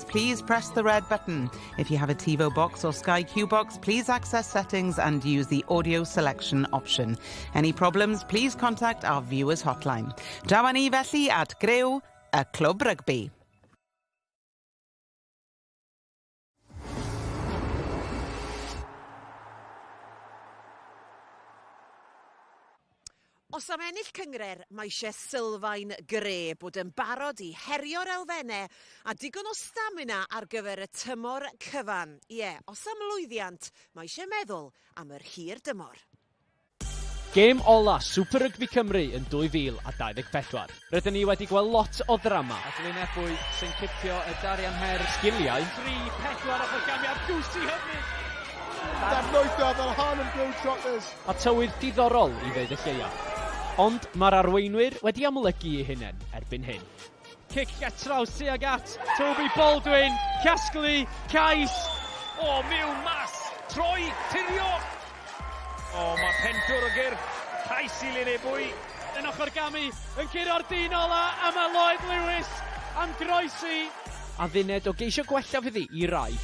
Please press the red button. If you have a TiVo box or Sky Q box, please access settings and use the audio selection option. Any problems, please contact our viewers hotline. Draw â ni felly at griw y Clwb Rygbi. Os am ennill cynghrair, mae eisiau sylfaen gre, bod yn barod i herio'r elfennau a digon o stamina ar gyfer y tymor cyfan. Ie, os am lwyddiant, mae eisiau meddwl am yr hir dymor. Gêm ola Super Rygbi Cymru yn 2024. Rydyn ni wedi gweld lot o ddrama. A Glyn Ebwy sy'n cipio y Darian Her. Sgiliau. 3, 4 ochr gamiad, Goosey hyfryd! Dadlwytho fel Harlem Globetrotters. A tywydd diddorol i ddeud y lleia. Ond mae'r arweinwyr wedi amlygu eu hunain erbyn hyn. Cic getraws tuag at Toby Baldwin, casglu, cais! O, miwn mas, troi, tirio! O, mae pentwr o gyrff, cais i Lyn Ebwy. Yn ochr gamu, yn curo'r dyn ola, a mae Lloyd Lewis am groesi. Adduned o geisio gwella fydd hi i rai.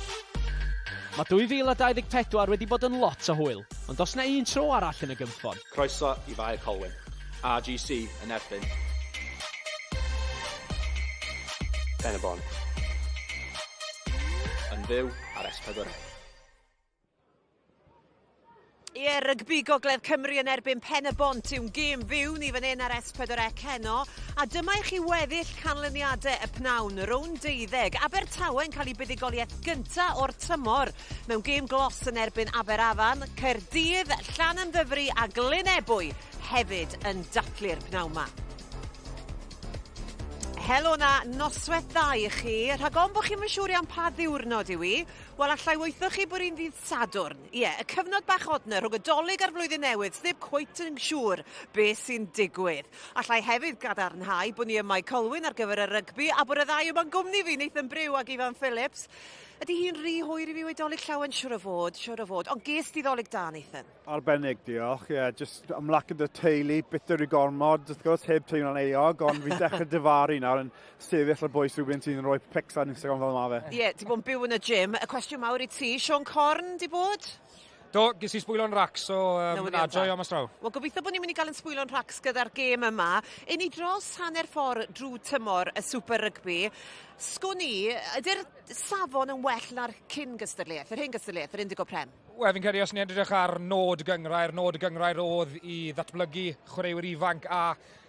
Mae 2024 wedi bod yn lot o hwyl, ond os na un tro arall yn y gynffon. Croeso i Fae Colwyn. RGC yn erbyn. Pen-y-bont. Yn fyw ar S4C. Ie, rygbi Gogledd Cymru yn erbyn Pen-y-bont yw'n gêm fyw ni fan hyn ar S4C heno. A dyma i chi weddill canlyniadau y pnawn, rownd deuddeg. Abertawe'n cael ei buddugoliaeth gynta o'r tymor mewn gêm glos yn erbyn Aberafan, Caerdydd, Llanymddyfri a Glyn Ebwy hefyd yn dathlu'r pnawn 'ma. Helo 'na, noswaith dda i chi. Rhag ofn bod chi'm yn siŵr iawn pa ddiwrnod yw hi, wel allai weutho chi bod hi'n ddydd Sadwrn. Ie, y cyfnod bach od 'na rhwng y Dolig a'r Flwyddyn Newydd, sneb cweit yn siŵr beth sy'n digwydd. Allai hefyd gadarnhau bod ni ym Mae Colwyn ar gyfer y rygbi a bod y ddau yma'n gwmni fi, Nathan Brew ac Ifan Phillips. Ydy hi'n rhy hwyr i fi weud Dolig llawen? Siŵr o fod, siŵr o fod. Ond ges di Ddolig da, Nathan? Arbennig, diolch. Ie, yeah, just ymlacio dy teulu, bitter i gormod, wrth gwrs, heb teimlo'n euog, ond fi'n dechrau difaru nawr yn sefyll ar bwys rhywun sy'n rhoi pics ar Instagram fel ma fe. Ie, yeah, ti bod yn byw yn y gym. Y cwestiwn mawr i ti, Siôn Corn di bod? Do, ges i sbwylo'n racs, so na, joio mas draw. Wel, gobeithio bod ni'n mynd i gael yn sbwylo'n racs gyda'r gêm yma. Yn ni dros hanner ffordd drwy tymor y Super Rugby. Sgwn i, ydy'r safon yn well na'r cyn gystadleuaeth, yr hen gystadleuaeth, yr Indigo Prem? Wel, fi'n credu os ni'n edrych ar nod gynghrair, nod y gynghrair oedd i ddatblygu chwaraewyr ifanc a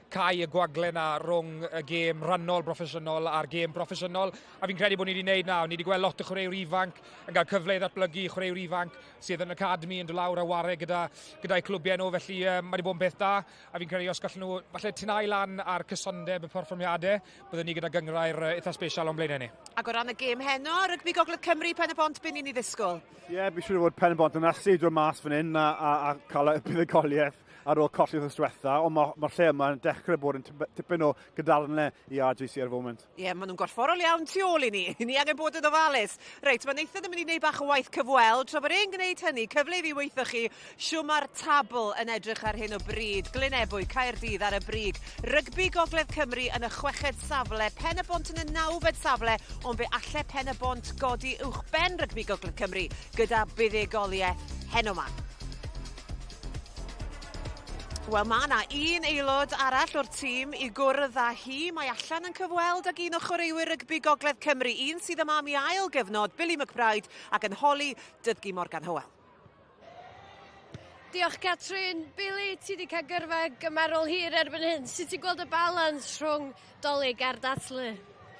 cau y gwagle 'na rhwng y gêm rannol broffesiynol a'r gêm broffesiynol. A fi'n credu bod ni wedi gwneud na. Ni wedi gweld lot o chwaraewyr ifanc yn cael cyfle i ddatblygu, chwaraewyr ifanc sydd yn academy yn dod lawr a ware gyda, gyda'u clwbiau nhw, felly um, mae wedi bod yn beth da. A fi'n credu os gallen nhw falle tynau lan ar cysondeb y perfformiadau, byddwn ni gyda gynghrair eitha special o'n blaenau ni. Ac o ran y gêm heno, Rygbi Gogledd Cymru, Pen-y-bont, be ni'n ei ddisgwyl? Ie, yeah, fi'n siŵr fod Pen-y-bont yn ysu dod mas fan hyn a, a, a cael y buddugoliaeth ar ôl colli wythnos diwetha, ond mae'r ma lle yma yn dechrau bod yn tipyn o gadarnle i RGC ar y foment. Ie, yeah, maen nhw'n gorfforol iawn tu ôl i ni. Ni angen bod yn ofalus. Reit, mae Nathan yn mynd i wneud bach o waith cyfweld. Tra bod e'n gwneud hynny, cyfle i fi weithio chi shw mae'r tabl yn edrych ar hyn o bryd. Glyn Ebwy, Caerdydd ar y brig. Rygbi Gogledd Cymru yn y chweched safle, Pen-y-bont yn y nawfed safle, ond fe alle Pen-y-bont godi uwchben Rygbi Gogledd Cymru gyda buddugoliaeth heno 'ma. Wel, mae yna un aelod arall o'r tîm i gwrdd â hi. Mae allan yn cyfweld ag un o chwaraewyr rygbi Gogledd Cymru, un sydd yma am ei ail gyfnod, Billy McBride, ac yn holi Dyddgu Morgan Hywel. Diolch Catrin. Billy, ti wedi cael gyrfa gymarol hir erbyn hyn. Sut ti'n gweld y balans rhwng Dolig a'r dathlu?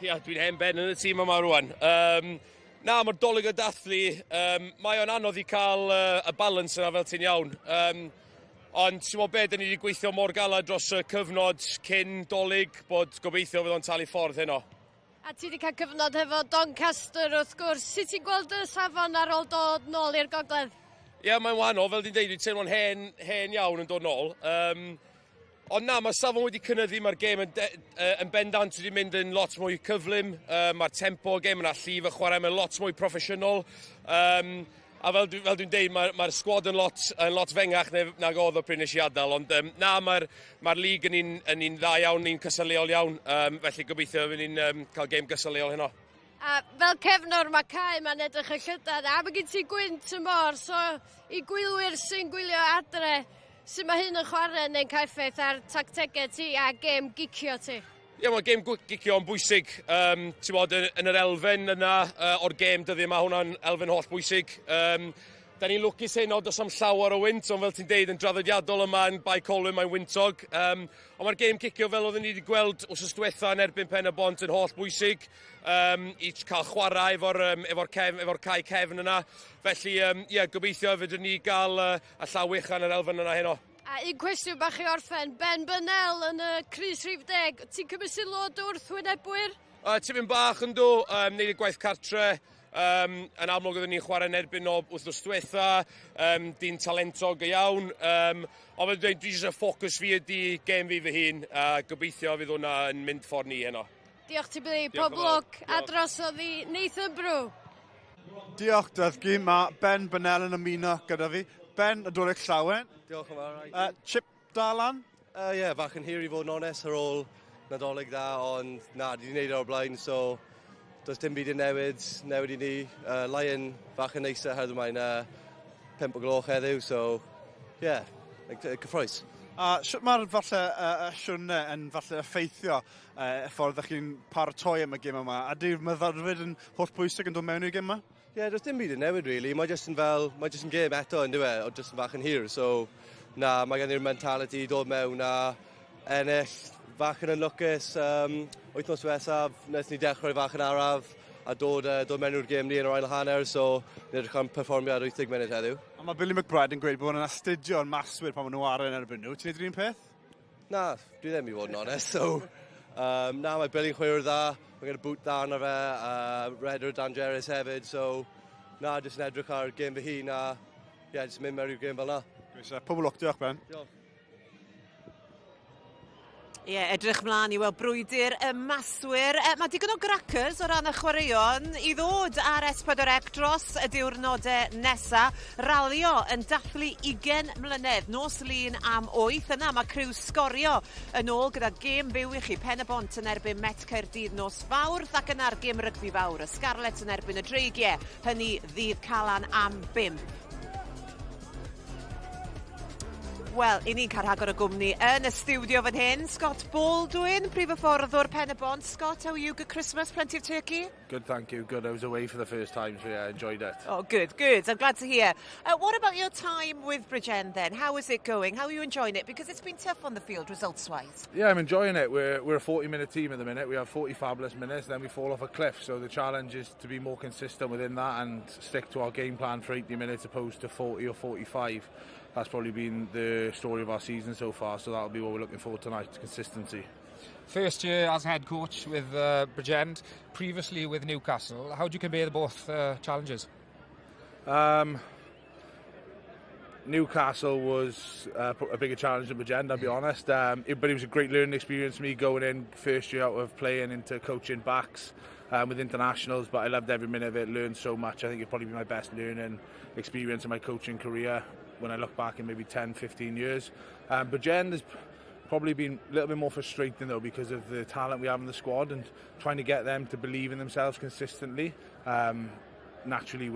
Ia, dwi'n hen ben yn y tîm yma rwan. Um, na, mae'r Dolig a dathlu, um, mae o'n anodd i cael uh, y balans yna fel ti'n iawn. Um, ond ti'n meddwl be, dyn ni wedi gweithio mor galed dros y cyfnod cyn Dolig bod gobeithio fydd o'n talu ffordd heno. A ti wedi cael cyfnod hefo Doncaster wrth gwrs. Sut ti'n gweld y safon ar ôl dod nôl i'r gogledd? Ie, yeah, mae'n wahanol. Fel dwi'n deud, dwi'n teimlo'n hen, hen iawn yn dod nôl. Um, ond na, mae safon wedi cynyddu, mae'r gêm yn, de, uh, yn bendant wedi mynd yn lot mwy cyflym. Uh, mae'r tempo y gêm yna, llif y chwarae, mae'n lot mwy proffesiynol. Um, a fel, dwi, fel dwi'n deud, mae'r mae sgwad yn lot, yn lot fengach ne, nag oedd o pryd nes i adael. Ond um, na, mae'r mae lig yn un, yn un dda iawn, un cystadleuol iawn. Um, felly gobeithio fydd ni'n um, cael gêm gystadleuol heno. A fel cefnwr mae cae ma'n edrych yn llydan a mae gen ti gwynt y môr so i gwylwyr sy'n gwylio adre sut mae hyn yn chwarae neu'n cael effaith ar tactegau ti a gêm gicio ti? Ie, yeah, mae gêm gicio yn bwysig. Ti'n bod, yn yr elfen yna o'r gêm dyddiau yma, hwnna'n elfen holl bwysig. Da ni'n lwcus heno, does am llawer o wynt, ond fel ti'n deud, yn draddodiadol yma yn Bae Colwyn mae'n wyntog. Ond mae'r gêm cicio fel oedden ni wedi gweld wsos diwetha yn erbyn Pen y Bont yn holl bwysig i cael chwarae efo'r efo cefn, efo cae cefn yna. Felly, yeah, gobeithio fydden ni gael y llaw uchan yr elfen yna heno. A un cwestiwn bach i orffen, Ben Burnell yn y crys rhif 10, ti'n cymryd sylw o dy wrthwynebwyr? Tipyn bach yn do, neud y gwaith cartre. Yn amlwg oedden ni'n chwarae yn erbyn o wythnos diwetha, dyn talentog iawn. Ond fel dweud, dwi jyst y ffocws fi ydy gêm fi fy hun, a gobeithio fydd hwnna yn mynd ffordd ni heno. Diolch ti Billy, pob lwc a drosodd i Nathan Brew. Diolch Dyddgu, mae Ben Burnell yn ymuno gyda fi. Ben, Nadolig Llawen. Diolch yn fawr. Chip Dalan? Ie, yeah, fach yn hir i fod yn onest ar ôl Nadolig dda, ond na, di wneud e o'r blaen, so does dim byd yn newid i ni. Lion fach yn neisach heddiw, mae'n 5 o gloch heddiw, so yeah, cyffrous. A sut mae'r falle y siwrne yn falle effeithio y ffordd ydych chi'n paratoi am y gêm yma? A di'r meddylfryd yn holl bwysig yn dod mewn i'r gêm yma? Ie, yeah, does dim byd yn newid, really. Mae jyst yn fel, mae jyst yn gêm eto, yn dyw e, ond jyst yn fach yn hir. So, na, mae gen i'r mentality i dod mewn a ennill fach yn unlwcus. Wythnos diwethaf, nes ni dechrau fach yn araf a dod mewn i'r gêm ni yn yr ail hanner, so ni'n edrych am perfformiad 80 munud heddiw. A mae Billy McBride yn gweud bod nhw'n astudio'n maswyr pan maen nhw ar yn erbyn nhw. Ti'n neud yr un peth? Na, dwi ddim i fod yn onest. So, na, mae Billy'n chwaraewr dda, mae gen i boot dda arno fe, rhedwr dangerous hefyd, so na, jyst yn edrych ar gêm fy hun a yeah, jyst mynd mewn i'r gêm fel na. Pob lwc, diolch Ben. Diolch. Ie, yeah, edrych mlaen i weld brwydr y maswyr. Mae digon o crackers o ran y chwaraeon i ddod ar S4C dros y diwrnodau nesa. Ralio yn dathlu 20 mlynedd, nos Lun am 8. Yna mae criw Sgorio yn ôl gyda gêm fyw i chi. Pen y Bont yn erbyn Met Caerdydd nos Fawrth ac yna'r gêm rygbi fawr. Y Scarlets yn erbyn y Dreigiau, hynny ddydd Calan am 5. Wel, i ni'n cael rhagor o gwmni yn y stiwdio fan hyn. Scott Baldwin, prif hyfforddwr Pen y Bont. Scott, how are you? Good Christmas? Plenty of turkey? Good, thank you. Good. I was away for the first time, so yeah, I enjoyed it. Oh, good, good. I'm glad to hear. What about your time with Bridgend then? How is it going? How are you enjoying it? Because it's been tough on the field, results-wise. Yeah, I'm enjoying it. We're a 40-minute team at the minute. We have 40 fabulous minutes, then we fall off a cliff. So the challenge is to be more consistent within that and stick to our game plan for 80 minutes opposed to 40 or 45. That's probably been the story of our season so far, so that'll be what we're looking for tonight, consistency. First year as head coach with Bridgend, previously with Newcastle. How do you compare the both challenges? Newcastle was a bigger challenge than Bridgend, I'll be honest. But it was a great learning experience for me going in first year out of playing into coaching backs with internationals, but I loved every minute of it, learned so much. I think it'd probably be my best learning experience in my coaching career when I look back in maybe 10, 15 years. Bridgend has probably been a little bit more frustrating though because of the talent we have in the squad and trying to get them to believe in themselves consistently. Naturally,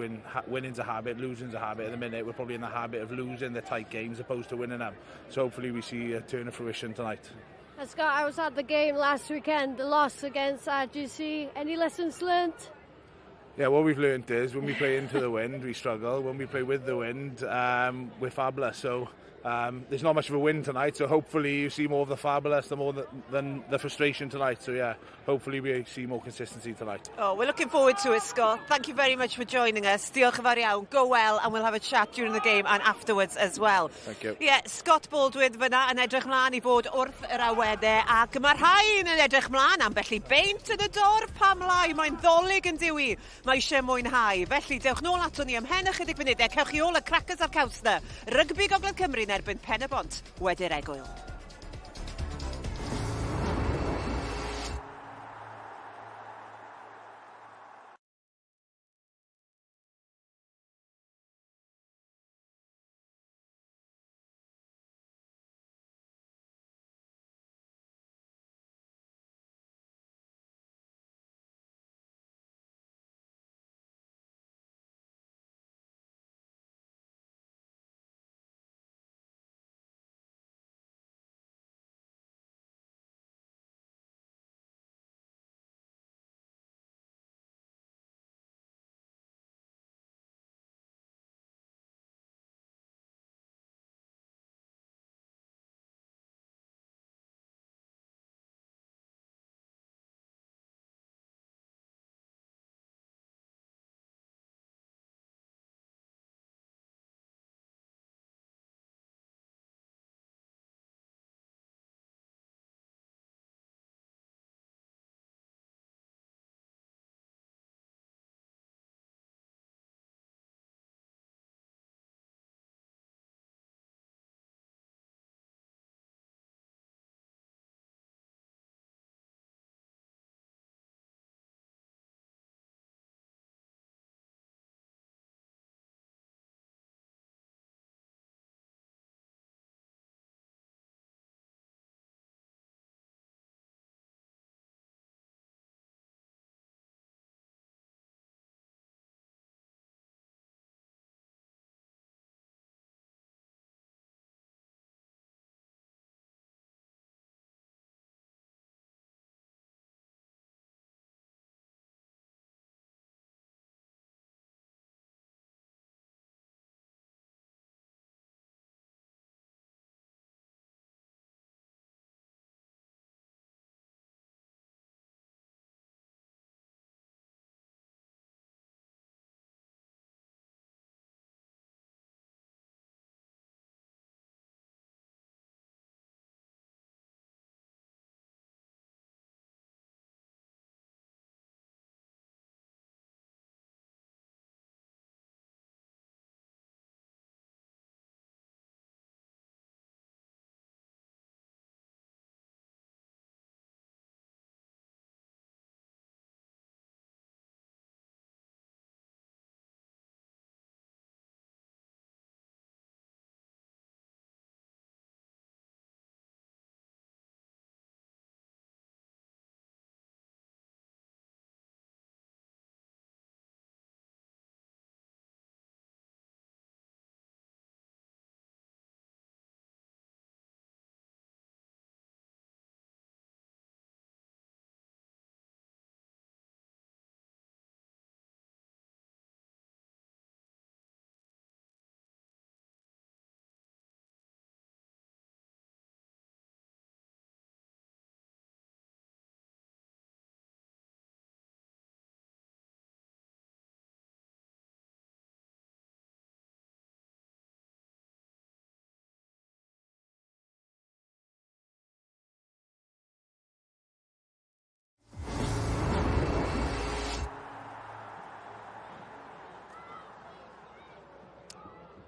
winning's a habit, losing's a habit. At the minute, we're probably in the habit of losing the tight games opposed to winning them. So hopefully we see a turn of fruition tonight. And Scott, I was at the game last weekend, the loss against RGC. Any lessons learnt? Yeah, what we've learnt is when we play into the wind, we struggle. When we play with the wind, we're fabulous. So there's not much of a wind tonight, so hopefully you see more of the fabulous the more than the frustration tonight. So yeah, hopefully we see more consistency tonight. Oh, we're looking forward to it, Scott. Thank you very much for joining us. Diolch yn fawr iawn. Go well, and we'll have a chat during the game and afterwards as well. Thank you. Yeah, Scott Baldwin fyna yn edrych mlaen i fod wrth yr awennau, ac mae'r rhain yn edrych mlaen ambell i beint yn y dorf pam lai. Mae'n Ddolig yn dyw hi. Mae eisiau mwynhau. Felly, dewch nôl ato ni ymhen ychydig funudau. Cewch chi ôl y crackers a'r caws 'na. Rygbi Gogledd Cymru yn erbyn Pen y Bont wedi'r egwyl.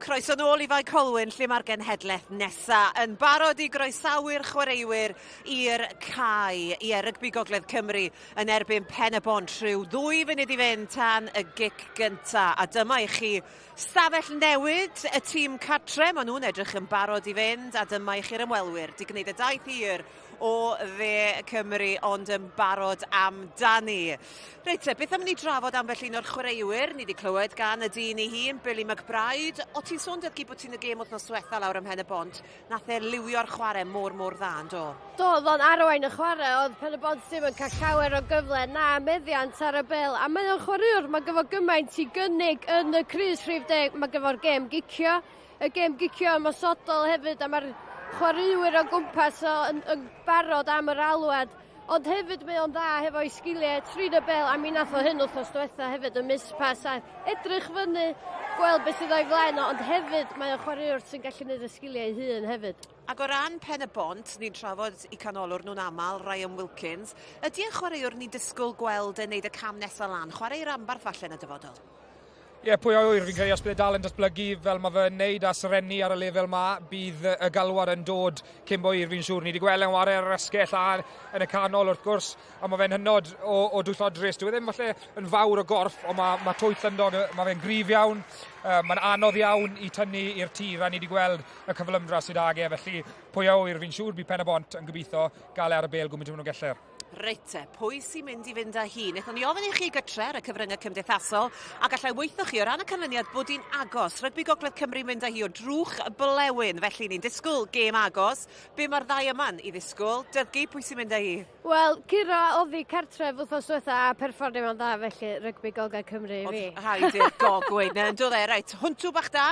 Croeso nôl i Fae Colwyn lle mae'r genhedlaeth nesa yn barod i groesawu'r chwaraewyr i'r cae. Ie, Rygbi Gogledd Cymru yn erbyn Pen y Bont rhyw ddwy funud i fynd tan y gic gynta. A dyma i chi stafell newid y tîm cartre. Maen nhw'n edrych yn barod i fynd a dyma i chi'r ymwelwyr. Di gwneud y daith hir o dde Cymru ond yn barod amdani. Reit te, beth am ni drafod ambell un o'r chwaraewyr? Ni wedi clywed gan y dyn ei hun, Billy McBride. O ti'n sôn Dyddgu bod ti'n y gêm wythnos diwetha lawr ym Mhen y Bont. Nath e liwio'r chwarae mor mor dda yn do? Do, oedd o'n arwain y chwarae, oedd Pen y Bont ddim yn cael llawer o gyfle na meddiant ar y bel. A mae o'n chwaraewr, mae gyfo gymaint i gynnig yn y crys rhif deg, mae gyfo'r gêm gicio, y gêm gicio ymosodol hefyd, a mae'r chwaraewyr o gwmpas o yn, yn barod am yr alwad. Ond hefyd mae o'n dda hefo'i sgiliau trin y bel, a mi nath o hyn wythnos diwetha hefyd, y mispass a edrych fyny, gweld beth sydd o'i flaen o, ond hefyd mae o'n chwaraewr sy'n gallu gwneud y sgiliau ei hun hefyd. Ac o ran Pen y Bont, ni'n trafod i canolwr nhw'n aml, Ryan Wilkins, ydy e'n chwaraewr ni'n disgwyl gweld yn neud y cam nesaf lan, chwarae i ranbarth falle yn y dyfodol? Ie, yeah, pwy a wyr, fi'n credu os bydd e dal yn datblygu fel mae fe'n neud a serennu ar y lefel ma, bydd y galwad yn dod cyn bo hir fi'n siŵr. Ni wedi gweld e'n ware ar yr asgell a yn y canol wrth gwrs, a mae fe'n hynod o, o dwyllodrus. Dyw e ddim falle yn fawr o gorff, ond mae, mae twyll ynddo, mae fe'n gryf iawn, uh, mae'n anodd iawn i tynnu i'r tir, a ni wedi gweld y cyflymdra sydd ag e, felly pwy a wyr, fi'n siŵr bydd Pen y Bont yn gobeithio gael e ar y bel gwmynt nhw'n gellir. Reit te, pwy sy'n mynd i fynd â hi? Wnaethon ni ofyn i chi gytre ar y cyfryngau cymdeithasol, a gallai weithio chi o ran y canlyniad bod hi'n agos. Rygbi Gogledd Cymru mynd â hi o drwch blewyn, felly ni'n disgwyl gêm agos. Be mae'r ddau yma'n i ddisgwyl? Dyddgu, pwy sy'n mynd â hi? Wel, curo oddi cartref wythnos diwetha a perfformio fo'n dda, felly Rygbi Gogledd Cymru i fi. Oedd rhaid i'r gog weud 'na, yn do fe? Reit, hwntw bach da?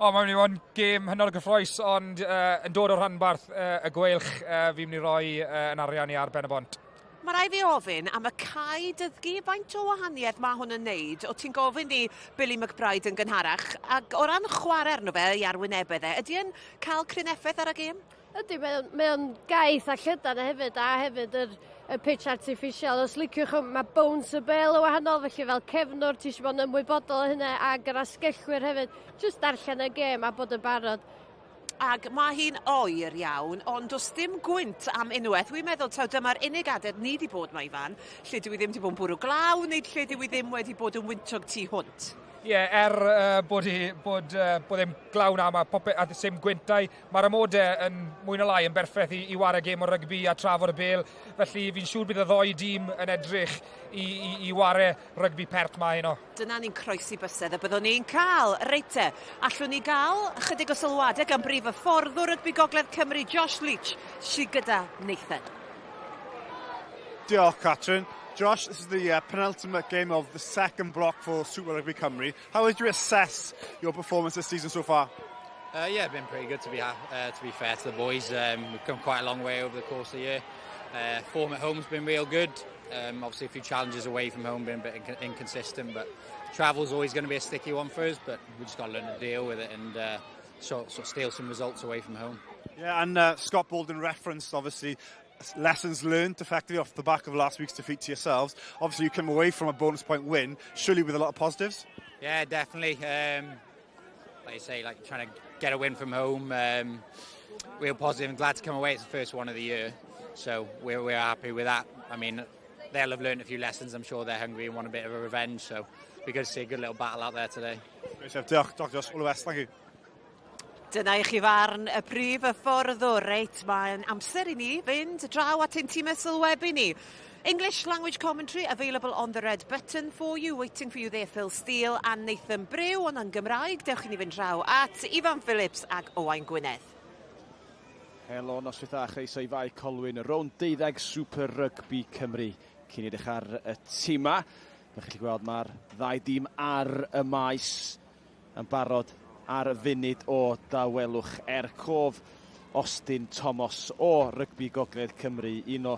O, mae'n mynd i fod yn gêm hynod o gyffroes, ond uh, yn dod o'r rhanbarth uh, y gweilch, uh, fi'n mynd i roi uh, yn arian i ar Ben y Bont. Mae rai fi ofyn am y cae Dyddgu, faint o wahaniaeth mae hwn yn neud? O ti'n gofyn i Billy McBride yn gynharach, ac o ran chwarae arno fe i arwynebedd e, ydy e'n cael cryn effaith ar y gêm? Ydy, mae o'n, mae o'n gaeth a llydan hefyd, a hefyd yr, y pitch artificial. Os liciwch, mae bounce y bel yn wahanol, felly fel cefnwr ti eisiau bod yn ymwybodol o hynna, ag yr asgellwyr hefyd. Just darllen y gêm a bod yn barod. Ac mae hi'n oer iawn, ond does dim gwynt am unwaith. Wi'n meddwl taw dyma'r unig adeg ni wedi bod 'ma, Ifan, lle dyw i ddim wedi bod yn bwrw glaw, neu lle dyw i ddim wedi bod yn wyntog tu hwnt. Ie, yeah, er uh, bod, hi, bod, uh, bod ddim glaw na, mae popeth, a sim gwyntau, mae'r amodau yn mwy na lai yn berffaith i, i wario gêm o rygbi a trafod y bel. Felly fi'n siŵr bydd y ddoi dîm yn edrych i, i, i ware rygbi pert ma heno. Dyna ni'n croesi bysedd y byddwn ni'n cael. Reit te, allwn ni gael chydig o sylwadau gan brif hyfforddwr rygbi Gogledd Cymru, Josh Leach, sydd gyda Nathan. Diolch, Catrin. Josh, this is the penultimate game of the second block for Super Rugby Cymru. How would you assess your performance this season so far? Yeah, been pretty good to be to be fair to the boys. We've come quite a long way over the course of the year. Form at home's been real good. Obviously, a few challenges away from home, been a bit inconsistent, but travel's always going to be a sticky one for us. But we just got to learn to deal with it and sort of steal some results away from home. Yeah, and Scott Bolden referenced obviously lessons learned effectively off the back of last week's defeat to yourselves. Obviously, you came away from a bonus point win, surely with a lot of positives? Yeah, definitely. Like you say, like trying to get a win from home. Real positive and glad to come away. It's the first one of the year, so we're happy with that. I mean, they'll have learned a few lessons. I'm sure they're hungry and want a bit of a revenge. So be good to see a good little battle out there today. Great stuff. Diolch, Dr. Josh. All the best. Thank you. Dyna i chi farn y prif hyfforddwr. Reit, mae'n amser i ni fynd draw at ein tîmau sylwebu ni. English language commentary available on the red button for you. Waiting for you there, Phil Steele and Nathan Brew. Ond yn Gymraeg, dewch i ni fynd draw at Ifan Phillips ac Owain Gwynedd. Helo, noswaith dda, chroeso i Fae Colwyn, rownd 12 Super Rugby Cymru. Cyn edrych ar y tîma, fe chi'n gweld mae'r ddau dîm ar y maes yn barod ar y funud o dawelwch er cof Austin Thomas o Rygbi Gogledd Cymru, un o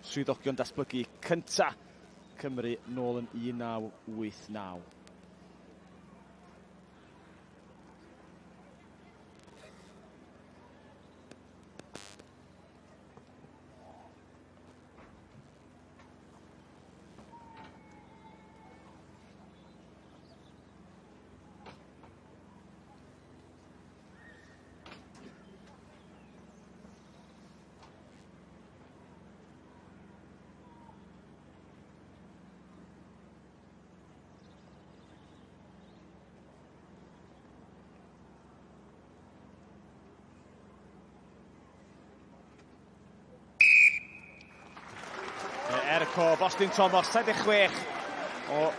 swyddogion datblygu cynta Cymru nôl yn 1989. cof. Austin Thomas, 76 o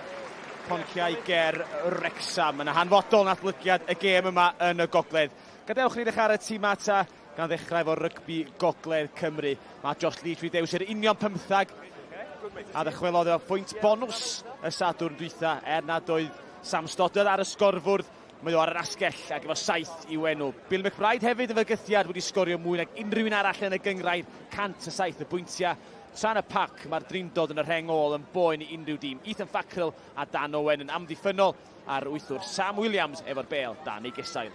Ponciau ger Wrecsam. Yna hanfodol natblygiad y gêm yma yn y gogledd. Gadewch ni ddechrau ar y tîm ata gan ddechrau efo rygbi Gogledd Cymru. Mae Josh Leach wedi dewis yr union 15 a ddychwelodd efo pwynt bonws y Sadwrn dwytha er nad oedd Sam Stoddard ar y sgorfwrdd. Mae o ar yr asgell ac efo 7 i'w enw. Bill McBride hefyd yn fygythiad wedi sgorio mwy nag unrhyw un arall yn y gynghrair, 107 y bwyntiau. Tra'n y pac, mae'r drindod yn y rheng ôl yn boen i unrhyw dîm. Ethan Fackrell a Dan Owen yn amddiffynnol a'r wythwr Sam Williams efo'r bêl dan ei gesail.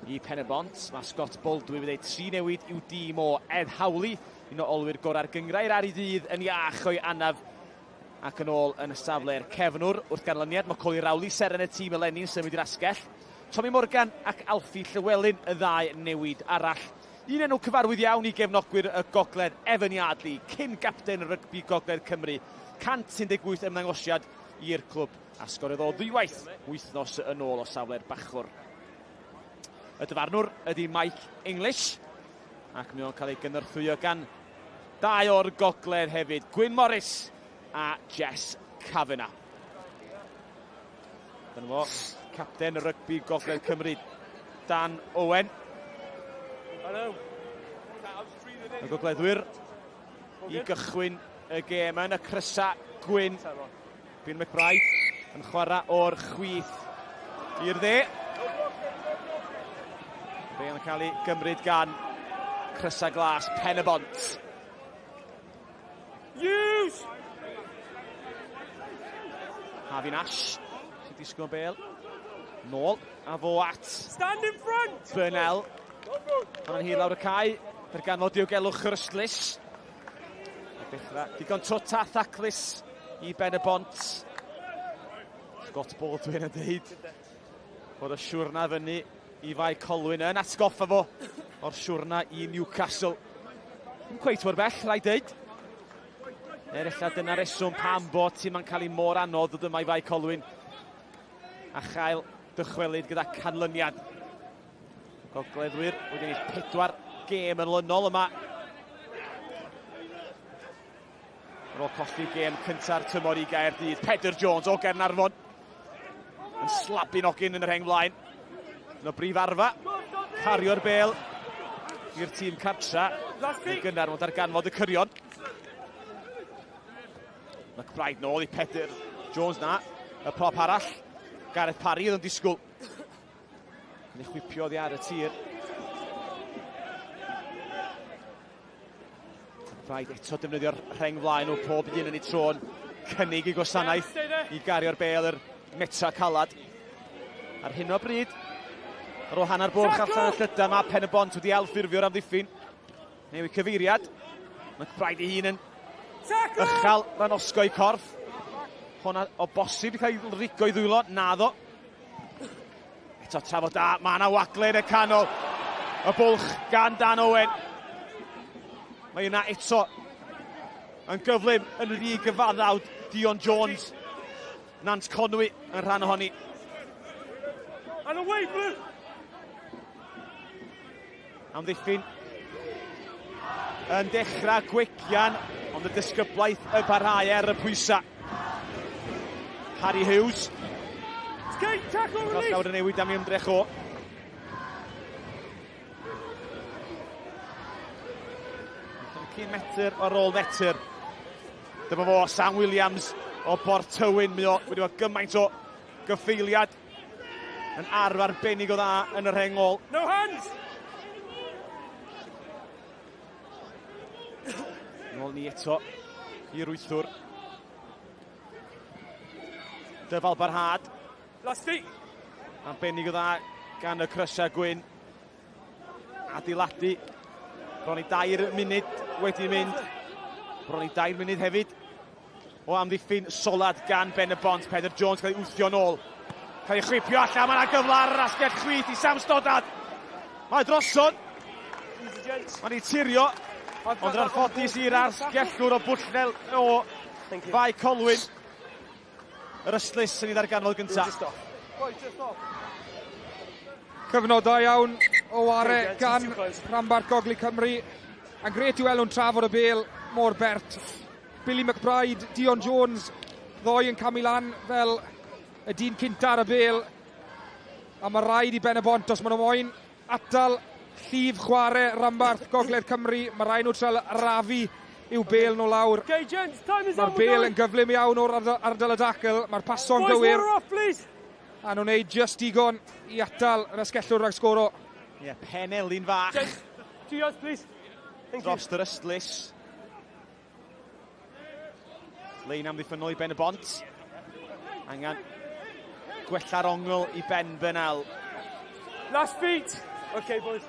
I Pen-y-bont, mae Scott Baldwin wedi 3 newid i'w dîm o. Ed Howley, un o olwyr gorau'r gynghrair ar ei ddydd, yn iach o'i anaf ac yn ôl yn y safle'r cefnwr. Wrth ganlyniad, mae Colin Rowley, seren y tîm eleni, yn symud i'r asgell. Tommy Morgan ac Alfie Llywelyn, y ddau newid arall. Un enw cyfarwydd iawn i gefnogwyr y Gogledd, Evan Yardley, cyn gapten rygbi Gogledd Cymru. 118 ymddangosiad i'r clwb a sgoriodd o ddwywaith wythnos yn ôl o safle'r bachwr. Y dyfarnwr ydy Mike English ac mae o'n cael ei gynorthwyo gan dau o'r Gogledd hefyd, Gwyn Morris a Jess Kavanagh. Dyna fo, capten rygbi Gogledd Cymru, Dan Owen. Y Gogleddwyr i gychwyn y gêm yn y crysa gwyn. Bill McBride yn chwarae o'r chwith i'r dde. Bale yn cael ei gymryd gan crysa glas Pen-y-bont. Use! Harvey Nash sy'n disgwyl bêl. Nôl a fo at Stand in front! Burnell. Mae'n hir lawr y cae. Darganfod diogelwch yr ystlys. A dechrau digon twt a thaclus i Ben-y-bont. Scott Baldwin yn dweud bod y siwrna fyny i Fae Colwyn yn atgoffa fo o'r siwrna i Newcastle. Ddim cweit mor bell, rhaid dweud. Er ella dyna reswm pam bod tîm yn cael ei mor anodd dod yma i Fae Colwyn a chael dychwelyd gyda canlyniad. Gogleddwyr wedi ennill 4 gêm yn olynol yma. Ar ôl colli gêm cynta'r tymor i Gaerdydd, Pedr Jones o Gaernarfon yn slabu nogyn yn yr rheng flaen. Un o brif arfa, cario'r bêl i'r tîm cartra. Yn gynnar mae'n darganfod y cyrion. McBride nôl i Pedr Jones na. Y prop arall, Gareth Parry oedd yn disgwyl. Yn ei chwipio oddi ar y tir. Rhaid eto defnyddio'r rheng flaen o pob un yn ei tro'n cynnig ei gwasanaeth i gario'r bêl yr metra calad. Ar hyn o bryd, ar ôl hanner bwrch allan y llydan, mae Pen-y-bont wedi ailffurfio'r amddiffyn. Newid cyfeiriad. McBride ei hun yn ychal ran osgoi corff. Honna o bosib i cael ei rigo i ddwylo. Naddo. Eto trafod da. Mae yna wagle yn y canol. Y bwlch gan Dan Owen. Mae yna eto yn gyflym yn rhy gyfaddawd Dion Jones. Nant Conwy yn rhan ohoni. And away, Blue! Amddiffyn yn dechrau gwegian, ond y disgyblaeth y parhau er y pwysau. Harry Hughes. Skate, tackle, release! Nawr yn newid am ei ymdrech o. Cyn metr ar ôl metr. Dyma fo, Sam Williams o Bort Tywyn. Mae o wedi bod gymaint o gyffeiliad yn arf arbennig o dda yn y rheng ôl. No hands! Nôl ni eto i'r wythwr. Dyfal barhad. Lasti! Arbennig o dda gan y crysau gwyn. Adeiladu. Bron i 2 munud wedi mynd. Bron i 2 munud hefyd o amddiffyn solad gan Ben-y-bont. Pedr Jones cael ei wthio nôl. Cael ei chwipio allan, mae yna gyfle ar yr asgell chwith i Sam Stoddard. Mae drosodd. Mae'n ei tirio, ond yr anffodus i'r asgellwr o Bwllnel o Fae Colwyn. Yr ystlys yn ei ddarganfod gyntaf. Cyfnod da iawn o ware gan Rhanbarth Gogledd Cymru. A'n gret i weld nhw'n trafod y bel mor bert. Billy McBride, Dion Jones, ddoi yn camu lan fel y dyn cynta ar y bel. A mae rhaid i Ben y Bont, os maen nhw moyn atal llif chwarae Rambarth Gogledd Cymru, mae rhaid nhw trial arafu i'w bel nhw lawr. Okay, gents, time is Mae'r bel yn gyflym iawn o'r ardal y dacl, mae'r paso'n gywir. Off, please. A nhw'n neud just digon i atal yr asgellwr rhag sgoro. Ie, yeah, pen elin fach. Gents, 2 yards, please. Thank Dros yr ystlys. Lein amddiffynnol i Ben y Bont. Angen gwella'r ongl i Ben Bennell. Last beat. Okay, boys.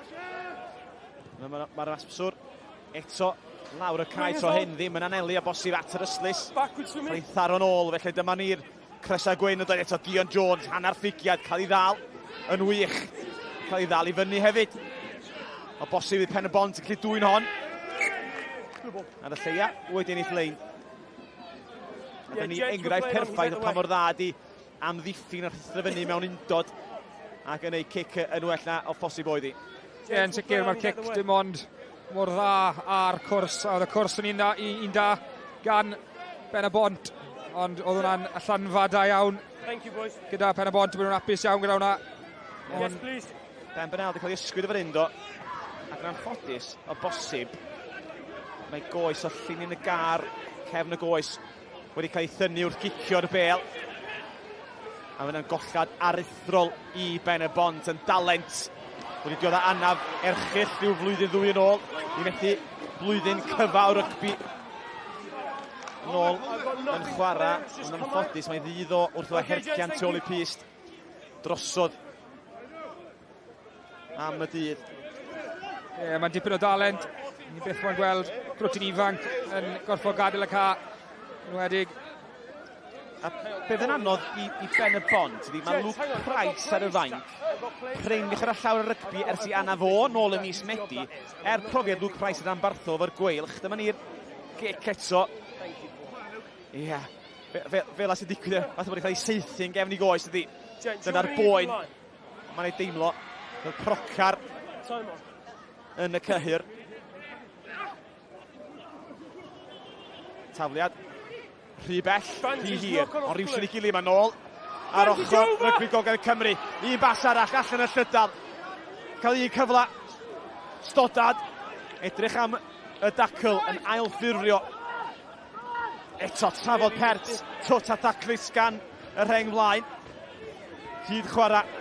Mae'r ma, ma asbswr eto lawr y cae tro hyn ddim yn anelu a bosib at yr ystlys. Backwards for me. Mae'n tharo'n ôl, felly dyma ni'r crysau gwyn yn dod eto Dion Jones, hanner ffigiad, cael ei ddal yn wych. Cael ei ddal i fyny hefyd. O bosib i Pen y Bont yn gallu dwyn hon. Ar y lleia, wedi ennill lein. A dyna ni enghraifft perffaith o pa mor dda di amddiffyn a rhuthro fyny mewn undod ac yn ei cic yn well na o phosib oedd hi. Ie, yn sicr mae'r cic dim ond mor dda ar cwrs. A oedd y cwrs yn un da, un da gan Ben y Bont, ond oedd hwnna'n allanfa da iawn. Thank you, boys. Gyda Pen y Bont, maen nhw'n hapus iawn gyda hwnna. Yes, please. Ben Bennell wedi cael ei ysgwyd efo'r un do. Ac yn anffodus, o bosib, mae goes o llinyn y gar, cefn y goes, wedi cael ei thynnu wrth gicio'r bel. A mae'n gollad aruthrol i Ben y Bont yn dalent. Wedi dioddef anaf erchyll rhyw flwyddyn ddwy yn ôl i methu blwyddyn cyfa o rygbi. Yn ôl yn chwarae, ond yn anffodus mae'n ddydd o wrth o hercian tu ôl i pyst drosodd am y dydd. Ie, yeah, mae'n dipyn o dalent. Ni byth moyn gweld crwtyn ifanc yn gorfod gadael y ca. Yn wedig. A beth yn anodd i Ben y Bont ydy, mae Luke Price ar y fainc. Prin i chwarae llawer o rygbi ers i anaf o nôl ym mis Medi. Er profiad Luke Price yn anbarthol efo'r Gweilch, dyma ni'r gic eto. Ie, yeah. Fel sy'n digwydd, fath o bod wedi cael ei saethu yn gefn i goes ydy. Dyna'r boen. Mae'n ei deimlo fel procar yn y cyhyr. Tafliad rhy bell, rhy hir, ond rhywsyn i gilydd mae'n ôl ar ochr rygbi Gogledd Cymru. Un bas arall allan y llydan. Cael un cyfle. Stodad. Edrych am y dacl yn ailffurfio. Eto trafod pert, twt a daclus gan y rheng flaen. Hyd chwarae.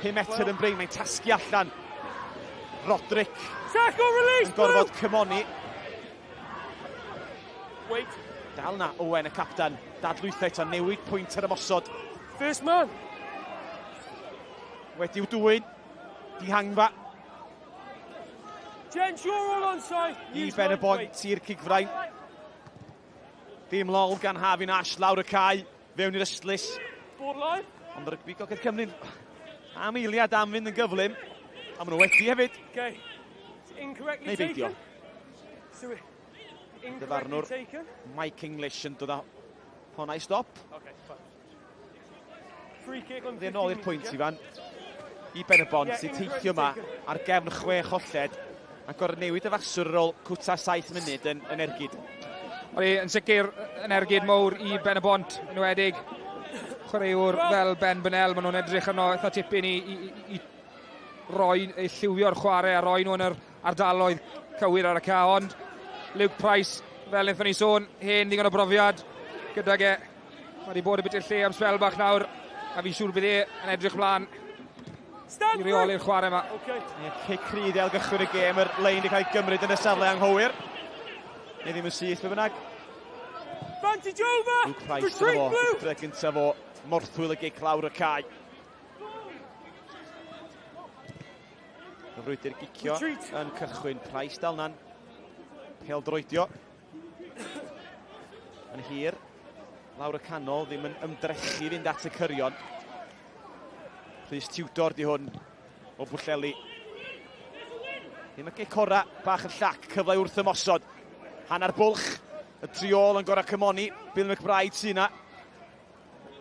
5 metr yn brin, mae'n tasgu allan. Roderick yn gorfod cymoni. Wait. Dal na Owen y captan, dadlwytho eto, newid pwynt ar ymosod. First man. Wedi'w dwyn, dihangfa. Gents, you're all on side. I Ben y Bont i'r cigfrain. Dim lol gan Harvey Nash lawr y cae, fewn i'r ystlys. Borderline. Ond rygbi Gogledd Cymru am eiliad am fynd yn gyflym. A maen nhw wedi hefyd. Okay. It's incorrectly Neu beidio. taken. So, incorrectly Dyfarnwr taken. Mike English yn dod â honna i stop. Okay, fine. Free kick on Dde nôl i'r 15 pwynt, metres, Ifan. I Ben y Bont Yeah, sy'n incorrectly teithio yma taken. ar gefn 6 cholled a gorfod newid y faswr ar ôl cwta 7 munud yn ergyd. Oli, yn sicr yn ergyd mawr i Ben y Bont, yn enwedig chwaraewr fel Ben Bennell, maen nhw'n edrych arno eitha tipyn i roi, i lliwio'r chwarae a roi nhw yn yr ardaloedd cywir ar y ca, ond Luke Price, fel wnaethon ni sôn, hen ddigon o brofiad gydag e. Mae wedi bod y bit i'r lle am sbel bach nawr, a fi'n siŵr bydd e yn edrych mlaen Stand i reoli'r chwarae yma. Okay. Ie, cic rhydd i ailgychwyn y gêm, yr lein wedi cael ei gymryd yn y safle anghywir. Neu ddim yn syth, be bynnag. Vantage over! Luke Price Retreat dyna fo, blue! dre gyntaf o morthwyl y gic lawr y cae. Y frwydr gicio Retreat. yn cychwyn. Price dal na'n pêl droedio. Yn hir. Lawr y canol, ddim yn ymdrechu fynd at y cyrion. Rhys Tudor di hwn o Bwllheli. Ddim y gic ora, bach yn llac, cyfle wrth ymosod. Hanner bwlch, y triol yn gorau cymoni. Bill McBride sy'n na.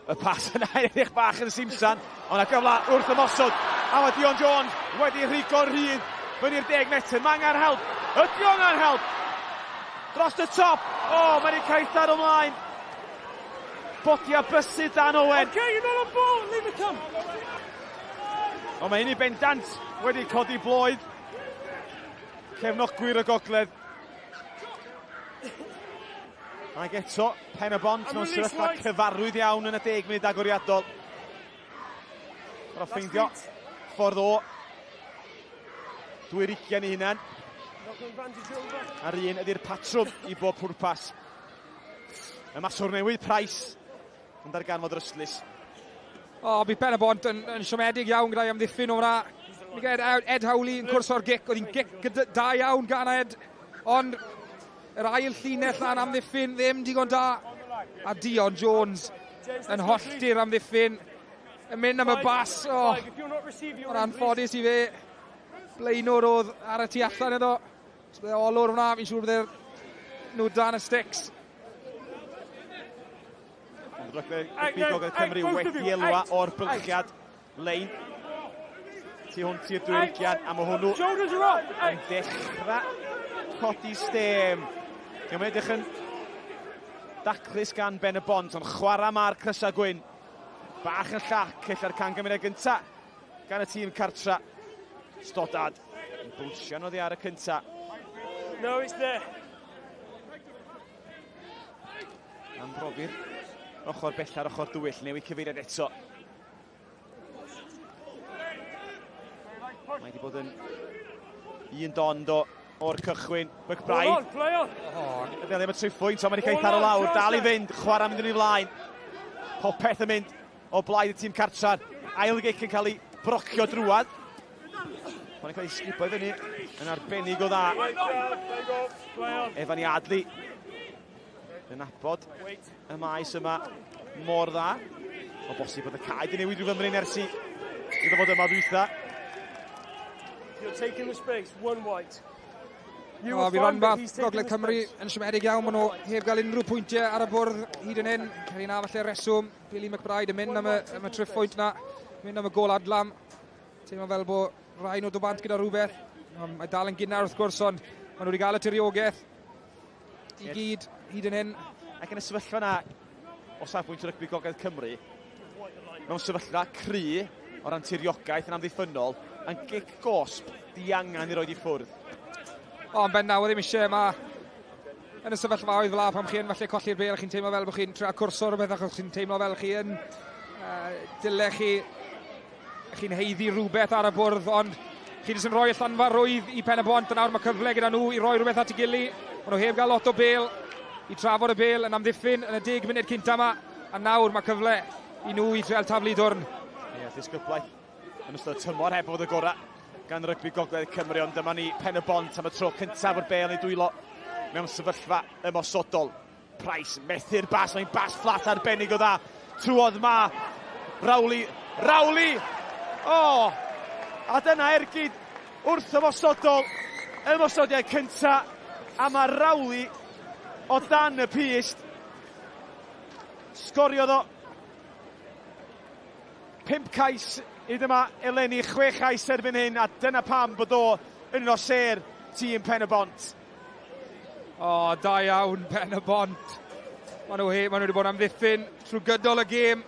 Y pas yna edrych bach yn simsan, ond a gyfle wrth ymosod. A mae Dion Jones wedi rhigo'r rhydd. Fyny'r 10 metr, mae angen help. Ydy o angen help? Dros y top. O, oh, mae wedi cael dar ymlaen. Bodia bysu Dan Owen. Okay, you're not on ball, leave it come. O, mae hynny bendant wedi codi bloedd. Cefnogwyr y gogledd. Ac eto, Pen y Bont mewn sefyllfa cyfarwydd iawn yn y 10 munud agoriadol. Mae'n ffeindio ffordd o 22 ei hunan. A'r un ydy'r patrwm i bob pwrpas. Y maswr newydd, Price, yn darganfod yr ystlys. O, bydd Pen y Bont yn siomedig iawn gyda'i amddiffyn o hwnna. Mi gael Ed Howley yn cwrso'r gic, oedd hi'n gic da iawn gan Ed, ond yr ail llinell na'n amddiffyn ddim digon da. A Dion Jones yn hollti'r amddiffyn, yn mynd am y bas. O, oh, anffodus i fe. Blaenwr oedd ar y tu allan iddo. Os bydde olwr hwnna, fi'n siŵr bydde nhw dan y sticks. Ond rygbi Gogledd Cymru wedi elwa o'r bylchiad lein. Tu hwnt i'r 22, a mae hwnnw yn dechrau codi stêm. Mae'n edrych yn daclus gan Ben y Bont, ond chwarae mae'r crysau gwyn. Bach yn llac, ella'r can gymuned gynta gan y tîm cartra. Stoddard yn bwsian oddi ar y cynta. No, it's there. Am brofi'r ochr bella'r ochr dywyll, newid cyfeiriad eto. Mae wedi bod yn un don do o'r cychwyn. McBride. Play on, play on. Ydy ddim y triphwynt, ond mae wedi cael ei tharo lawr. Dal i fynd, chwarae mynd yn ei flaen. Popeth yn mynd o blaid y tîm cartra. Ail gic yn cael ei brocio drwad. Mae'n cael ei sgubo i fyny yn arbennig o dda. Evan Yardley yn nabod y maes yma mor dda. O bosib bod y cae di newid rhyw fymryn ers i iddo fod yma dwytha. You're taking the space, one white. O, fi ranbarth Gogledd Cymru yn siomedig iawn, maen nhw heb gael unrhyw pwyntiau ar y bwrdd hyd yn hyn. Credu na falle reswm, Billy McBride yn mynd am y triphwynt na, mynd am y gôl adlam. Teimlo fel bod rai nhw dod bant gyda rhywbeth. Mae dal yn gynnar wrth gwrs, ond maen nhw wedi gael y tiriogaeth i gyd hyd yn hyn. Ac yn y sefyllfa na, o safbwynt rygbi Gogledd Cymru, mewn sefyllfa cry o ran tiriogaeth yn amddiffynnol, yn gic gosb diangan i roed i ffwrdd. O, yn bendant, ddim eisiau yma yn y sefyllfaoedd fel 'a pan chi yn falle colli'r bêl, chi'n teimlo fel bod chi'n trio cwrso rhywbeth achos chi'n teimlo fel chi yn dyle chi'n haeddu rhywbeth ar y bwrdd, ond chi jyst yn rhoi y llanfa rwydd i Pen y Bont, a nawr mae cyfle gyda nhw i roi rhywbeth at ei gili. Maen nhw heb gael lot o bêl i trafod y bêl yn amddiffyn yn y 10 munud cynta yma, a nawr mae cyfle i nhw i trial taflu dwrn. Ie, ddisgyblaeth yn ystod y tymor heb fod y gorau gan rygbi Gogledd Cymru, ond dyma ni Pen y Bont am y tro cyntaf o'r bêl yn ei dwylo mewn sefyllfa ymosodol. Price methu'r bas, mae'n bas fflat arbennig o dda. Trwodd ma Rowley, Rowley! O! A dyna ergyd wrth ymosodol, ymosodiad cynta, a mae Rowley o dan y pyst. Sgoriodd o 5 cais hyd yma eleni, 6 chais erbyn hyn, a dyna pam bod o yn un o sêr tîm Pen y Bont. O, da iawn Pen y Bont. Maen nhw wedi bod amddiffyn trwy gydol y gêm.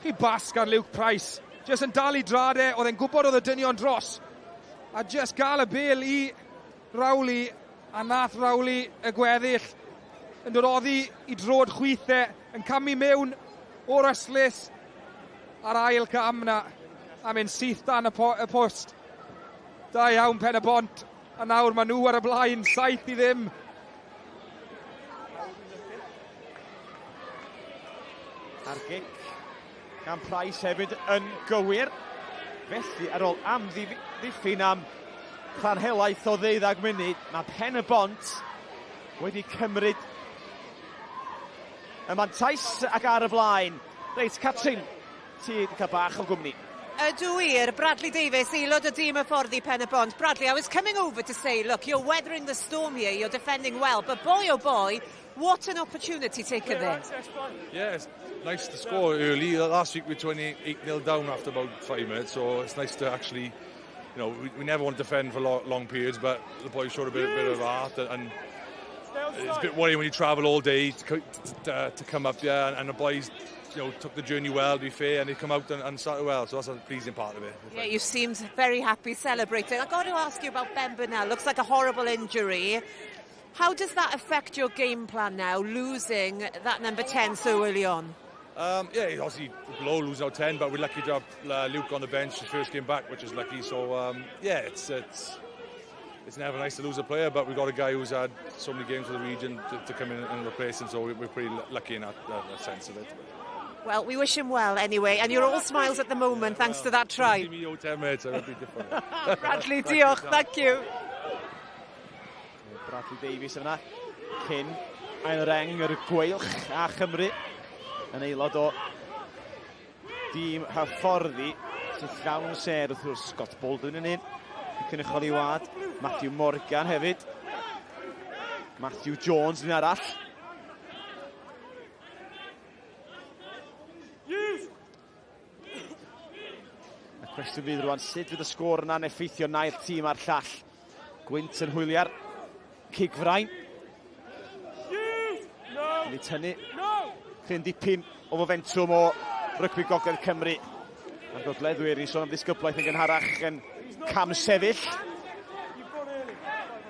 Chi bas gan Luke Price. Just yn dal i drad e, oedd e'n gwybod oedd y dynion dros. A just gael y bêl i Rowley, a nath Rowley y gweddill yn dod oddi i drod chwithau, yn camu mewn o'r ystlys a'r ail cam na, a mynd syth dan y post. Da iawn Pen y Bont, a nawr maen nhw ar y blaen, 7-0. A'r gic gan Price hefyd yn gywir. Felly ar ôl amddiffyn am rhan helaeth o 12 munud, mae Pen y Bont wedi cymryd y mantais ac ar y blaen. Reit, Catrin, ti wedi cael bach o gwmni. Ydw wir, Bradley Davies, aelod o dîm hyfforddi Pen y Bont. Bradley, I was coming over to say, look, you're weathering the storm here, you're defending well, but boy oh boy, what an opportunity taken there. Yeah, it's nice to score early. Last week we were 28-0 down after about 5 minutes, so it's nice to actually you know, we, we never want to defend for lo long periods, but the boys showed a bit, bit of heart and, and it's a bit worrying when you travel all day to, to, uh, to come up here and, and the boys you know, took the journey well, to be fair, and they come out and, and started well. So that's a pleasing part of it. Yeah, you seemed very happy celebrating. I've got to ask you about Ben Burnell. Looks like a horrible injury. How does that affect your game plan now, losing that number 10 so early on? Um, yeah, obviously blow losing out 10, but we're lucky to have uh, Luke on the bench his first game back, which is lucky. So um, yeah, it's it's it's never nice to lose a player, but we've got a guy who's had so many games for the region to, to come in and replace him, so we're pretty lucky in that, that, that sense of it. Well, we wish him well anyway, and you're all smiles at the moment thanks to that try. Give me 10 minutes, I would be different. Bradley, diolch, thank you. Bradley Davies yna, cyn ail reng yr Gweilch a Chymru yn aelod o dîm hyfforddi sy'n llawn ser wrth gwrs Scott Baldwin yn un, yn cynrychiol i wad, Matthew Morgan hefyd, Matthew Jones yn arall. Y cwestiwn fydd rwan, sut fydd y sgôr yna'n effeithio naill tîm a'r llall? Gwynt yn hwyliau'r cigfrain. Wedi tynnu cryn dipyn o fomentwm o rygbi Gogledd Cymru. Mae'r gogleddwyr, ni'n sôn am ddisgyblaeth yn gynharach yn cam sefyll.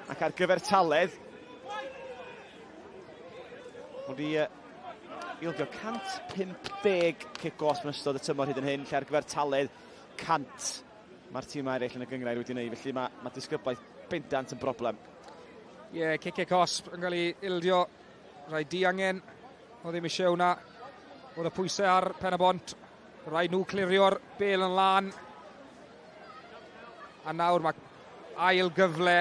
Ac ar gyfer taledd, wedi ildio 150 cic gosb yn ystod y tymor hyd yn hyn, lle ar gyfer taledd 100 mae'r tîmau eraill yn y gynghrair wedi wneud, felly mae, mae disgyblaeth bendant yn broblem. Ie, yeah, cicio cosb yn cael ei ildio, rhai diangen, o ddim eisiau hwnna. Oedd y pwysau ar Pen y Bont, rhaid nhw clirio'r bel yn lan. A nawr mae ail gyfle,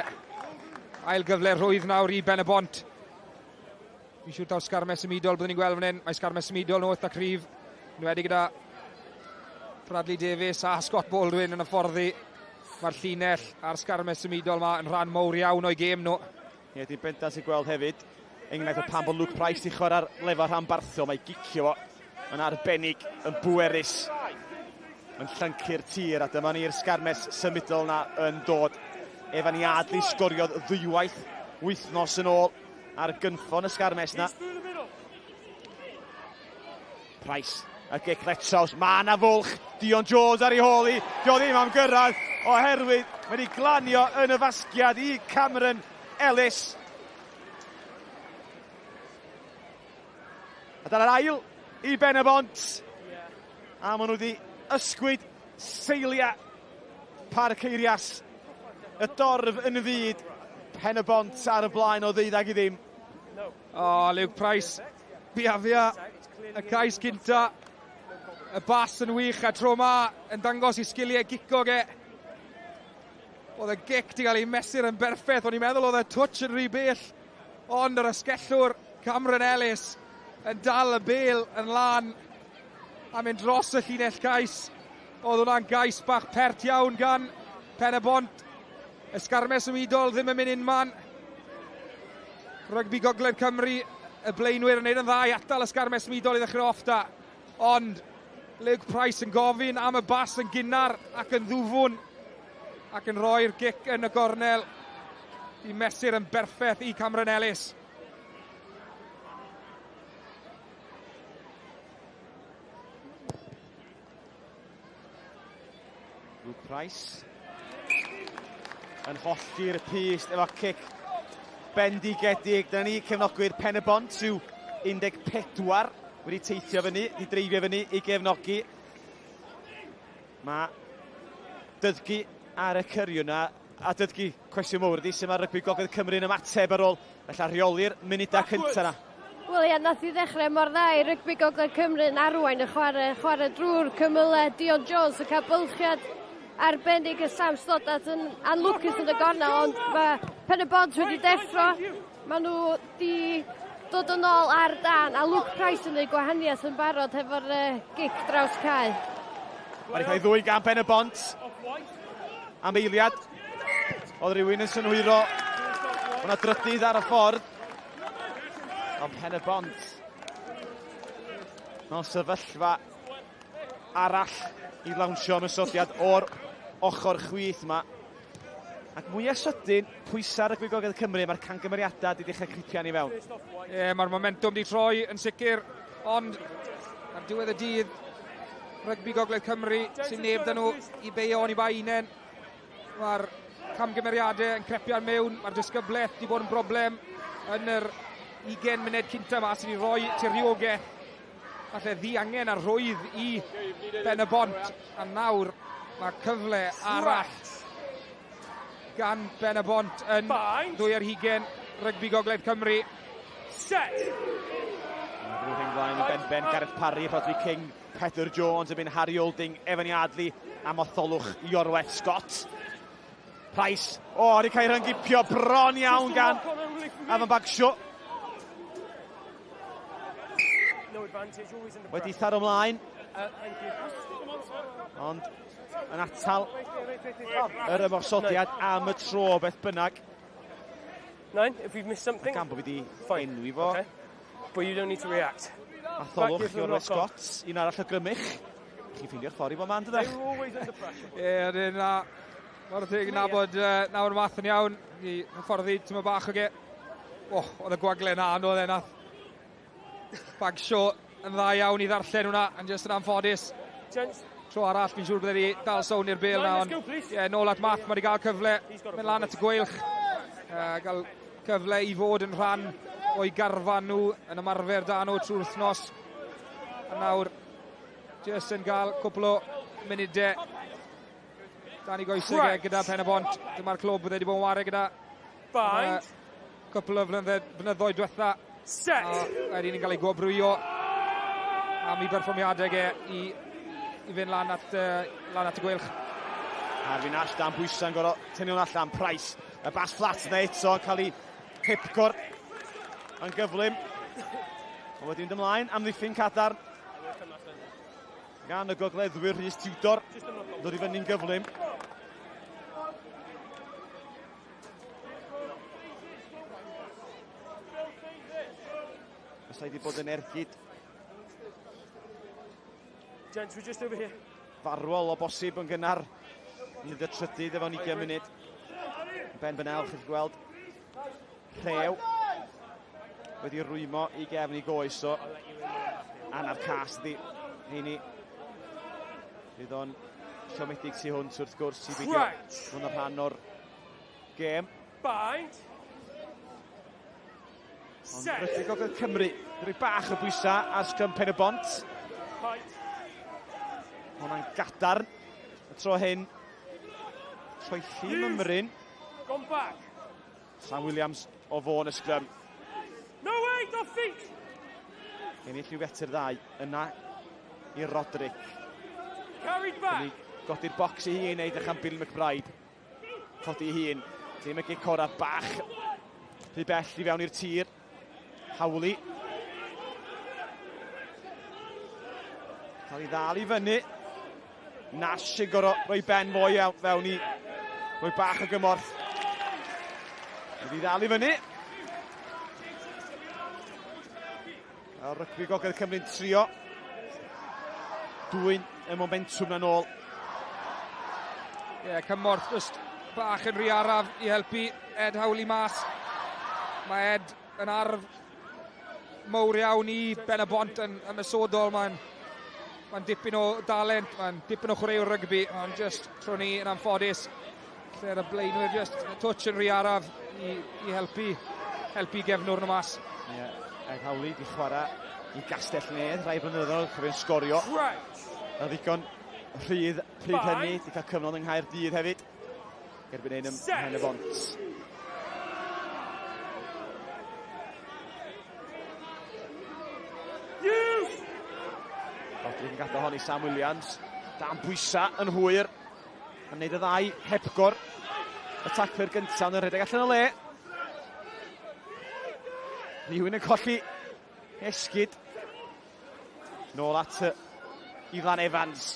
ail gyfle rhwydd nawr i Ben y Bont. Fi'n siŵr taw sgarmes symudol byddwn ni'n gweld fan hyn. Mae sgarmes symudol nhw eitha cryf. Yn wedi gyda Bradley Davies a Scott Baldwin yn y fforddi. Mae'r llinell a'r sgarmes symudol yma yn rhan mowr iawn o'i gêm nhw. Ie, dwi'n bendant sy'n gweld hefyd. Enghraifft o pan bod Luke Price di chwarae'r lefel rhanbarthol, mae gicio fo yn arbennig, yn bwerus, yn llyncu'r tir, a dyma ni'r sgarmes symudol na yn dod. Evan Yardley sgoriodd ddwywaith wythnos yn ôl ar gynffon y sgarmes na. Price a gic letraws. Mae yna fwlch. Dion Jones ar ei hôl i. Dio ddim am gyrraedd oherwydd mae wedi glanio yn y fasgiad i Cameron Ellis. A dyna'r ail i Ben y Bont. A maen nhw wedi ysgwyd seiliau Parc Eirias. Y dorf yn y fyd. Pen y Bont ar y blaen o ddeuddag i ddim. O, oh, Luke Price. Biafia. Y cais cynta. Y bas yn wych a tro ma yn dangos i sgiliau gico ge. Oedd y gic di gael ei mesur yn berffaith. O'n i'n meddwl oedd y touch yn rhy bell. Ond yr asgellwr Cameron Ellis yn dal y bel yn lan a mynd dros y llinell cais. Oedd hwnna'n gais bach pert iawn gan Pen y Bont. Ysgarmes symudol ddim yn mynd unman. Rygbi Gogledd Cymru, y blaenwyr yn neud yn dda i atal ysgarmes symudol i ddechrau off da. Ond Luke Price yn gofyn am y bas yn gynnar ac yn ddwfwn ac yn rhoi'r gic yn y gornel i mesur yn berffaith i Cameron Ellis. Luke Price yn hollti'r pyst efo cic bendigedig. Dyna ni cefnogwyr Pen y Bont yw 14 wedi teithio fyny, wedi dreifio fyny i gefnogi. Mae Dyddgu ar y cyriw na, a Dyddgu, cwestiwn mowr ydy, sut mae rygbi Gogledd Cymru yn ymateb ar ôl ella rheoli'r munudau cyntaf na. Wel ia, nath i ddechrau mor dda i rygbi Gogledd Cymru yn arwain y chwarae, chwarae drwy'r cymylau. Dion Jones yn cael bylchiad arbennig y Sam Stoddart yn anlwcus yn y gornel, ond mae Pen y Bont wedi deffro. Maen nhw di dod yn ôl ar dan, a Luke Price yn gwneud gwahaniaeth yn barod hefo'r uh, gic draws cae. Mae'n cael ei ddwy gan Ben y Bont. Am eiliad. Oedd rhywun yn synhwyro. O'na drydydd ar y ffordd. Ond Pen y Bont. Mewn sefyllfa arall i lawnsio ymosodiad o'r ochr chwith yma. Ac mwyaf sydyn, pwysau rygbi Gogledd Cymru, mae'r cangymeriadau wedi dechrau cripian i fewn. Ie, yeah, mae'r momentum wedi troi yn sicr, ond ar diwedd y dydd, rygbi Gogledd Cymru sy'n neb dyn nhw i beio oni bai unen. Mae'r camgymeriadau yn crepian mewn, mae'r disgyblaeth wedi bod yn broblem yn yr 20 munud cynta yma sydd wedi rhoi tiriogaeth falle ddiangen a rhwydd i Ben y Bont. A nawr mae cyfle arall gan Ben y Bont yn 22 rygbi Gogledd Cymru. Set! Mae rheng flaen yn ben-ben, Gareth Parry, Rhodri King, Pedr Jones, yn mynd Harry Olding, Evan Yardley a Motholwch Iorwerth Scott. Price, o, oh, wedi cael ei rhyngipio bron iawn gan Afan Bagshaw. Wedi tharo ymlaen. Ond yn atal yr ymosodiad am y tro beth bynnag. Nine, if we've missed something. Gan bod fi wedi enwi fo. Okay. But you don't need to react. Atholwch Iorwerth Scott, un arall o Grymych. Chi'n ffeindio'r ffordd i bob man, dydych? Ie, ydyn, na. Mae'r teg yn nabod nawr math yn iawn. I hyfforddi tyma bach o ge. O, oh, oedd y gwagle na, oedd e nath. Bagshaw yn dda iawn i ddarllen hwnna, yn just yn anffodus. Tro arall, fi'n siŵr bydde wedi dal sown i'r bel na, ond ie, nôl at Math, mae wedi cael cyfle, mynd lan at y gweilch, gael cyfle i fod yn rhan o'i garfan nhw, yn ymarfer da nhw trwy'r wythnos. A nawr, jyst yn cael cwpl o munudau dan i goesau right. gyda Pen y Bont. Dyma'r clwb bydde wedi bod yn ware gyda Bind. Cwpl o flynyddoedd diwetha. Set. A wedyn yn cael ei gwobrwyo am ei berfformiadau ge i fynd lan at, lan at y gweilch. Harvey Nash dan bwysau yn gorfod tynnu hwn allan. Price, y bas fflat na eto yn cael ei hipgor yn gyflym. Ond wedi mynd ymlaen, amddiffyn cadarn gan y gogleddwyr Rhys Tudor. Dod i fyny'n gyflym. Fysa wedi bod yn ergyd. Gents, we're just over here. Farwol o bosib yn gynnar. Nid y trydydd efo 20 munud. Ben Bennell, chi'n gweld. Rhew. Wedi rwymo i gefn i goes o. Anaf cas ydi. Heini. Fydd o'n siomedig tu hwnt wrth gwrs i beidio fod yn rhan o'r gêm. Bind. Ond rygbi Gogledd Cymru, rhoi bach o bwysau ar sgrym Pen y Bont. Hwnna'n gadarn. Y tro hyn, troelli mymryn. Gone back. Sam Williams o fôn y sgrym. No way, off feet! Ennill rhyw fetr ddau yna i Roderick. Carried back. Godi'r bocs i hun, edrych am Bill McBride. Codi ei hun. Dim y gic ora bach. Rhy bell i fewn i'r tir. Hawli. Cael ei ddal i fyny. Nash yn gorfod rhoi ben fo i fewn i rhoi bach o gymorth. Wedi ddal i fyny. A rygbi Gogledd Cymru'n trio dwyn y momentwm na nôl. Ie, yeah, cymorth just bach yn rhy araf i helpu Ed Howley mas. Mae Ed yn arf mawr iawn i Ben y Bont yn ymosodol. Mae'n mae dipyn o dalent, mae'n dipyn o chwaraewr rygbi, ond just tro ni yn anffodus. Lle'r y blaenwyr just touch yn rhy araf i helpu gefnwr nhw mas. Ie, yeah, Ed Howley di chwarae i Gastell Nedd rai blynyddoedd, cofio'n sgorio. Na ddigon rhydd pryd hynny, di cael cyfnod yng Nghaerdydd hefyd. Erbyn hyn ym Mhen y Bont. Roderick yn gadael hon i Sam Williams. Dan bwysa yn hwyr. Yn neud y ddau hepgor. Y tacler gyntaf yn rhedeg allan o le. Rhywun yn colli esgid. Nôl at Ifan Evans.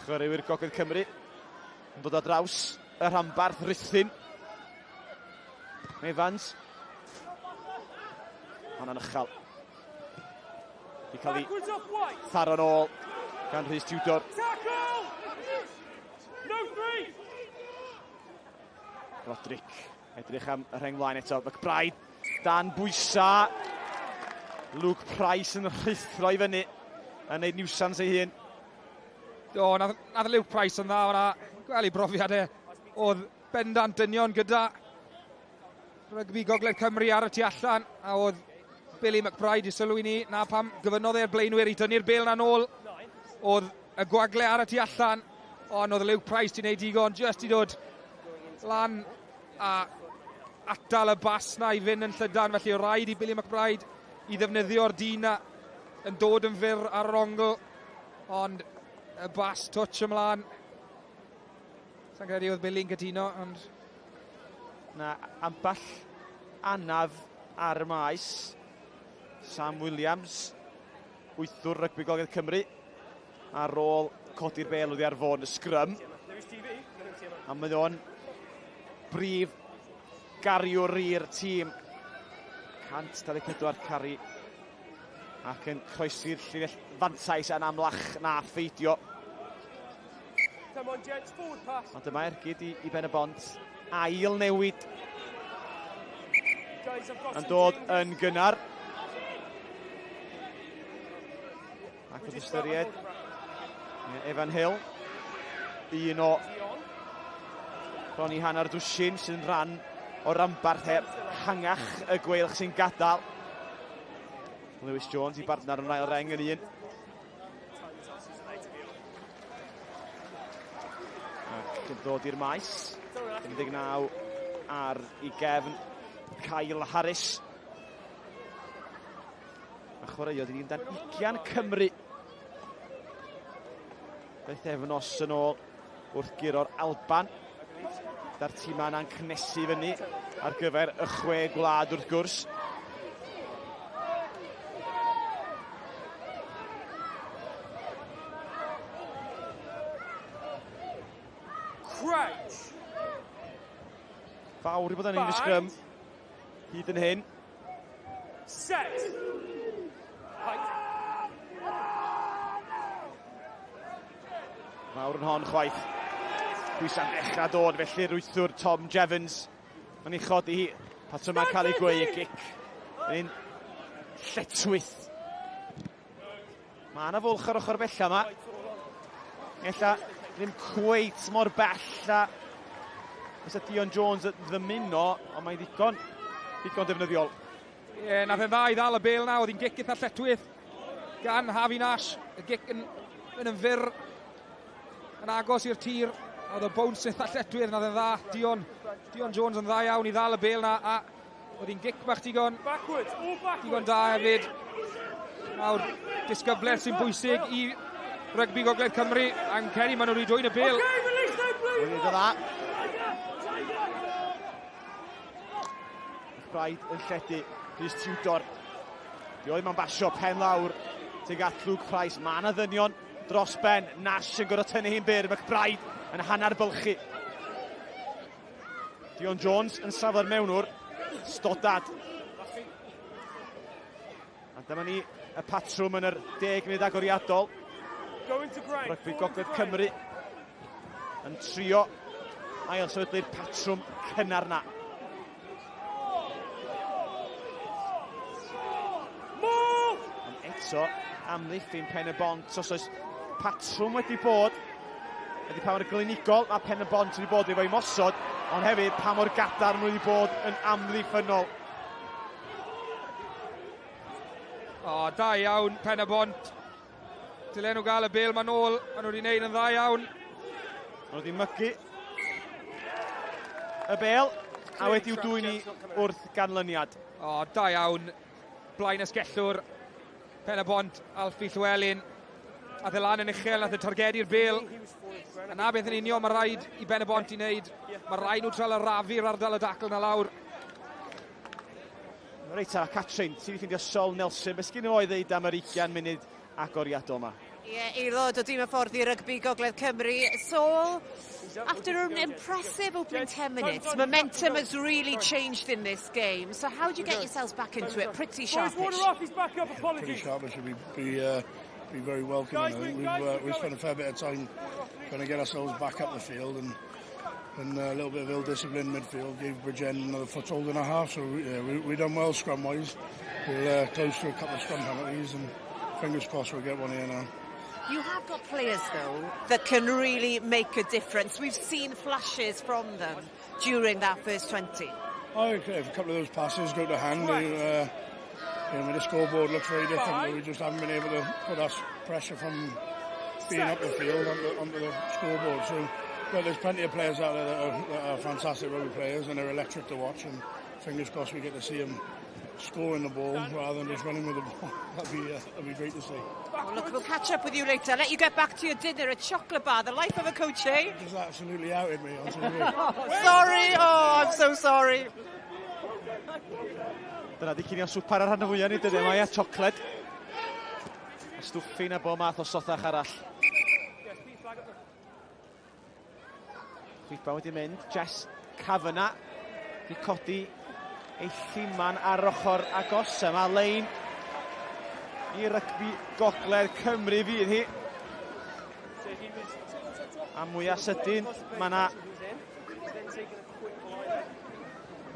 Chwaraewyr Gogledd Cymru yn dod ar draws y rhanbarth Rhuthun. Evans. Hwna'n uchel. Di cael ei tharo nôl gan Rhys Tudor. Tackle! No three! Roderick edrych am y rheng flaen eto. McBride dan bwysa. Luke Price yn rhuthro i fyny a wneud niwsans ei hun. Do, nath, nath Luke Price yn dda o'na. Gwel i brofiad e. Oedd bendant dynion gyda rygbi Gogledd Cymru ar y tu allan, a oedd Billy McBride i sylw i ni, na pam gyfynodd e'r blaenwyr i dynnu'r bel na nôl. Oedd y gwagle ar y tu allan, ond oedd Luke Price di wneud digon, just i dod lan a atal y bas na i fynd yn llydan, felly o rhaid i Billy McBride i ddefnyddio'r dyn na yn dod yn fyr ar yr ongl, ond y bas touch ymlaen. Sa'n credu oedd Billy'n cytuno, ond... Na, amball anaf ar y maes. Sam Williams, wythwr rygbi Gogledd Cymru, ar ôl codi'r bel oddi ar fôn y sgrym. A mae o'n brif gariwr i'r tîm. 124 cari ac yn croesi'r llinell fantais yn amlach na pheidio. Come on, gents, forward pass. Ond dyma ergyd i, i Ben y Bont. Ail newid yn dod yn gynnar. Ac wrth ystyried, Evan Hill, un o bron i hanner dwsin sy'n rhan o ranbarth hangach y gweilch sy'n gadael. Lewis Jones i bartner yn ail reng yn un. Ac yn dod i'r maes. 19 ar i gefn Kyle Harris. A chwaraeodd i dan 20 Cymru. Beth efnos yn ôl wrth guro'r Alban. Da'r tîmau yna'n cnesu fyny ar gyfer y chwe gwlad wrth gwrs. Crouch. Fawr i bod yn un sgrym hyd yn hyn. Set. Height. Fawr yn hon chwaith. Pwysau'n dechrau dod, felly'r wythwr Tom Jevons. Mae'n ei chodi hi. Patrymau cael ei gweu, y gic. Yn un lletwyth. Mae yna fwlch ar ochr bella yma. Ella ddim cweit mor bell a fysa Dion Jones yn ddymuno, ond mae'n ddigon, ddigon defnyddiol. Ie, yeah, nath e'n dda i ddal y bel na, oedd hi'n gic eitha lletwyth gan Harvey Nash. Y gic yn mynd yn fyr, yn agos i'r tir. Oedd y bounce eitha lletwyth, nath e'n dda. Dion, Dion Jones yn dda iawn i ddal y bel na, a oedd hi'n gic bach digon, backwards, all backwards. Digon da hefyd. Nawr, disgybleth sy'n bwysig i rygbi Gogledd Cymru, a'n credu maen nhw wedi dwyn y bel. Okay, release no blue. Wedi dda. McBride yn lledu, Rhys Tudor. Di oedd ma'n basio pen lawr tuag at Luke Price. Mae yna ddynion dros ben. Nash yn gorfod tynnu hi'n byr. McBride yn hanner bylchu. Dion Jones yn safle'r mewnwr. Stoddard. A dyma ni y patrwm yn yr 10 munud agoriadol. Rygbi Gogledd Cymru yn trio ail sefydlu'r patrwm cynnar na. Ond eto, amddiffyn Pen y Bont, os oes patrwm wedi bod, ydy pa mor glinigol mae Pen y Bont wedi bod efo'i mosod, ond hefyd pa mor gadarn wedi bod yn amddiffynnol. O, da iawn, Pen y Bont. Dylen nhw gael y bel ma'n ôl, maen nhw wedi gwneud yn dda iawn. Maen nhw wedi mygu y bel, a wedi'w dwyn i wrth ganlyniad. O, da iawn, blaen ysgellwr, Pen y Bont, Alfie Llewellyn. Ath e lan yn uchel, nath e targedu'r bel. A na beth yn union mae rhaid i Ben y Bont i wneud. Mae rhaid nhw trael arafu'r ardal y dacl na lawr. Reit ara, Catrin, ti wedi ffeindio Sol Nelson. Beth sgyn nhw o'i ddeud am yr 20 munud agoriadol yma? Ie, yeah, aelod o dîm y fforddi rygbi Gogledd Cymru. Sol, after an impressive opening 10 minutes, momentum has really changed in this game. So how do you get yourselves back into it? Pretty sharpish. Pretty sharpish would be very welcome. I think we've spent a fair bit of time trying to get ourselves back up the field, and And a little bit of ill discipline in midfield gave Bridgend another foothold and a half. So yeah, we done well scrum-wise. We're close to a couple of scrum penalties, and fingers crossed we'll get one here now. You have got players, though, that can really make a difference. We've seen flashes from them during that first 20. Oh, okay, if a couple of those passes go to hand, they, you know, the scoreboard looks very different, but we just haven't been able to put us pressure from being up the field onto the scoreboard. So, well, there's plenty of players out there that are fantastic rugby players, and they're electric to watch, and fingers crossed we get to see them scoring the ball rather than just running with the ball. That'd be great to see. Well, look, we'll catch up with you later. I'll let you get back to your dinner at Chocolate Bar, the life of a coach, eh? Just absolutely outed me on TV. Oh, sorry, oh, I'm so sorry. Dyna di cinio swpar ar rhan fwyaf ni dyddiau yma, ia, siocled. A stwffin a bob math o sothach arall. Chwiban wedi mynd, Jess Kavanagh di codi ei lluman ar ochr agos yma, lein i rygbi Gogledd Cymru fydd hi. A mwyaf sydyn, mae yna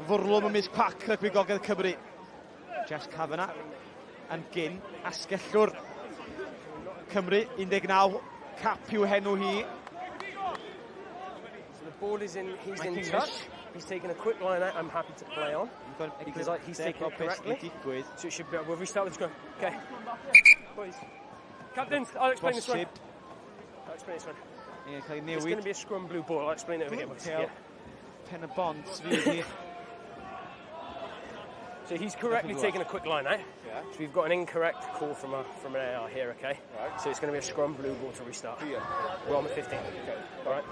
fwrlwm ymysg pac rygbi Gogledd Cymru. Jess Kavanagh yn gyn asgellwr Cymru, 19, cap i'w henw hi. So the ball is in, he's Mike in English. touch. He's taken a quick line out. I'm happy to play on because he's taken it correctly. So it should be, we'll restart with the scrum. Okay. Boys. Captains, I'll explain this one. Bosib. I'll explain this one. Ie, cael ei It's going newid. to be a scrum blue ball. I'll explain it over here, boys. Pêl Yeah. Pen y Bont fydd hi. So he's correctly taken a quick line out. Yeah. So we've got an incorrect call from an AR here, okay? Right. So it's going to be a scrum blue ball to restart. Yeah. We're on the 15. Okay. All right.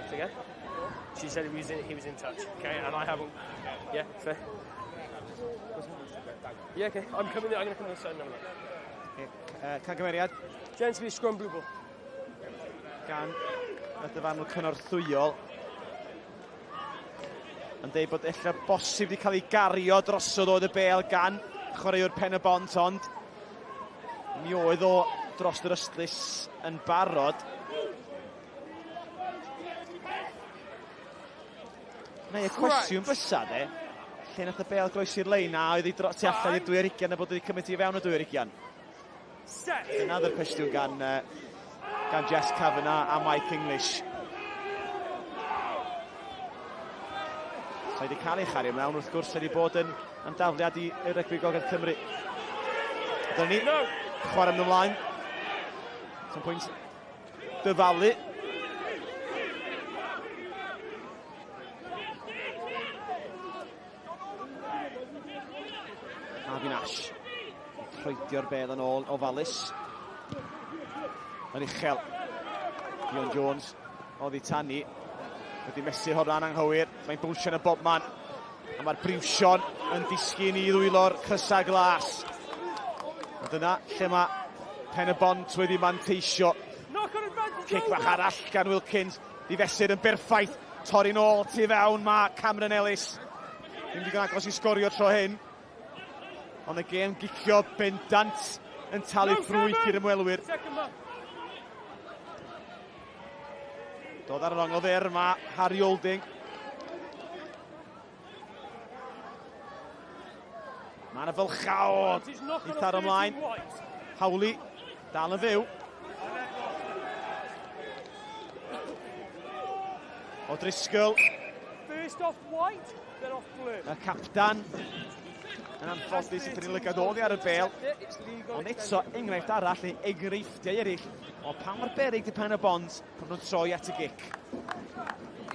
So again? She said he was in touch. Okay, and I haven't. Yeah, fair. Yeah, okay. I'm coming. I'm going to come to the side and have a look. Ie, Camgymeriad Gents, be a scrum blue ball. gan y dyfarnwr cynorthwyol yn deud bod ella bosib wedi cael ei gario drosodd oedd y bêl gan chwaraewr Pen y Bont, ond mi oedd o dros yr ystlys yn barod. Neu y cwestiwn bysa de, lle nath y bêl groesi'r lein a oedd hi tu allan i'r 22 a bod wedi cymryd i fewn y 22. Set. Dyna oedd y cwestiwn gan Jess Kavanagh a Mike English. Sa wedi cael ei chario mewn, wrth gwrs, wedi bod yn dafliad i rygbi Gogledd Cymru. Dyna ni, chwarae mynd ymlaen. Sa'n pwynt dyfalu. Avi Nash. Troedio'r bel yn ôl ofalus. Yn uchel. Dion Jones oddi tani. Wedi mesur hwnna'n anghywir. Mae'n bwnsio yn y bobman. A mae'r briwsion yn disgyn i ddwylo'r crysa glas. A dyna lle mae Pen y Bont wedi manteisio. Cic bach arall gan Wilkins. Di fesur yn berffaith. Torri'n ôl tu fewn mae Cameron Ellis. Ddim digon agos i sgorio tro hyn. Ond y gêm gicio bendant yn talu ffrwyth i'r ymwelwyr. Dod ar yr ongl dde mae Harry Olding. Mae yna fylchawd. Eitha ar ymlaen. Howley dal yn fyw. O'Driscoll. First off white, then off blue. Y captan yn anffodus i tynnu lygad oddi ar y bêl. Ond eto, enghraifft arall, neu enghreifftiau eraill, o pa mor beryg di Pen y Bont pan nhw'n troi at y gic.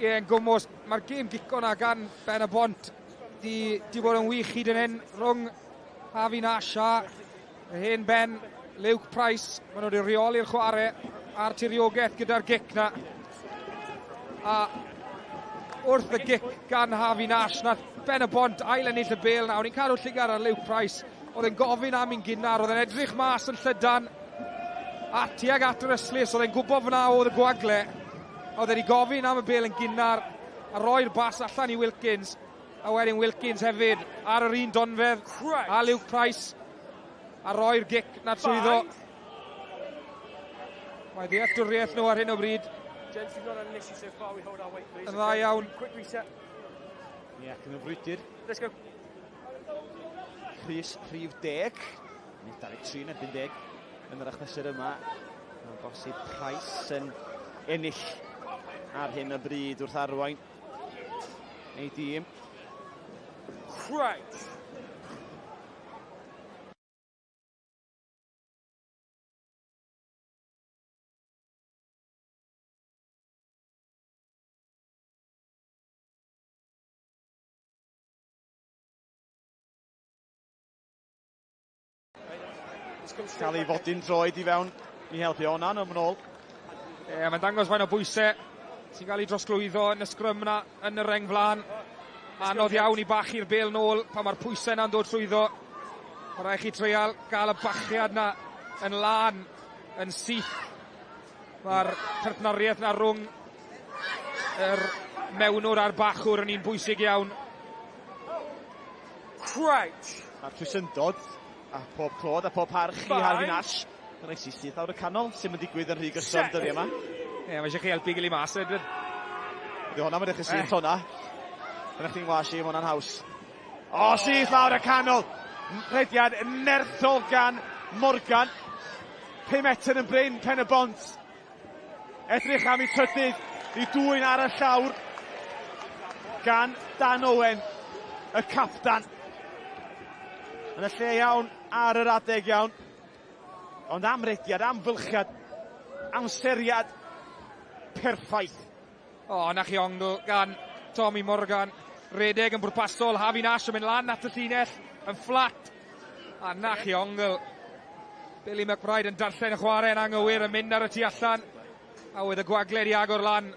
Ie, yn gwmws, mae'r gêm gico na gan Ben y Bont di bod yn wych hyd yn hyn rhwng Harvey Nash a yr hen Ben, Luke Price. Maen nhw wedi rheoli'r chwarae a'r tiriogaeth gyda'r gic na. A wrth y gic gan Harvey Nash, nath Ben y Bont ail ennill y bêl na. O'n i'n cadw llygad ar Luke Price. Oedd e'n gofyn am un gynnar, oedd e'n edrych mas yn llydan a tuag at yr ystlys, oedd e'n gwybod fyna oedd y gwagle. Oedd e wedi gofyn am y bêl yn gynnar a roi'r bas allan i Wilkins. A wedyn Wilkins hefyd ar yr un donfedd a Luke Price a roi'r gic na trwyddo. Mae ddealltwriaeth nhw ar hyn o bryd. Gents, we've not had an issue so far. We hold our weight, please. Yn dda iawn. Quick reset. Ie, ac yn y frwydr. Let's go. Rhys rhif 10. Nid 23 yn erbyn 10 yn yr achlysur yma. Mae'n bosib Price yn ennill ar hyn o bryd wrth arwain ei dîm. Crouch. Cael ei fodyn droed i fewn i helpu honna, nhw'n ôl. Ie, yeah, mae'n dangos faint o bwysau sy'n cael ei drosglwyddo yn y sgrym na yn y reng flan. Anodd iawn i bachu'r bel nôl pan mae'r pwysau na'n dod trwyddo. Mae rhaid chi treial gael y bachiad na yn lan, yn syth. Mae'r partneriaeth na rhwng yr mewnwr a'r bachwr yn un bwysig iawn. Crouch! A'r trwysyndod, a pob clod a pob parch i Harvey Nash. Yn rhaid syth lawr y canol, sy'n mynd digwydd yn rhy gyson dyddiau yma. Ie, yeah, mae eisiau chi helpu gili mas. Edward. Ydy hwnna, mae'n dechrau syth hwnna. Dyna chdi'n was i, mae hwnna'n haws. O, syth lawr y canol! Rhediad nerthol gan Morgan. 5 metr yn brin, pen y bont. Edrych am ei trydydd i dwyn ar y llawr gan Dan Owen, y captan. Yn y lle iawn ar yr adeg iawn. Ond am rediad, am fylchiad, amseriad perffaith. O, na chi ongl gan Tommy Morgan. Redeg yn bwrpasol, Harvey Nash yn mynd lan at y llinell, yn fflat. A na chi ongl. Billy McBride yn darllen y chwarae yn anghywir, yn mynd ar y tu allan. A oedd y gwagle di agor lan.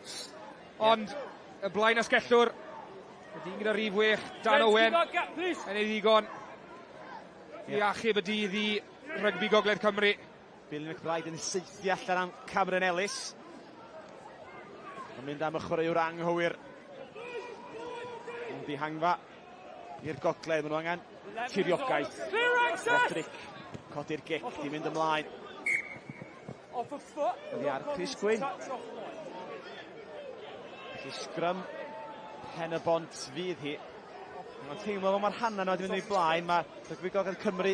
Ond y blaen asgellwr, y dyn gyda rif wech, Dan Owen, yn ei ddigon i achub y dydd i rygbi Gogledd Cymru. Billy McBride yn saethu allan am Cameron Ellis. Yn mynd am y chwaraewr anghywir. Ond dihangfa i'r gogledd, maen nhw angen tiriogaeth. Roderick, codi'r gic, di mynd ymlaen. Oddi ar Chris Gwyn. Felly sgrym pen y bont fydd hi. Mae'n teimlo fel mae'r hanner nhw wedi mynd o'i blaen. Mae Rygbi Gogledd Cymru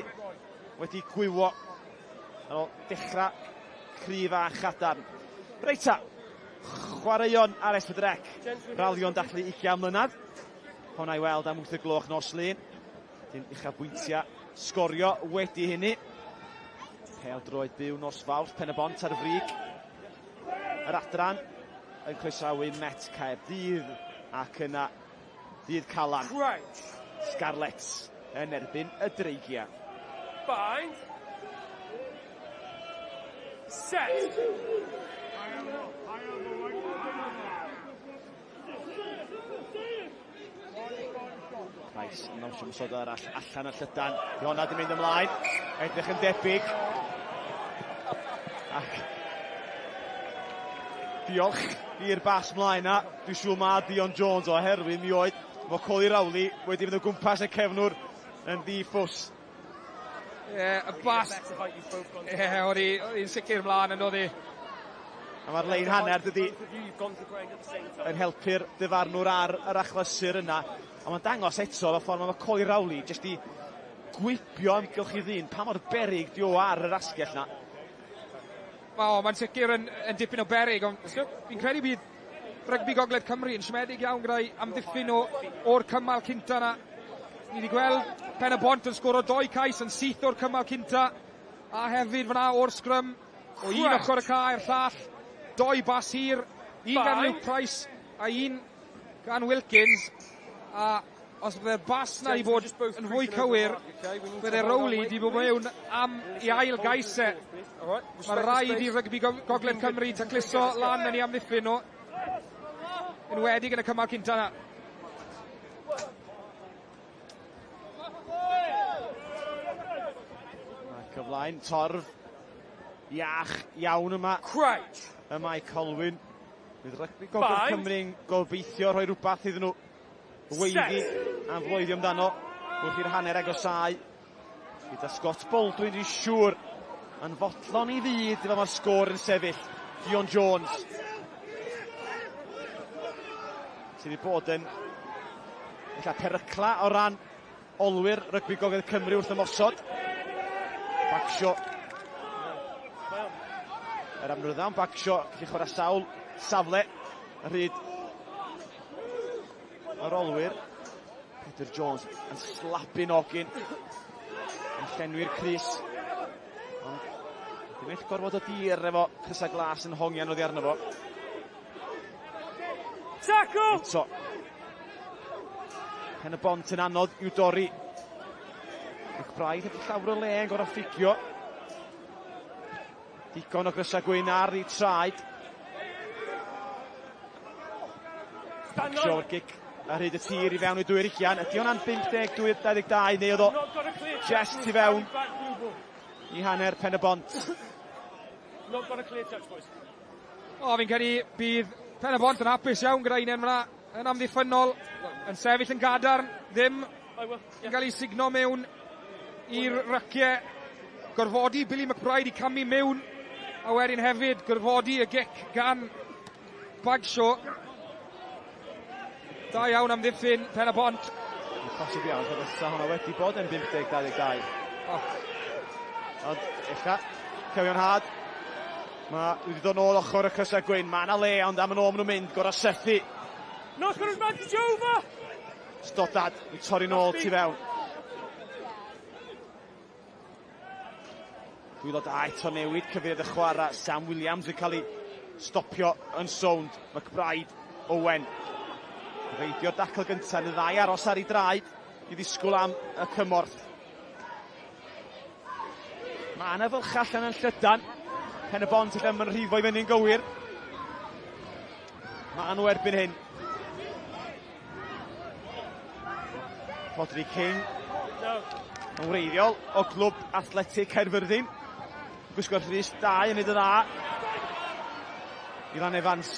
wedi gwywo ar ôl dechrau cryf a chadarn. Reit ta, chwaraeon ar S4C, ralio'n dathlu 20 mlynedd. Honna i weld am 8 y gloch nos Lun. Dyn uchafbwyntiau sgorio wedi hynny. Pêl droed byw nos Fawrth, Pen y Bont ar y frig. Yr adran yn croesawu Met Caerdydd ac yna Ddydd Calan. Crouch. Scarlets yn erbyn y Dreigiau. Bind. Set. Price yn lawnsio ymosod arall allan y llydan. Di honna di mynd ymlaen. Edrych yn debyg. Ac diolch i'r bas mlaen na. Dwi'n siŵr ma Dion Jones oherwydd mi oedd Macaulay Rowley wedi mynd o gwmpas y cefnwr yn ddi-ffws. Ie, yeah, y bas. Ie, yeah, oedd hi'n sicr mlaen yn oedd hi. A mae'r lein hanner dydy yn helpu'r dyfarnwr ar yr achlysur yna. A mae'n dangos eto y ffordd mae Macaulay Rowley jyst i gwibio amgylch i ddyn pa mor beryg di o ar yr asgell na. O, mae'n sicr yn, yn dipyn o beryg, ond fi'n credu bydd rygbi Gogledd Cymru yn siomedig iawn gyda'i amddiffyn o, o'r cymal cynta na. Ni wedi gweld Pen y Bont yn sgoro doi cais yn syth o'r cymal cynta, a hefyd fyna o'r sgrym o un ochr y cae i'r llall, doi bas hir, un gan Luke Price a un gan Wilkins, a Os bydde'r bas na i fod yn fwy cywir, bydde Rowley di bod mewn am i ail gais e. Mae rhaid i rygbi Gogledd Cymru tacluso lan yn ei amddiffyn nhw. Enwedig yn y cymal cynta na. Ac o flaen torf iach iawn yma. Crouch. Y mae Colwyn. Bydd rygbi Gogledd Cymru'n gobeithio rhoi rhywbeth iddyn nhw. Weiddi am floeddio amdano wrth i'r hanner agosáu. Gyda Scott Baldwin dwi'n siŵr yn fodlon i fyd fel mae'r sgôr yn sefyll. Dion Jones. Sydd wedi bod yn ella perycla o ran olwyr rygbi Gogledd Cymru wrth ymosod. Bagshaw. Yr amryddawn Bagshaw, gallu chwarae sawl safle ar hyd yr olwyr. Peter Jones yn slapu nogyn. Yn llenwi'r crys. Ond ddim eich gorfod o dir efo crysau glas yn hongian oddi arno fo. Tackle! Eto. Pen y bont yn anodd i'w dorri. McBride heb llawer o le yn gorau ffugio. Digon o grysau gwyn ar ei traed. Short gic ar hyd y tir i fewn i dwy'r ugian. Ydy hwnna'n 52, 22 neu oedd o just i fewn i hanner pen y bont. Not got a clear touch, boys. O, fi'n credu bydd Pen y Bont yn hapus iawn gyda un fyna yn amddiffynnol, yn sefyll yn gadarn, ddim yn cael ei sugno mewn i'r ryciau. Gorfodi Billy McBride i camu mewn, a wedyn hefyd gorfodi y gic gan Bagshaw. Da iawn amddiffyn Pen y Bont. Posib iawn, pe fysa hwnna wedi bod yn 50-22. Oh. Ond, ella, cyfiawnhad. Mae wedi dod nôl ochr y crysau gwyn. Mae yna le, ond am yn ôl maen nhw'n mynd, gorau sethu. Not got advantage over! Stoddard yn torri nôl tu fewn. Dwylo da eto newid cyfeiriad y chwarae. Sam Williams yn cael ei stopio yn sownd. McBride, Owen. Reidio'r dacl gyntaf yn y ddau aros ar ei draed i ddisgwyl am y cymorth. Mae yna fylch allan yn llydan. Pen y bont allan mae'n rhifo i fyny'n gywir. Mae nhw erbyn hyn. Rodri King. Yn wreiddiol o glwb Athletic Caerfyrddin. Gwisgo'r rhys 2 yn neud y dda. Ifan Evans.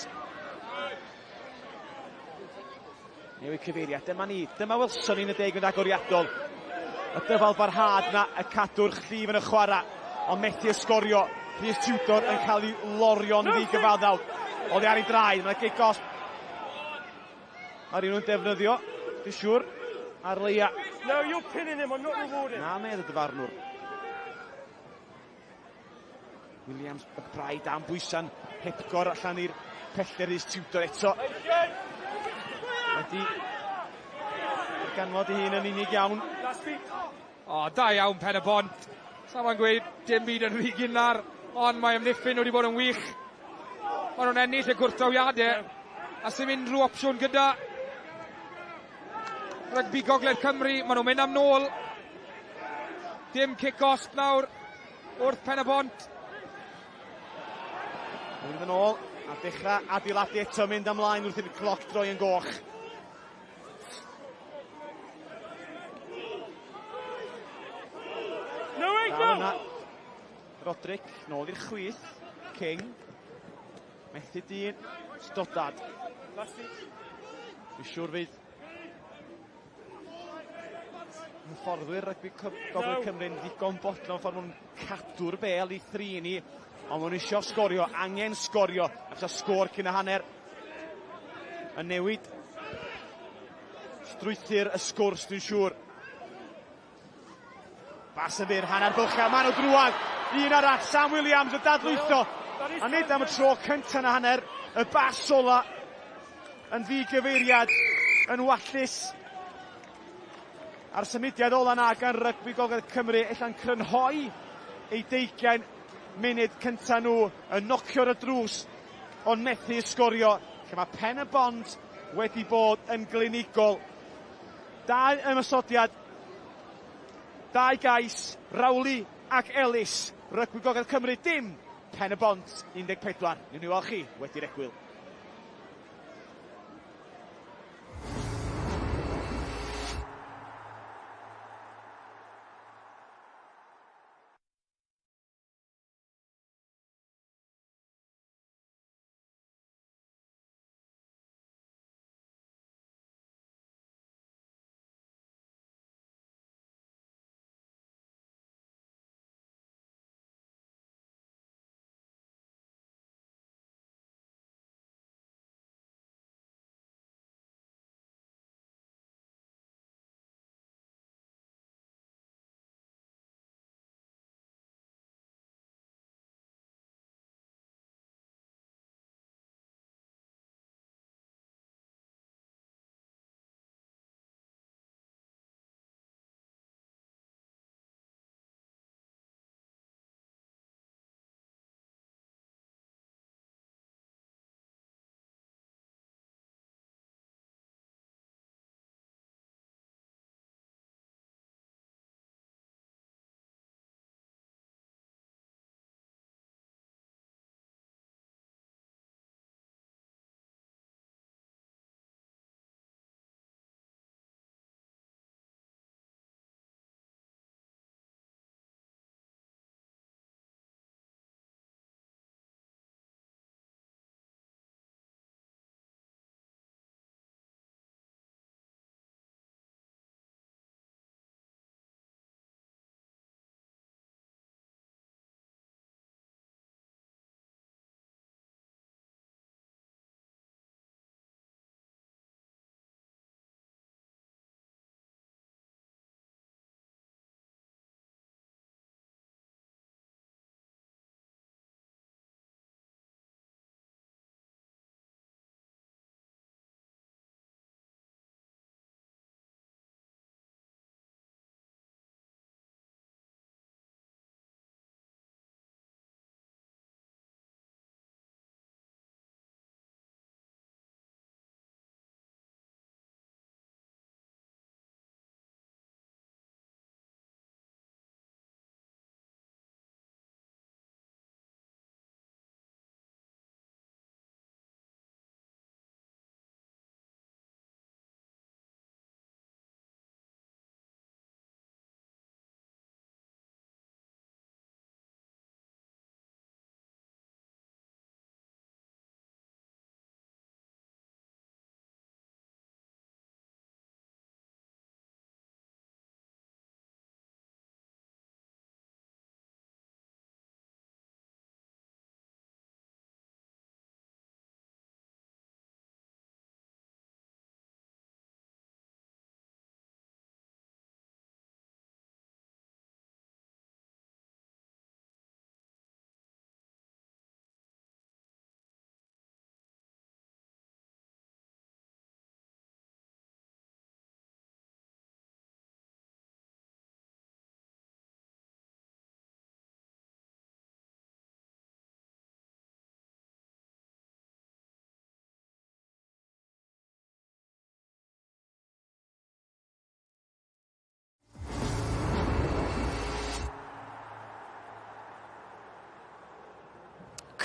Newid cyfeiriad. Dyma ni. Dyma welson ni'n y deg mynd agoriadol. Y dyfal barhad na, y cadw'r llif yn y chwarae. Ond methu ysgorio. Rhys Tudor yn cael ei lorio'n ddigyfaddawd. Oddi ar ei draed. Mae'n gic gosb. Ar un nhw'n defnyddio. Dwi'n siŵr. Ar leia. No, you're pinning him, I'm not rewarding. Na, medd y dyfarnwr. Williams, McBride am bwysa'n hepgor allan i'r pellter Rhys Tudor eto. Wedi ganfod ei hun yn unig iawn. O, da iawn Pen y Bont. Sa fo'n gweud dim byd yn rhy gynnar, ond mae amddiffyn wedi bod yn wych. Maen nhw'n ennill y gwrthdrawiadau, a sy'n unrhyw opsiwn gyda Rygbi Gogledd Cymru. Maen nhw'n mynd am nôl. Dim cic-osb nawr wrth Pen y Bont. Mynd yn ôl a dechrau adeiladu eto, mynd ymlaen wrth i'r cloc droi yn goch. No, wait, no! Roderick, nôl i'r chwith. King. Methu dyn. Stoddard. Dwi'n siŵr fydd hyfforddwyr rygbi Gogledd Cymru'n ddigon bodlon ffordd nhw'n cadw'r bel i thrin i, ond maen nhw eisiau sgorio, angen sgorio, a fysa sgôr cyn y hanner yn newid strwythur y sgwrs, dwi'n siŵr. Bas yn fyr, hanner bylchau, maen nhw drwad. Un arall, Sam Williams yn dadlwytho. A nid am y tro cyntaf na hanner, y bas ola yn ddigyfeiriad, yn wallus. A'r symudiad ola na gan Rygbi Gogledd Cymru, ella'n crynhoi ei deugain munud cyntaf nhw, yn nocio ar y drws, ond methu sgorio, lle mae Pen y Bont wedi bod yn glinigol. Dau ymosodiad, dau gais, Rowley ac Ellis. Rygbi Gogledd Cymru dim, Pen y Bont 14. Newn ni weld chi wedi'r egwyl.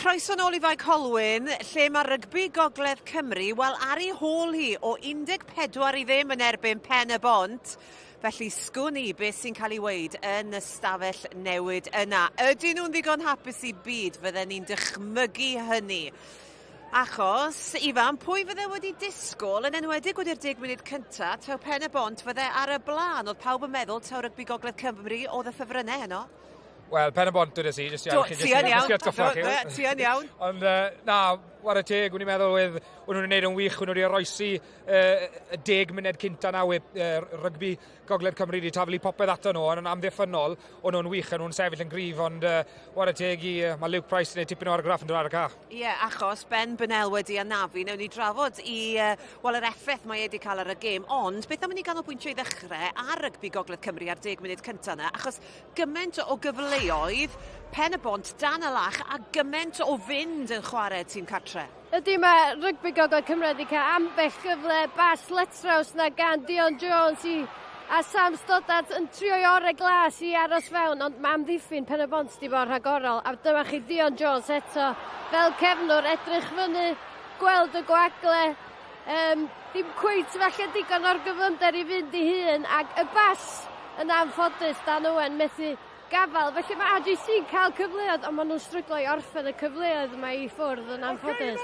Croeso nôl i Fae Colwyn, lle mae rygbi Gogledd Cymru, wel ar ei hôl hi o 14 i ddim yn erbyn Pen y Bont. Felly sgwn i beth sy'n cael ei weud yn y stafell newid yna. Ydyn nhw'n ddigon hapus i byd? Fydden ni'n dychmygu hynny. Achos, Ifan, pwy fydde wedi disgwyl, yn enwedig wedi'r 10 munud cynta, taw Pen y Bont fydde ar y blaen. Oedd pawb yn meddwl taw rygbi Gogledd Cymru oedd y ffefrynnau heno. Wel, Pen y Bont dwedes i, jyst i chi. Ti yn iawn. Ti yn iawn. Ond na, whare teg, o'n i'n meddwl oedd o'n nhw'n gwneud yn wych, o'n nhw wedi oroesi y 10 munud cynta na rygbi Gogledd Cymru wedi taflu popeth ato nhw, ond yn amddiffynnol, o'n nhw'n wych, o'n nhw'n sefyll yn gryf, ond whare teg i, mae Luke Price yn gwneud tipyn o argraff yn dod ar y ca. Ie, yeah, achos Ben Burnell wedi anafu, newn ni drafod i, wel, yr effaith mae wedi cael ar y gêm, ond beth am i ni ganolbwyntio i ddechrau ar rygbi Gogledd Cymru ar 10 munud cynta yna, achos gymaint o gyfleoedd, Pen y Bont dan y lach a gymaint o fynd yn chwarae tîm cartre. Ydy, mae rygbi Gogledd Cymru wedi cael ambell gyfle bas letraws na gan Dion Jones i a Sam Stoddart yn trio i orau glas i aros fewn, ond mae amddiffyn Pen y Bont di bod rhagorol. A dyma chi Dion Jones eto fel cefnwr, edrych fyny, gweld y gwagle, dim cweit falle digon o'r gyflymder i fynd i hun, ac y bas yn anffodus Dan Owen methu gafal. Felly mae RGC yn cael cyfleoedd, ond maen nhw'n stryglo i orffen y cyfleoedd yma i ffwrdd yn anffodus.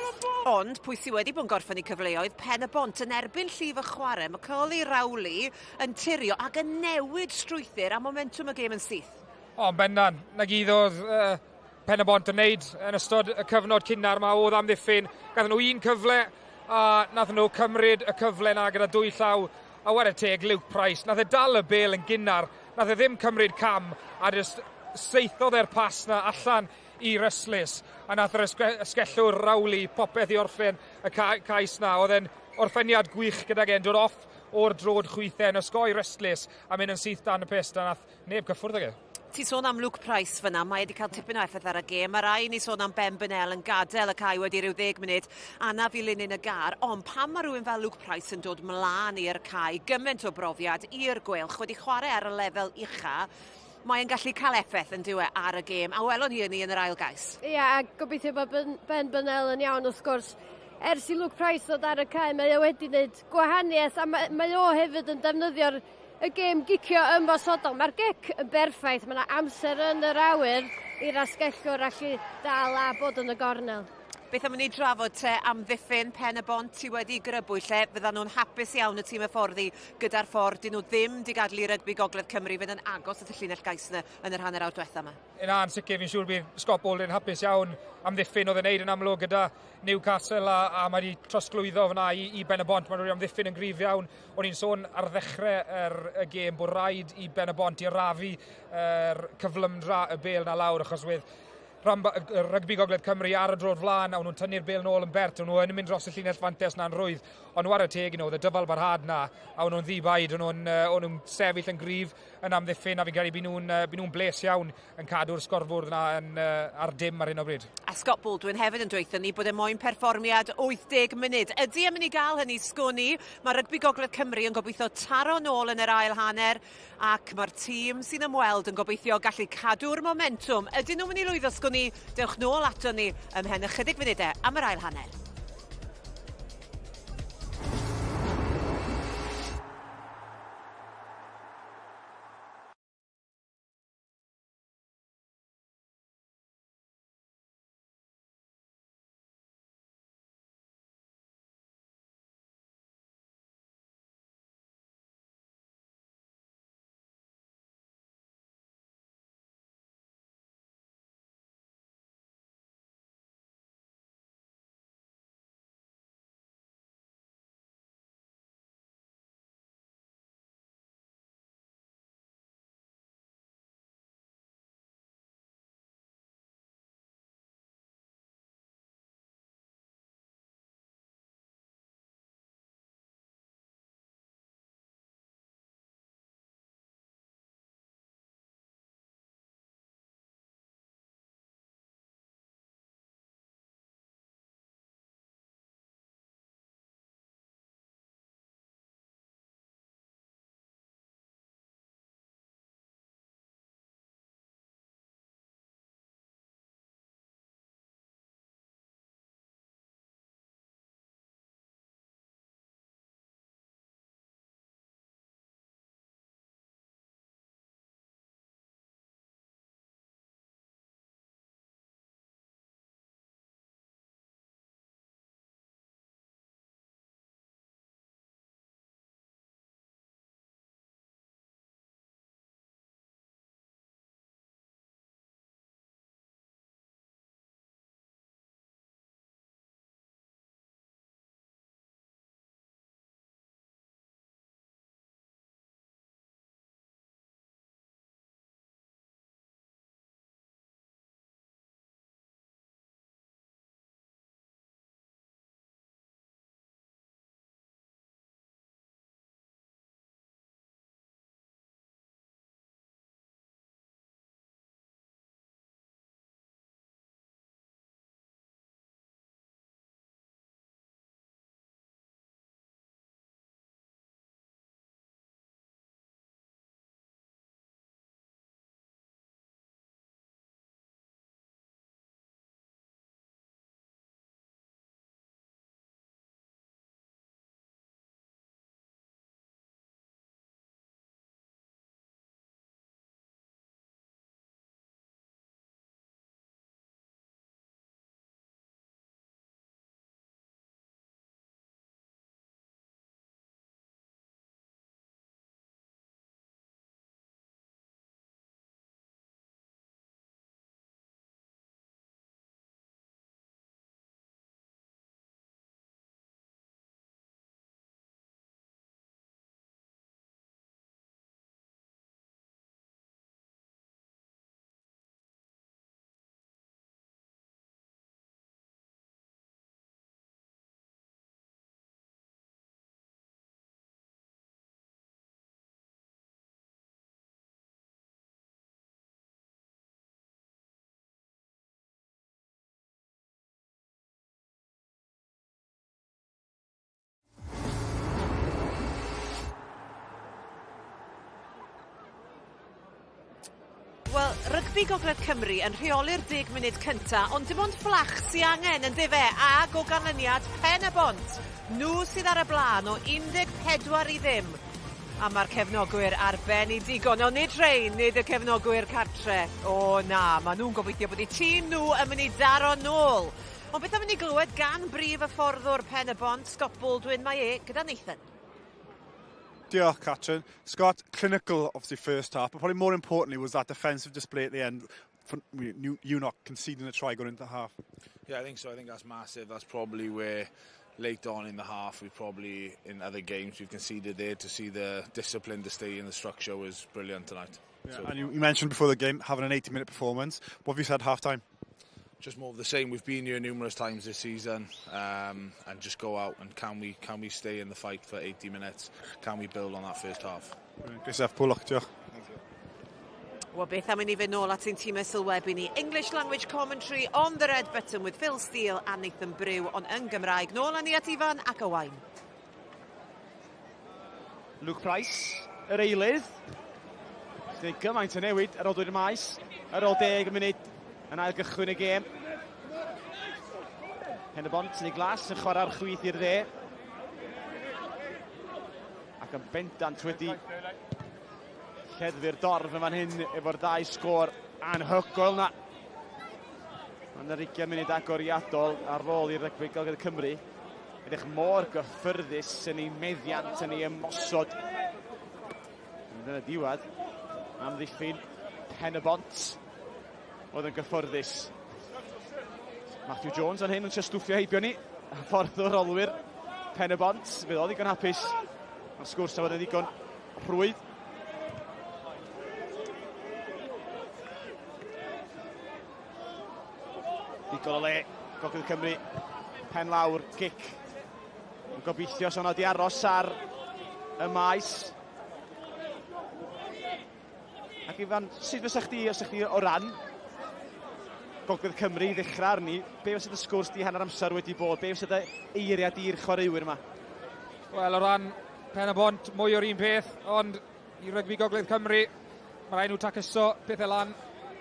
Ond pwy sydd wedi bod yn gorffen i cyfleoedd? Pen y Bont yn erbyn llif y chwarae. Macaulay Rowley yn tirio ac yn newid strwythur a momentwm y gêm yn syth. O, bendant. Na gyd oedd Pen y Bont yn neud yn ystod y cyfnod cynnar yma oedd amddiffyn. Gathon nhw un cyfle a nath nhw cymryd y cyfle na gyda dwy llaw. A whare teg, Luke Price, nath e dal y bêl yn gynnar, nath e ddim cymryd cam, a jyst seithodd e'r pas na allan i Ryslis, a nath yr ysgellwr Rowley popeth i orffen y cais na. Oedd e'n orffeniad gwych gydag e'n dod off o'r drod chwithau yn osgoi Ryslis a mynd yn syth dan y pyst, a nath neb cyffwrdd ag e. Ti'n sôn am Luke Price fyna, mae wedi cael tipyn o effaith ar y gêm. Mae rai ni sôn am Ben Burnell yn gadael y cae wedi rhyw 10 munud, anaf i linyn y gar. Ond pan mae rhywun fel Luke Price yn dod mlaen i'r cae, gymaint o brofiad i'r Gweilch, wedi chwarae ar y lefel ucha, mae'n gallu cael effaith yn diwe ar y gêm. A welon ni hynny yn yr ail gais. Ie, a gobeithio bod Ben Burnell yn iawn wrth gwrs. Ers i Luke Price ddod ar y cae, mae o wedi gwneud gwahaniaeth, a mae o hefyd yn defnyddio'r y gêm gicio ymosodol. Mae'r gic yn berffaith, mae yna amser yn yr awyr i'r asgellwr allu dal a bod yn y gornel. Beth am i ni drafod te amddiffyn Pen y Bont ti wedi grybwyll lle fyddan nhw'n hapus iawn y tîm hyfforddi gyda'r ffordd. Dyn nhw ddim di gadael i rygbi Gogledd Cymru fynd yn agos at y llinell gais yna yn yr hanner awr diwetha yma. Na, yn sicr, fi'n siŵr bydd Scott Baldwin hapus iawn amddiffyn oedd e'n neud yn amlwg gyda Newcastle a mae wedi trosglwyddo fyna i Ben y Bont. Maen nhw'n amddiffyn yn gryf iawn. O'n i'n sôn ar ddechrau y gêm bod rhaid i Ben y Bont i arafu yr cyflymdra y bêl na lawr, achos wedd rygbi Gogledd Cymru ar y drod flaen, a o'n nhw'n tynnu'r bêl nôl yn bert, o'n nhw yn mynd dros y llinell fantes na'n rwydd, ond whare teg i nhw, oedd y dyfal barhad na, a o'n nhw'n ddibaid, o'n nhw'n sefyll yn gryf yn amddiffyn, a fi'n credu bu nhw'n bles iawn yn cadw'r sgorfwrdd na ar dim ar hyn o bryd. A Scott Baldwin hefyd yn dweud ni bod e moyn perfformiad 80 munud. Ydy e'n mynd i gael hynny, sgwn i? Mae rygbi Gogledd Cymru yn gobeithio taro nôl yn yr ail hanner, ac mae'r tîm sy'n ymweld yn gobeithio gallu cadw'r momentwm. Ydyn nhw'n mynd i lwyddo, sgwn i? Dewch nôl ato ni ymhen ychydig funudau am yr ail hanner. Wel, rygbi Gogledd Cymru yn rheoli'r 10 munud cynta, ond dim ond fflach sy angen yn dyfe, ag o ganlyniad Pen y Bont. Nhw sydd ar y blaen o 14 i ddim. A mae'r cefnogwyr ar ben i digon, ond nid rhein, nid y cefnogwyr cartre. O na, maen nhw'n gobeithio bod eu tîm nhw yn mynd i daro nôl. Ond beth am i ni glywed gan brif hyfforddwr Pen y Bont, Scott Baldwin, mae e gyda Nathan. Diolch, Catrin. Scott, clinical, obviously, first half, but probably more importantly was that defensive display at the end. For you not conceding a try going into the half. Yeah, I think so. I think that's massive. That's probably where late on in the half we probably, in other games, we've conceded there. To see the discipline to stay in the structure was brilliant tonight. Yeah, so, and you mentioned before the game having an 80-minute performance. What have you said half time? Just more of the same. We've been here numerous times this season, and just go out and can we stay in the fight for 80 minutes? Can we build on that first half? Great stuff. Pob lwc, diolch. Wel, beth am i ni fynd nôl at ein tîmau sylwebu ni. English language commentary on the red button with Phil Steele a Nathan Brew, ond yn Gymraeg. Nôl â ni at Ifan ac Owain. Luke Price, yr eilydd. Sy'n gymaint o newid ar ôl dod i'r maes. Ar ôl 10 munud yn ail gychwyn y gêm. Pen y Bont yn ei glas yn chwarae'r chwith i'r dde. Ac yn bendant wedi lleddfu'r dorf yn fan hyn efo'r ddau sgôr anhygoel na. Mae'n yr 20 munud agoriadol ar ôl i'r rygbi Gogledd Cymru. Edrych mor gyffyrddus yn ei meddiant, yn ei ymosod. Yn y diwedd, amddiffyn Pen y Bont oedd yn gyfforddus. Matthew Jones yn hyn yn stwffio heibio ni. Ffordd o'r olwyr Pen y Bont. Fydd o ddigon hapus. Mae'r sgwrs am fod yn ddigon rhwydd. Digon o le, Gogledd Cymru, pen lawr, gic. Yn gobeithio son di aros ar y maes. Ac Ifan, sut fysa chdi, os ych chdi o ran Gogledd Cymru i ddechrau arni, be fysa dy sgwrs di hanner amser wedi bod? Be fysa dy eiriau di'r chwaraewyr yma? Wel, o ran Pen y Bont, mwy o'r un peth, ond i rygbi Gogledd Cymru, mae rhaid nhw tacluso pethau lan,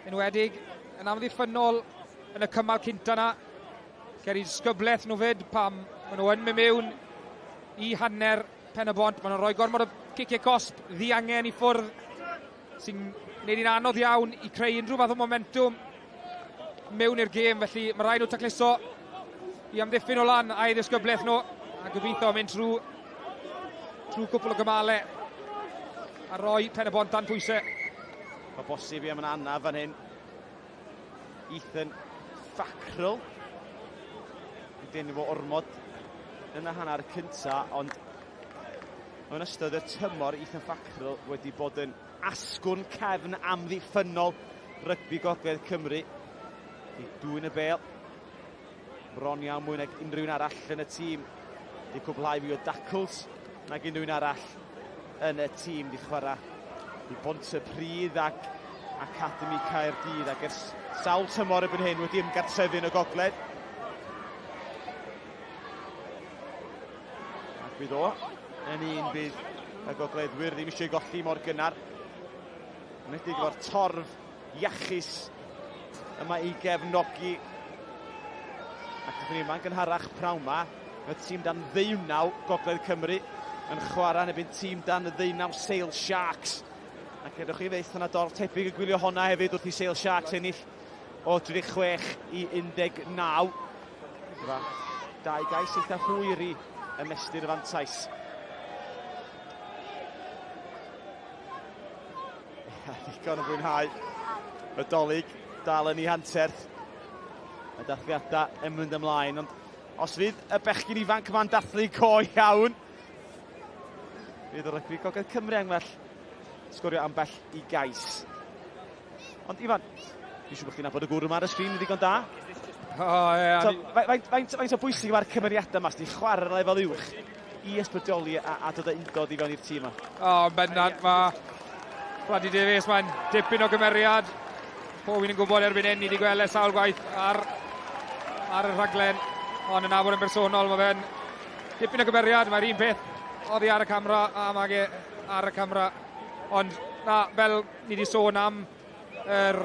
enwedig yn amddiffynnol yn y cymal cynta na. Cer i disgyblaeth nhw fyd pam maen nhw yn mynd mewn i hanner Pen y Bont. Maen nhw'n rhoi gormod o ciciau cosb ddiangen i ffwrdd sy'n gwneud hi'n anodd iawn i creu unrhyw fath o momentum mewn i'r gêm. Felly mae rhaid nhw tacluso i amddiffyn o lan a'i ddisgyblaeth nhw a gobeithio mynd trwy cwpl o gymalau a roi Pen y Bont dan pwysau. Mae bosib i am yn anaf fan hyn. Ethan Fackrell. Yn denu fo ormod yn y hanner cynta, ond yn ystod y tymor Ethan Fackrell wedi bod yn asgwrn cefn amddiffynnol rygbi Gogledd Cymru. Di dwyn y bel. Bron iawn mwy nag unrhyw un arall yn y tîm. Di cwblhau fwy o dacls nag unrhyw un arall yn y tîm. Di chwarae i Bontypridd ac Academy Caerdydd ac ers sawl tymor erbyn hyn wedi ymgartrefu yn y gogledd. Ac fydd o yn un bydd y gogleddwyr ddim eisiau golli mor gynnar. Enwedig efo'r torf iachus yma i gefnogi. Ac ydyn ni yma'n gynharach prawn ma, y tîm dan 19 Gogledd Cymru yn chwarae yn erbyn tîm dan 19 Sale Sharks. Ac edrych chi fydd yna dorf tebyg yn gwylio honna hefyd wrth i Sale Sharks ennill o 36 i 19. Gyda dau gais eitha hwyr i ymestyn y fantais. Digon yn fwynhau y Dolig dal yn ei hanterth. Y dathliadau yn mynd ymlaen, ond os fydd y bechgyn ifanc yma'n dathlu go iawn, fydd y rygbi Gogledd Cymru angell sgorio ambell i gais. Ond Ifan, dwi'n siŵr bod chdi'n nabod y gŵr yma ar y sgrin yn ddigon da. O, ie. So, faint o bwysig mae'r cymeriadau yma sydd wedi chwarae ar lefel uwch i ysbrydoli a dod â undod i fewn i'r tîm yma? O, bendant, mae Bradley Davies, mae'n dipyn o gymeriad. Pob un yn gwybod erbyn hyn, ni wedi gweld e sawl gwaith ar y rhaglen, ond yn nabod yn bersonol, mae fe'n dipyn o gymeriad, mae'r un peth oddi ar y camera a mae e ar y camera. Ond na, fel ni wedi sôn am yr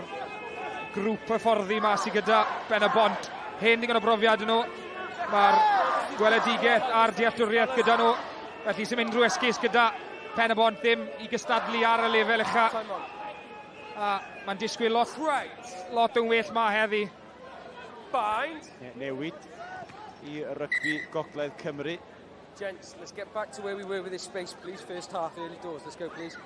grŵp hyfforddi ma sydd gyda Ben y Bont. Hen ddigon o brofiad nhw. Mae'r gweledigaeth a'r dealltwriaeth gyda nhw. Felly sy'n unrhyw esgus gyda Pen y Bont ddim i gystadlu ar y lefel ucha. A mae'n disgwyl lot, lot yn well ma heddi. Bind. Newid i rygbi Gogledd Cymru. Gents, let's get back to where we were with this space, please. First half, early doors. Let's go, please.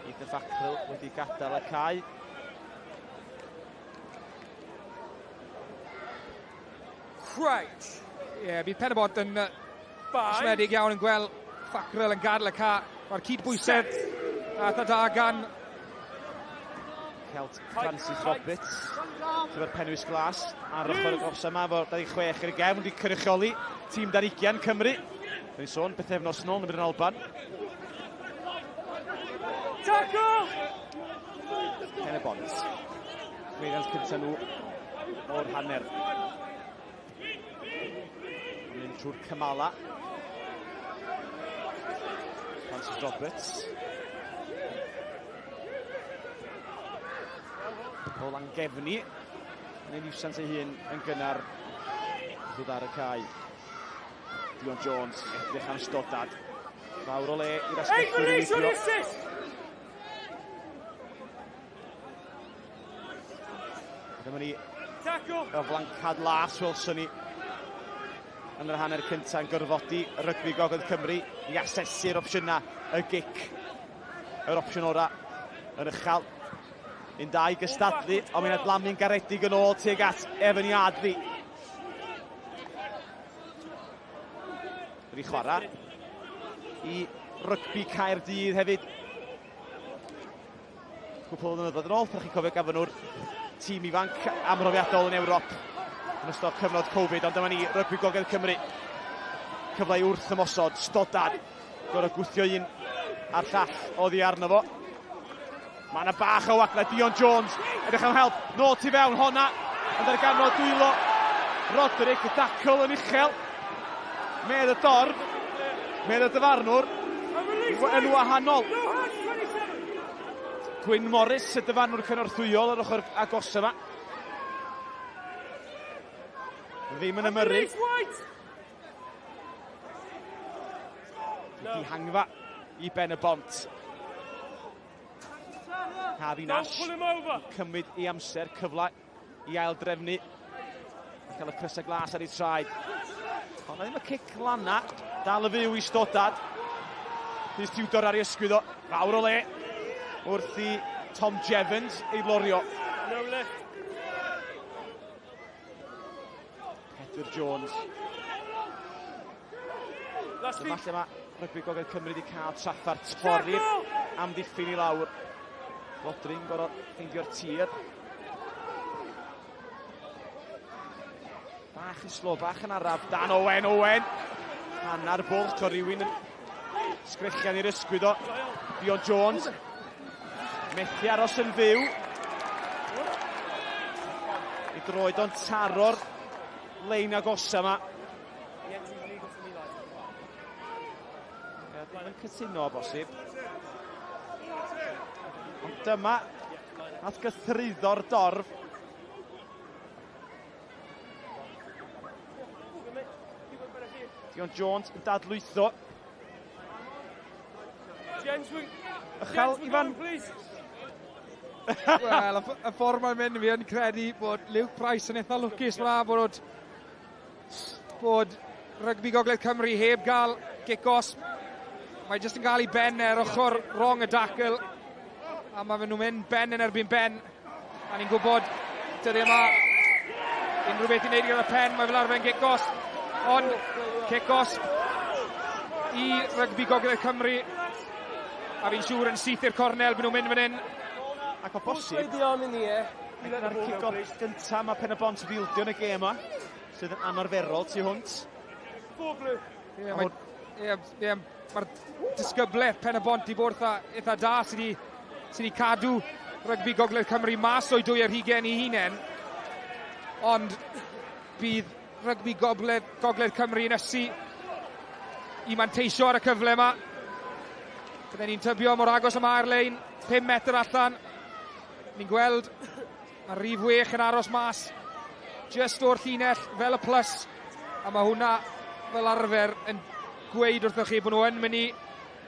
Ethan Fackrell wedi gadael y cae. Crouch. Ie, yeah, bydd Pen-y-bont yn siomedig iawn yn gweld Fackrell yn gadael y ca. Mae'r cydbwysedd a da gan Celt Francis Roberts, efo'r penwys glas ar ochr y gosa yma, efo 26 yn y gefn, wedi cynrychioli tîm dan 20 Cymru. Dwi'n sôn bythefnos nôl yn yr Alban. Tackle! Pen y Bont. Llwyddiant cyntaf nhw o'r hanner. Mynd trwy'r cymala. Francis Roberts. O Langefni. Yn ei niwsans ei hun yn gynnar. Ddod ar y cae. Dion Jones edrych am Stoddard. Fawr o le i'r asgellwr i weithio. Dyma ni y flancad las welson ni yn yr hanner cyntaf yn gorfodi rygbi Gogledd Cymru i asesu'r opsiynau, y gic, yr opsiwn ora yn uchel. Un dau gystadlu, ond mae'n adlamu'n garedig yn ôl tuag at Evan Yardley. Wedi chwarae i rygbi Caerdydd hefyd. Cwpl o flynyddoedd yn ôl, pan chi'n cofio gafon nhw'r tîm ifanc amhrofiadol yn Ewrop yn ystod cyfnod Covid, ond dyma ni, rygbi Gogledd Cymru. Cyfle i wrth ymosod, Stoddard, gorau gwthio un a'r llall oddi arno fo. Mae yna bach o wagle, Dion Jones, edrych am help, nôl tu fewn, honna, yn darganfod dwylo Roderick, y dacl yn uchel, medd y dorf, medd y dyfarnwr, yn wahanol. Gwyn Morris, y dyfarnwr cynorthwyol ar ochr agos yma. Ddim yn ymyrryd. Dihangfa i Ben y Bont. Harvey Nash cymryd ei amser, cyfle i aildrefnu. A cael y crysau glas ar ei traed. Ond ddim y cic lana. Dal y fyw i Stoddard. Rhys Tudor ar ei ysgwydd o. Fawr o le. Wrth i Tom Jevons ei lorio. No lift. Pedr Jones. Dyma lle mae rygbi Gogledd Cymru wedi cael trafferth torri'r amddiffyn i lawr. Rodri'n gorfod ffeindio'r tir. Bach yn slo, bach yn araf. Dan Owen, Owen. Hannar bwlch o rywun yn sgrechian i'r ysgwydd o. Dion Jones. Methu aros yn fyw. I droed o'n taro'r lein agosa yma. Ddim yn cytuno o bosib. Ond dyma nath gythruddo'r dorf. Dion Jones yn dadlwytho. Ychel, Ifan. Wel, y ffordd mae'n mynd, fi yn credu bod Luke Price yn eitha lwcus fyna bod, bod rygbi Gogledd Cymru heb gael gic osb. Mae jyst yn gael ei ben ar ochr rong y dacl. A mae nhw'n mynd ben yn erbyn ben. A ni'n gwybod dyddi yma unrhyw beth i wneud gyda pen, mae fel arfer yn gic osb. Ond cic osb i rygbi Gogledd Cymru. A fi'n siŵr yn syth i'r cornel, byd nhw'n mynd fan hyn. Ac o bosib, dyna'r cic-off gyntaf mae Pen y Bont fildio yn y gêm yma, sydd yn anarferol tu hwnt. Ie, ie, ie, mae'r disgyblaeth Pen y Bont i bod eitha, eitha da sydd wedi sy wedi cadw rygbi Gogledd Cymru mas o'i dwy ar hugen i hunain. Ond bydd rygbi Gogledd, Gogledd Cymru yn ysu i manteisio ar y cyfle yma. Bydden ni'n tybio mor agos y mae'r lein, 5 metr allan. Ni'n gweld mae rhif 6 yn aros mas just o'r llinell fel y plus. A mae hwnna fel arfer yn gweud wrthoch chi bod nhw yn mynd i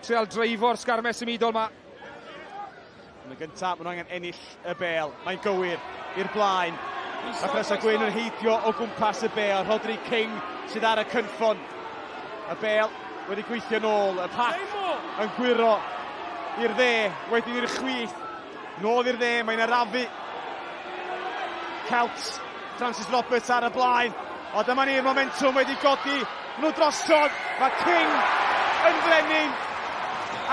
trial dreifo'r sgarmes symudol yma. Yn y gyntaf, maen nhw angen ennill y bêl. Mae'n gywir i'r blaen. Mae Crysau Gwyn yn heidio o gwmpas y bêl. Rhodri King sydd ar y cynffon. Y bêl wedi gweithio nôl. Y pac yn gwyro i'r dde, wedyn i'r chwith. Nôl i'r dde, mae'n arafu. Celt, Francis Roberts ar y blaen. O, dyma ni'r momentwm wedi godi nhw drosodd. Mae King yn frenin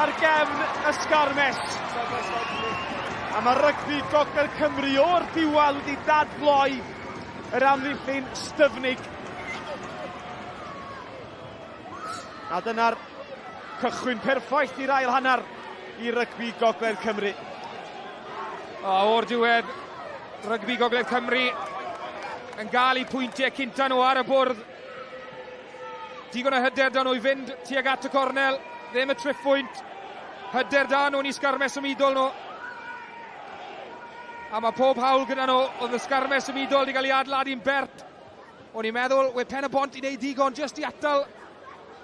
ar gefn y sgarmes. A mae rygbi Gogledd Cymru o'r diwedd wedi dadfloi yr amddiffyn styfnig. A dyna'r cychwyn perffaith i'r ail hanner i rygbi Gogledd Cymru. O, o'r diwedd, rygbi Gogledd Cymru yn gael eu pwyntiau cynta nhw ar y bwrdd. Digon o hyder da nhw i fynd tuag at y cornel, ddim y triphwynt. Hyder da nhw'n i sgarmes symudol nhw. A mae pob hawl gyda nhw, oedd y sgarmes symudol wedi cael ei adeiladu'n bert. O'n i'n meddwl, we Pen y Bont i wneud digon jyst i atal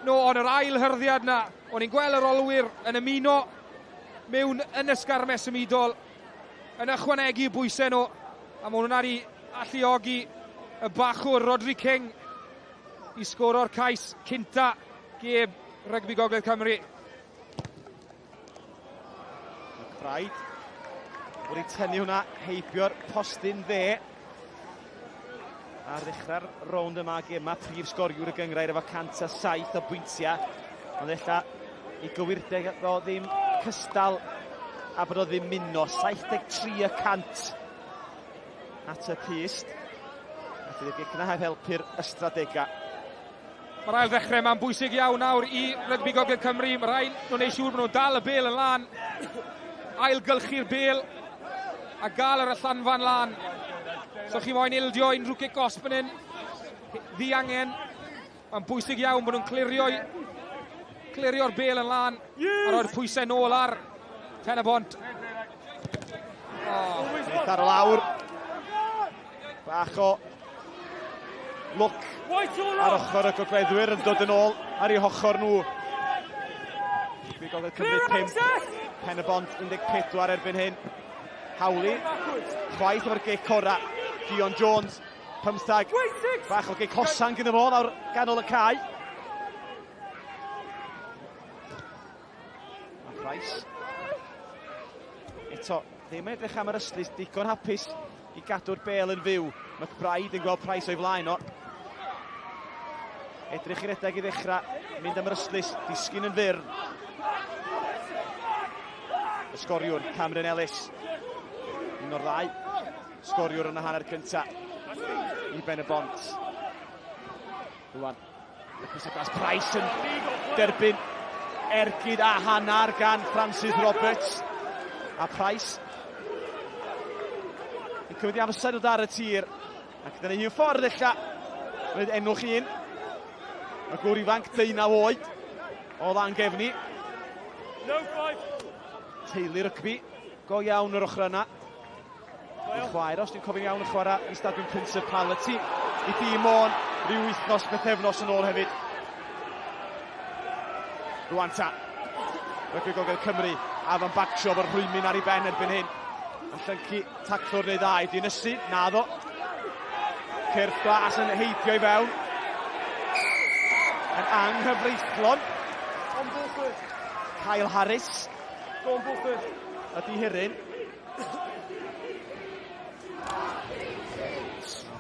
nhw, ond yr ail hyrddiad na, o'n i'n gweld yr olwyr yn ymuno mewn yn y sgarmes symudol, yn ychwanegu bwysau nhw, a mae hwnna wedi alluogi y bachwr Rhodri King i sgoro'r cais cynta gêm Rygbi Gogledd Cymru. McBride wedi tynnu hwnna heibio'r postyn dde. Ar ddechrau'r rownd yma gema, prif sgoriwr y gynghrair efo 107 o bwyntiau. Ond ella i gywirdeb o ddim cystal a bod o ddim muno. 73 y cant at y pyst. A fydd y gic yna heb helpu'r ystradegau. Mae'r ail ddechrau yma'n bwysig iawn nawr i Rygbi Gogledd Cymru. Mae rhaid nhw'n neud siŵr bod nhw'n dal y bêl yn lan. Ailgylchu'r bêl a gael yr allanfa'n lan. So chi moyn ildio unrhyw gic gosb yn hyn. Ddiangen. Mae'n bwysig iawn bod nhw'n clirio'r bêl yn lan a roi'r pwysau nôl ar Pen y Bont. Oh. Ar y lawr. Bach o lwc ar ochr y gogleddwyr yn dod yn ôl ar eu hochr nhw. Rygbi Gogledd Cymru 5, Pen y Bont 14 erbyn hyn. Howley, chwaith efo'r gic ora. Dion Jones, 15. Bach o gic hosan gyda fo lawr ganol y cae. A Price. Eto, ddim yn edrych am yr ystlys, digon hapus i gadw'r bêl yn fyw. McBride yn gweld Price o'i flaen o. Edrych i redeg i ddechrau, mynd am yr ystlys, disgyn yn fyr. Y sgoriwr, Cameron Ellis. Un o'r ddau sgoriwr yn y hanner cyntaf i Ben y Bont. Rwan, y Crysau Glas Price yn derbyn ergyd a hanner gan Francis Roberts. A Price yn cymryd i amser o dar y tir. Ac dyna un ffordd ella wneud enw chi un. Y gŵr ifanc 19 oed o Langefni. No five. Teulu rygbi go iawn yr ochr yna. I chwaer, os dwi'n cofio'n iawn, yn chwarae i Stadiwm Principality i dîm Môn rhyw wythnos bythefnos yn ôl hefyd. Rwan ta, Rygbi Gogledd Cymru, Afon Bagshaw efo'r rhwymyn ar ei ben erbyn hyn. Yn llyncu taclwr neu ddau, di ynysu, naddo. Cyrff glas yn heibio i fewn. Yn anghyfreithlon. Kyle Harris. Ydy Hiryn.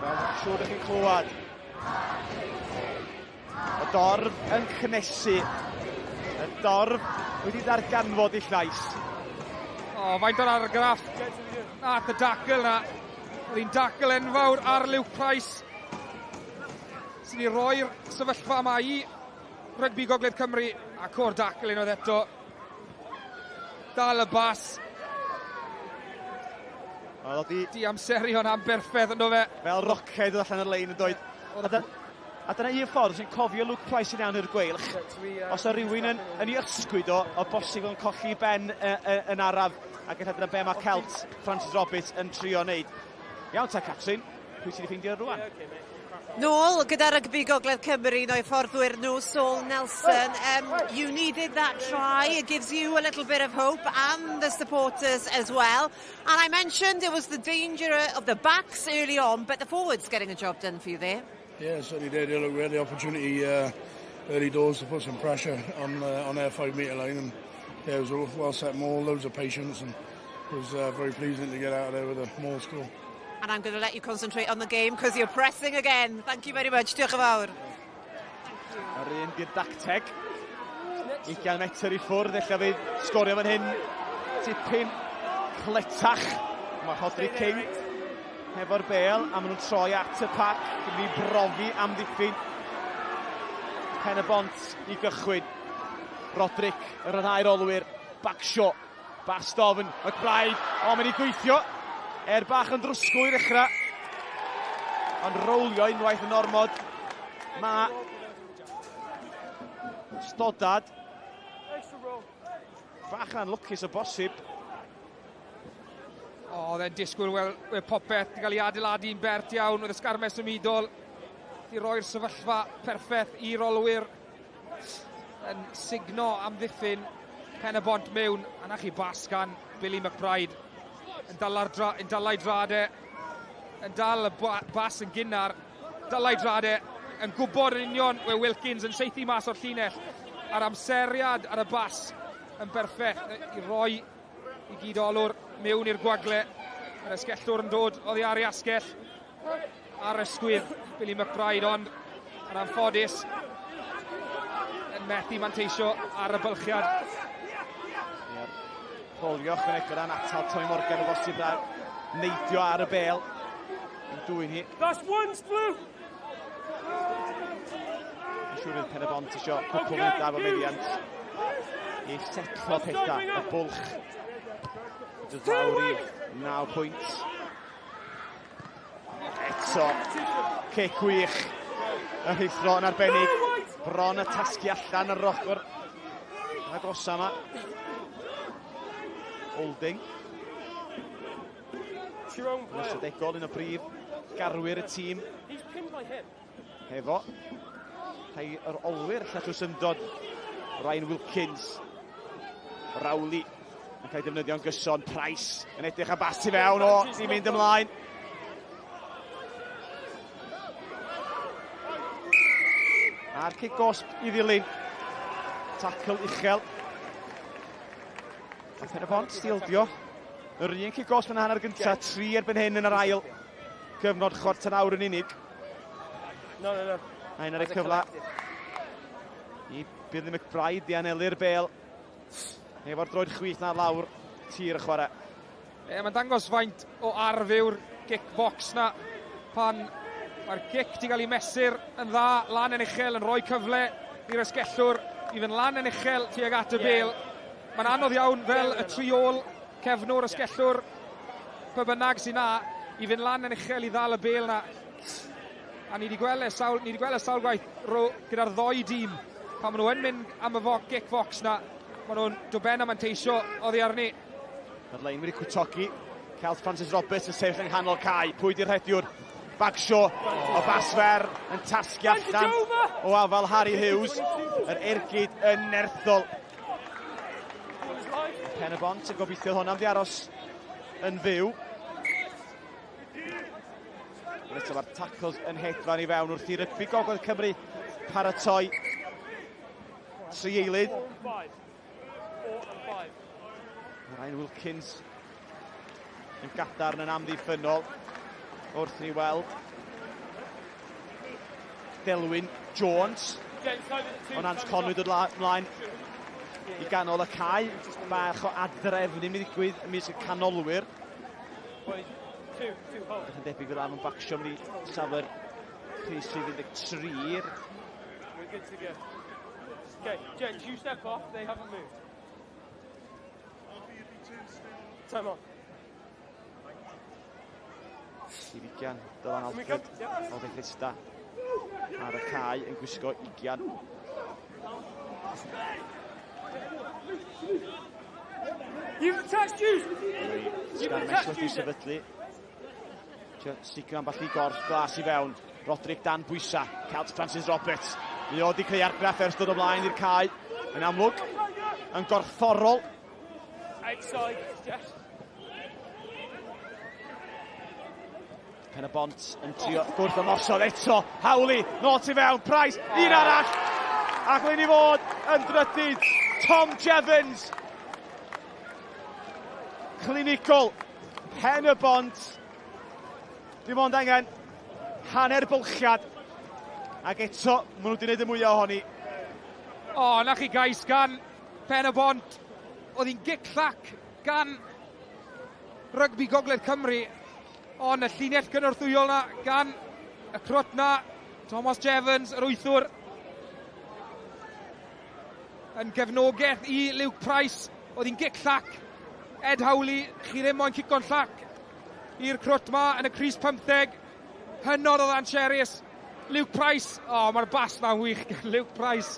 Fel siŵr ydych chi'n clywed. Y dorf yn cynnesu. Y dorf wedi darganfod ei llais. O, faint o'r argraff nath y dacl na. Oedd hi'n dacl enfawr ar Luke Price. Sydd wedi roi'r sefyllfa yma i Rygbi Gogledd Cymru. Ac o'r dacl unwaith eto. Dal y bas. Oedd o di Di amseru hwnna'n berffaith ynddo fe. Fel roced allan o'r lein yn dweud. A dyna un ffordd sy'n cofio Luke Price yn iawn i'r Gweilch. Os o rhywun yn, yn ei ysgwyd o, o bosib yn colli ben yn araf. Ac ella dyna be mae Celt Francis Roberts yn trio wneud. Iawn ta, Catrin, pwy sydd wedi ffeindio rwan? Nôl gyda Rygbi Gogledd Cymru, un o'i hyfforddwyr nhw, Saul Nelson. You needed that try. It gives you a little bit of hope and the supporters as well. And I mentioned it was the danger of the backs early on, but the forwards getting a job done for you there. Yeah, certainly did. Yeah, look, we had the opportunity early doors to put some pressure on their 5-metre line, and yeah, it was a well set maul, loads of patience, and it was very pleasing to get out of there with a maul score. And I'm going to let you concentrate on the game because you're pressing again. Thank you very much. Diolch yn fawr. Yr un di'r dacteg. 20 metr i ffwrdd, ella fydd sgorio fan hyn tipyn cletach. Mae Rhodri King hefo'r bel, a maen nhw'n troi at y pac, yn mynd i brofi amddiffyn Pen y Bont i gychwyn. Roderick, yr rhyddhau'r olwyr, Bagshaw, bas dofn, McBride, o, mae'n i gweithio. Er bach yn drwsgwl i ddechrau, ond rowlio unwaith yn ormod. Mae Stoddard bach yn anlwcus o bosib. O, oedd e'n disgwyl, wel, popeth wedi cael ei adeiladu'n bert iawn, oedd y sgarmes symudol i roi'r sefyllfa perffaith i'r olwyr yn sugno amddiffyn Pen y Bont mewn, a na chi bas gan Billy McBride yn dala'r yn dala'i drade, yn dal y bas yn gynnar, dala'i drade, yn gwybod yn union we Wilkins yn saethu mas o'r llinell, a'r amseriad ar y bas yn berffaith i roi i gyd-olwr mewn i'r gwagle. Yr asgellwr yn dod oddi ar ei asgell ar ysgwydd Billy McBride, ond yn anffodus yn methu manteisio ar y bylchiad. Rholio ychwanegol ran atal Tony Morgan o bosib a neidio ar y bel. Yn dwy'n hi. That's one, blue! Yn siŵr fydd Pen y Bont isio cwpl okay, o meddiant i setlo pethau. Y bwlch dod lawr i 9 pwynt. Eto, cic wych. Y rhuthro yn arbennig. Bron y tasgu allan yr ochr agosa yma. Holding. Yn ystadegol, un o brif garwyr y tîm. Hefo rhai yr olwyr, lla syndod Ryan Wilkins. Rowley yn cael ei defnyddio'n gyson. Price yn edrych am bas i fewn o, di mynd ymlaen. A'r cic gosb i ddilyn. Tackle uchel. A Pen y Bont 'di ildio. Yr un cic gosb yn hanner gyntaf, 3 erbyn hyn yn yr ail gyfnod, chwarter awr yn unig. No, no, no. A un ar y cyfle i Billy McBride i anelu'r bel. Efo'r droed chwith na lawr tir y chwarae. E, mae'n dangos faint o arf yw'r gic box na pan mae'r gic di gael ei mesur yn dda, lan yn uchel, yn rhoi cyfle i'r asgellwr i fynd lan yn uchel tuag at y bel. Mae'n anodd iawn fel y triol, cefnwr, asgellwr, pe bynnag sy'n na, i fynd lan yn uchel i ddal y bel na. A ni wedi gweld e sawl, ni wedi gweld e sawl gwaith gyda'r ddoi dîm. Pan maen nhw yn mynd am y gic box na, maen nhw'n dod ben a manteisio oddi arni. Mae'r lein wedi cwtogi. Celt Francis Roberts yn sefyll yng nghanol cae. Pwy di'r rhediwr? Bagshaw o basfer yn tasgu allan o afal Harry Hughes. Yr ergyd yn nerthol. Pen y Bont yn gobeithio hwnna'n di aros yn fyw. Ond eto mae'r tackles yn hedfan i fewn wrth i Rygbi Gogledd Cymru paratoi tri eilydd. Ryan Wilkins yn gadarn yn amddiffynnol wrth ni weld Delwyn Jones o Nant Conwy dod mlaen i ganol y cae. Bach o adrefnu mynd i ddigwydd ymysg y canolwyr. Yn debyg fydd Aaron Bagshaw mynd i safle'r crys 13. We're good to go. Okay, gents, you step off, they haven't moved. Time on. Steve Igian, Dylan Alfred o Bethesda. Ar y cae yn gwisgo ugian. You've touched you! Sgarmes wedi sefydlu. Sicr ambell i gorff glas i fewn. Roderick dan bwysa. Celt Francis Roberts. Mi oedd i creu argraff ers dod ymlaen i'r cae. Yn amlwg, yn gorfforol. Outside, yes. Pen y bont yn trio gwrth ymosod eto. Howley, nôl tu fewn, Price, un arall. Ac mae'n i fod yn drydydd. Tom Jevons. Clinigol. Pen y bont. Dim ond angen hanner bylchiad. Ac eto, maen nhw wedi gwneud y mwyaf ohoni. O, oh, na chi gais gan Pen y Bont. Oedd hi'n gic llac gan Rygbi Gogledd Cymru. Ond y llinell gynorthwyol na gan y crwt na, Thomas Jevons, yr wythwr, yn gefnogaeth i Luke Price. Oedd hi'n gic llac. Ed Howley, chi ddim moyn cico'n llac i'r crwt ma yn y Cris 15. Hynod o ddancherus. Luke Price, o, oh, mae'r bas na'n wych gan Luke Price.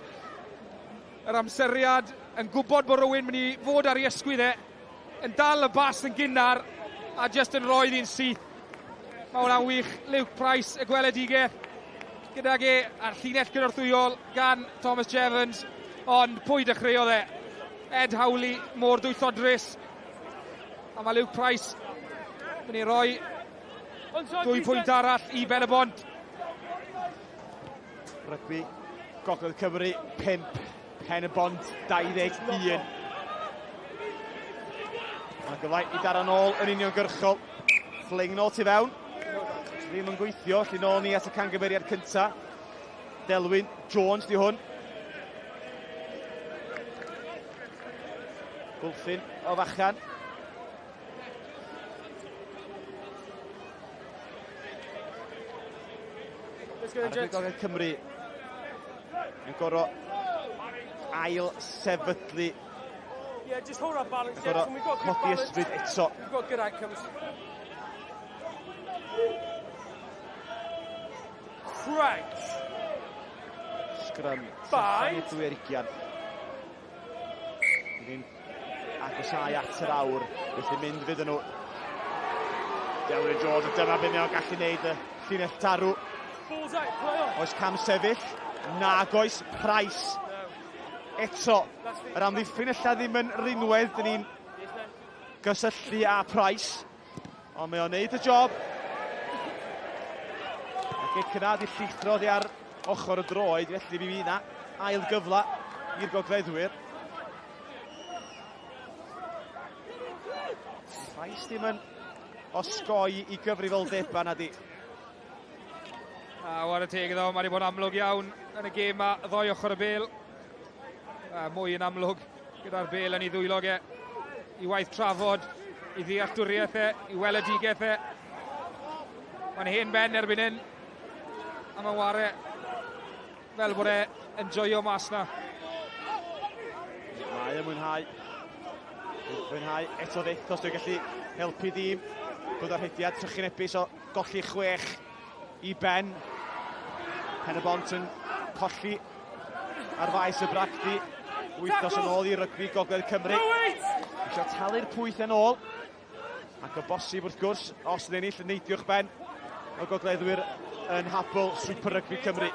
Yr amseriad yn gwybod bod rhywun mynd i fod ar ei ysgwydd e. Yn dal y bas yn gynnar a just yn rhoi ddi'n syth. Mae hwnna'n wych. Luke Price, y gweledigaeth gydag e a'r llinell gynorthwyol gan Thomas Jevons. Ond pwy dechreuodd e? Ed Howley, mor dwyllodrus. A mae Luke Price mynd i roi dwy pwynt arall i Ben y Bont. Rygbi Gogledd Cymru 5, Pen y Bont 21. Mae gyfle i daro nôl yn uniongyrchol. Fling nôl tu fewn. Ddim yn gweithio, lle nôl ni at y cangymeriad cynta. Delwyn Jones di hwn. Gwlffyn o fachan. Ar Gogledd Cymru yn gorfod ail sefydlu. Yeah, just hold our balance. Yn gorfod codi ysbryd eto. We've got good outcomes. Crouch. Scrum. Five. Dwy ar ugian. Ni'n agosau at yr awr, felly mynd fydden nhw. Delwyn Jones, a dyma beth mae o'n gallu gwneud y llinell tarw. Oes cam sefyll? Nag oes. Price. Eto, yr amddiffyn ella ddim yn rinwedd, dyn ni'n gysylltu â Price. Ond mae o'n neud y job. A gic yna di llithro di ar ochr y droed, felly mi fydd na ail gyfle i'r gogleddwyr. Price ddim yn osgoi i gyfrifoldebau na di. A whare teg iddo, mae wedi bod yn amlwg iawn yn y gêm ma, ddoi ochr y bel. A mwy yn amlwg gyda'r bel yn ei ddwylo ge. I waith trafod, i ddealltwriaeth e, i weledigaeth e. Mae'n hen ben erbyn hyn. A mae'n ware fel bod e yn joio mas na. Mae yn mwynhau. Mwynhau eto fyth os dwi'n gallu helpu dîm. Bod o'r rhediad trychinebus o golli chwech i ben. Pen y Bont yn colli ar faes y bragdy. Wythnos yn ôl i rygbi Gogledd Cymru. Eisiau talu'r pwyth yn ôl. Ac o bosib wrth gwrs, os yn ennill, neidiwch ben o gogleddwyr yn habl Super Rugby Cymru.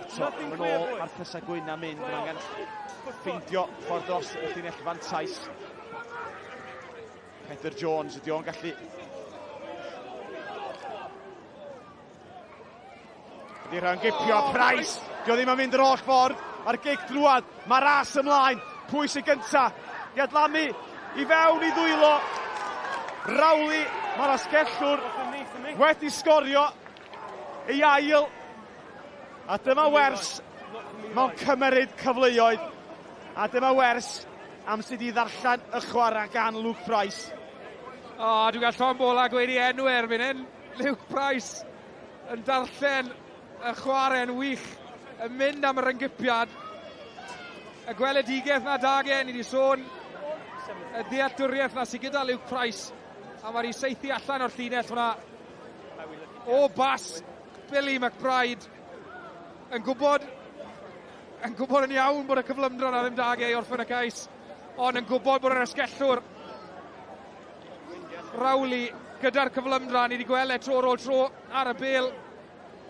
Eto, yn ôl, mae'r cysau gwyn am mynd, mae'n angen ffeindio ffordd dros y llinell fantais. Peter Jones, ydy o'n gallu Ydy rhan gipio, oh, Price! Dio ddim yn mynd yr holl ffordd. Mae'r gic drwad, mae ras ymlaen. Pwy sy'n gynta? I adlamu, i fewn i ddwylo. Rowley, mae'r asgellwr wedi sgorio ei ail. A dyma wers mewn cymeryd cyfleoedd. A dyma wers am sydd i ddarllen y chwarae gan Luke Price. O, oh, dwi'n cael llon bola gweud i enw erbyn hyn. Luke Price yn darllen y chwarae'n wych, yn mynd am yr yngypiad. Y gweledigaeth na dag e, ni wedi sôn, y ddealltwriaeth na sydd gyda Luke Price, a mae wedi saethu allan o'r llinell hwnna o bas. Billy McBride yn gwybod yn gwybod yn iawn bod y cyflymdra na ddim dag ei orffen y cais, ond yn gwybod bod yr esgellwr Rowley gyda'r cyflymdra, ni wedi gweld e tro ar ôl tro ar y bel,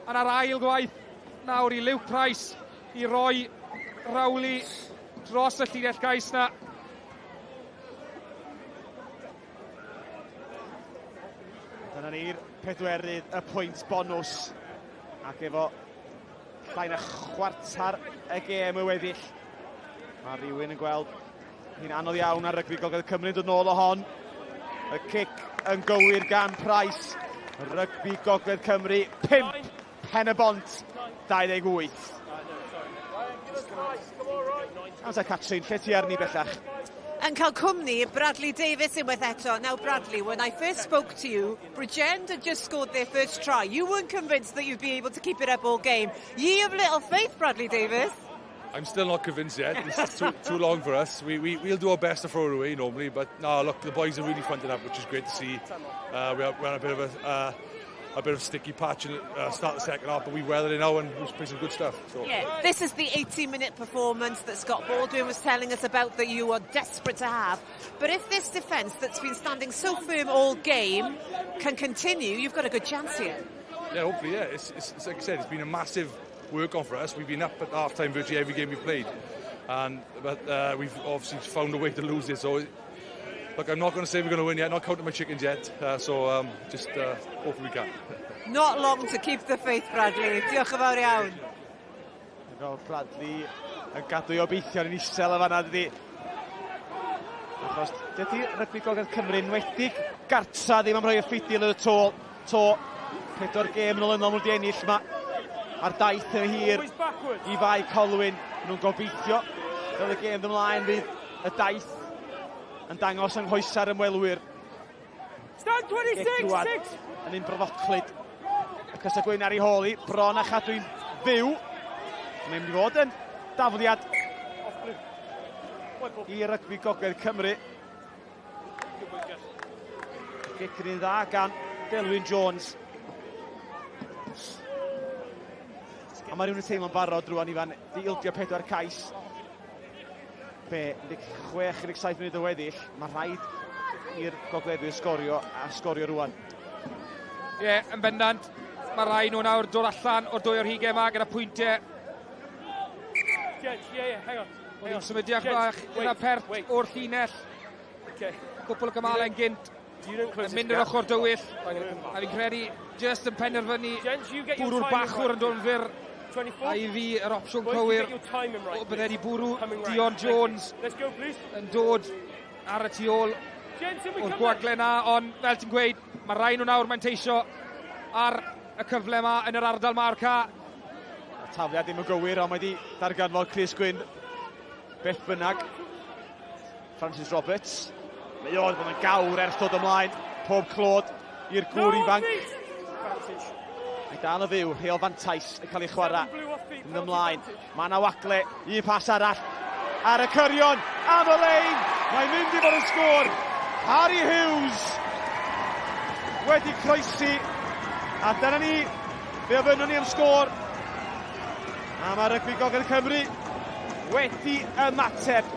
a'r ar ail gwaith nawr i Luke Price i roi Rowley dros y llinell gais na. Dyna ni'r pedwerydd, y pwynt bonws. Ac efo llai na chwarter y gêm y weddill. Mae rhywun yn gweld hi'n anodd iawn ar rygbi Gogledd Cymru dod nôl o hon. Y cic yn gywir gan Price. Rygbi Gogledd Cymru, 5, Pen y Bont, 28. Amser Catrin, lle ti arni bellach? Yn cael cwmni Bradley Davis unwaith eto. Now, Bradley, when I first spoke to you, Bridgend had just scored their first try. You weren't convinced that you'd be able to keep it up all game. Ye of little faith, Bradley Davis. I'm still not convinced yet. It's too, too long for us. We, we, we'll do our best to throw it away normally, but no, look, the boys are really fronting up, which is great to see. Uh, we're, we're on a bit of a, uh, a bit of a sticky patch and uh, start the second half, but we weathered it now and we've played some good stuff. So. Yeah, this is the 80-minute performance that Scott Baldwin was telling us about that you are desperate to have. But if this defence that's been standing so firm all game can continue, you've got a good chance here. Yeah, hopefully, yeah. It's, it's, it's like I said, it's been a massive work on for us. We've been up at half time virtually every game we played. And but uh, we've obviously found a way to lose it. So look, I'm not going to say we're going to win yet, not counting my chickens yet. Uh, so um, just uh, hopefully we can. Not long to keep the faith, Bradley. Diolch yn fawr iawn. Fel Bradley yn gadw i obeithio'n yn isel y fanna, dydy. Achos dydy rygbi Gogledd Cymru enwedig gartra ddim am rhoi y ffidil yn y to. To, pedwar gêm yn olynol nhw wedi ennill yma. A'r daith yn hir i Fae Colwyn. Nhw'n gobeithio fel y gêm ymlaen fydd y daith yn dangos yng nghoesa'r ymwelwyr. Stand 26, 6! Yn un bryfoclyd. Y Cysa Gwyn ar ei hôl i, bron a chadw'n fyw. Mae'n mynd i fod yn dafliad i rygbi Gogledd Cymru. Gic yn un dda gan Delwyn Jones. A mae rhywun yn teimlo'n barod rwan Ifan, di ildio pedwar cais. Be, 16, 17 munud o weddill, mae rhaid i'r gogleddwyr sgorio a sgorio rwan. Ie, yeah, yn bendant, mae rai nhw nawr dod allan o'r dwy o'r hugain yma gyda pwyntiau. Gents, yeah, yeah, hang on. Hang on. Symudiad bach gyda pert o'r llinell. Okay. Cwpl o gymalau gynt. Yn mynd yr ochr dywyll. A fi'n credu just yn penderfynu bwrw'r bachwr yn dod yn fyr. A i fi yr opsiwn cywir o bydde wedi bwrw Dion Jones yn dod ar y tu ôl o'r gwagle na, ond fel ti'n gweud, mae rai nhw nawr manteisio ar y cyfle yma yn yr ardal ma'r ca. Y tafliad ddim yn gywir, ond mae wedi darganfod Chris Gwyn. Beth bynnag. Francis Roberts. Mae o'n bod yn gawr ers dod ymlaen. Pob clod i'r gŵr ifanc. Mae dal y fyw, rheol fantais yn cael ei chwarae yn ymlaen. Mae yna wagle, un pas arall ar y cyrion, am y lein. Mae'n mynd i fod yn sgôr. Harry Hughes wedi croesi. A dyna ni, fe ofynnwn ni am sgôr. A mae rygbi Gogledd Cymru wedi ymateb.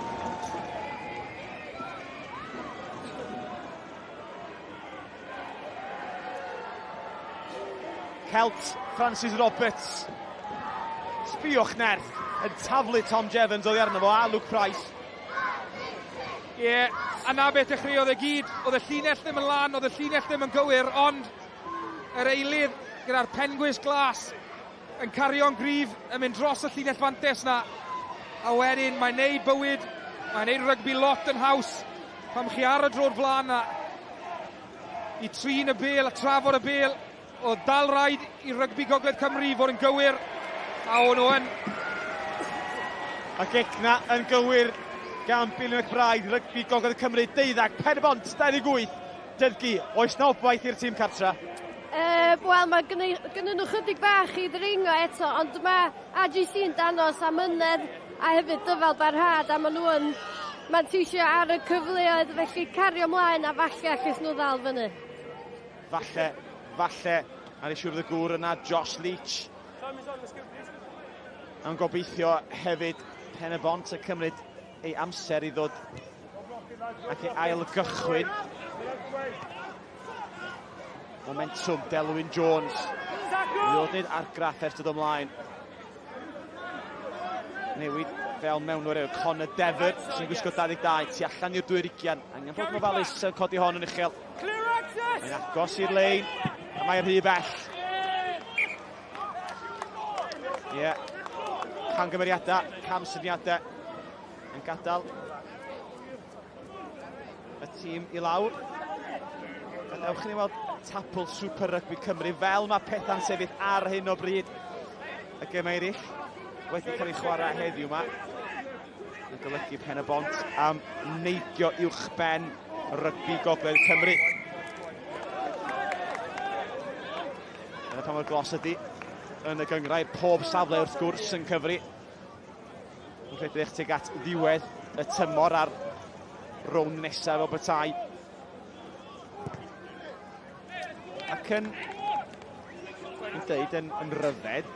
Celt Francis Roberts. Sbiwch nerth yn taflu Tom Jevons oddi arno fo a Luke Price. Ie, yeah, a na beth dechreuodd e gyd. Oedd y llinell ddim yn lan, oedd y llinell ddim yn gywir, ond yr eilydd gyda'r pengwys glas yn cario'n gryf, yn mynd dros y llinell fantes na. A wedyn mae'n neud bywyd, mae'n neud rygbi lot yn haws pam chi ar y dro'r flaen na i trin y bel a trafod y bel. Oedd dal rhaid i rygbi Gogledd Cymru fod yn gywir, a o'n nhw yn. A gic na yn gywir gan Billy McBride, rygbi Gogledd Cymru, 12, Pen y Bont, 28. Dyddgu, oes na obaith i'r tîm cartra? Uh, Wel, mae gynnyn nhw chydig bach i ddringo eto, ond mae RGC yn danos amynedd a hefyd dyfal barhad, a maen nhw yn manteisio ar y cyfleoedd, felly cario ymlaen a falle allith nhw ddal fyny. Falle, falle. Ar ei siwrdd y gŵr yna, Josh Leach. Yn gobeithio hefyd Pen y Bont y cymryd ei amser i ddod ac ei ail gychwyn. Momentum Delwyn Jones. Riodydd argraff ers dod ymlaen. Newid fel mewnwr yw Connor Dever sy'n gwisgo 22 tu allan i'r dwy'r ugian. Angen bod yn ofalus yn codi hon yn uchel. Mae'n agos i'r lein, a mae'n rhy bell. Ie, yeah. Camgymeriadau, camsyniadau yn gadael y tîm i lawr. Gadewch i ni weld tabl Super Rugby Cymru fel mae pethau'n sefyll ar hyn o bryd. Y gemau eraill wedi cael ei chwarae heddiw yma. Yn golygu Pen y Bont am neidio uwch ben rygbi Gogledd Cymru. Dyna pa mor glos ydy yn y gyngrair. Pob safle wrth gwrs yn cyfri. Yn rhedeg tuag at ddiwedd y tymor a'r rownd nesaf o bethau. Ac yn, yn deud yn, yn ryfedd,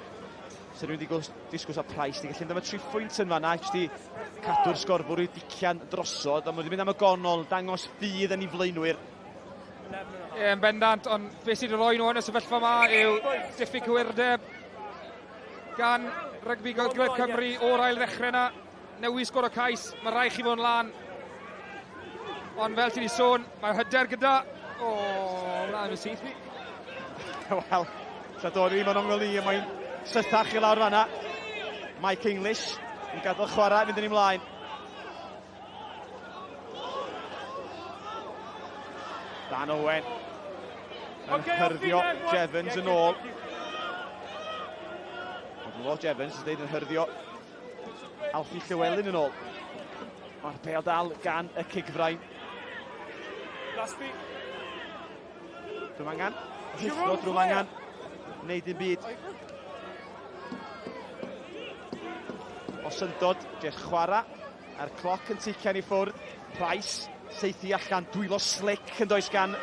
sy'n rhywun wedi disgwyl sa Price, di gallu mynd am y tri phwynt yn fanna, jyst i cadw'r sgorfwr i dician drosodd, ond wedi mynd am y gonol, dangos ffydd yn ei flaenwyr. Ie, yeah, yn bendant, ond beth sydd wedi rhoi nhw yn y sefyllfa yma yw diffyg cywirdeb gan Rygbi Gogledd Cymru o'r ail ddechrau yna. Newis sgor o cais, mae rhaid chi fod yn lan. Ond fel ti wedi sôn, mae'r hyder gyda... O, oh, na, yn syth fi. Wel, sa dod i mewn ongl i, mae'n sythach i lawr fanna. Mike English yn gadael chwarae, fynd yn ei mlaen. Dan Owen yn okay, hyrddio Jevons yn ôl. Ond Lo Jevons yn dweud yn hyrddio Alfie Llywelyn yn ôl. Mae'r bêl dal gan y cigfrain. Drwm angan. Rhuthro drwm angan. Wneud dim byd. O syndod, jyst chwarae. A'r cloc yn tician i ffwrdd. Price, seithi allan, dwylo slick yn does gan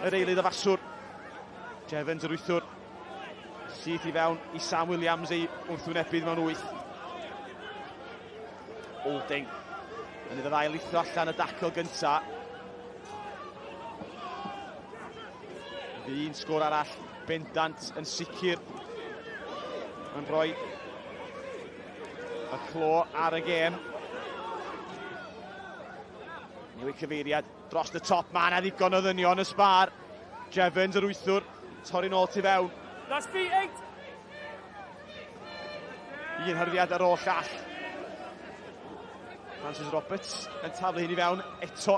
yr eilydd y faswr. Jevons yr wythwr. Syth i fewn i Sam Williams ei wrthwynebydd mewn wyth. Olding yn iddo ddau lithro allan y dacl gynta. Un sgôr arall bendant yn sicr yn rhoi y clo ar y gêm. Newid cyfeiriad dros y top. Mae yna ddigon o ddynion y sbar. Jevons yr wythwr, torri'n ôl tu fewn. That's feet eight. Un hyrddiad ar ôl llall. Francis Roberts yn taflu hyn i fewn eto.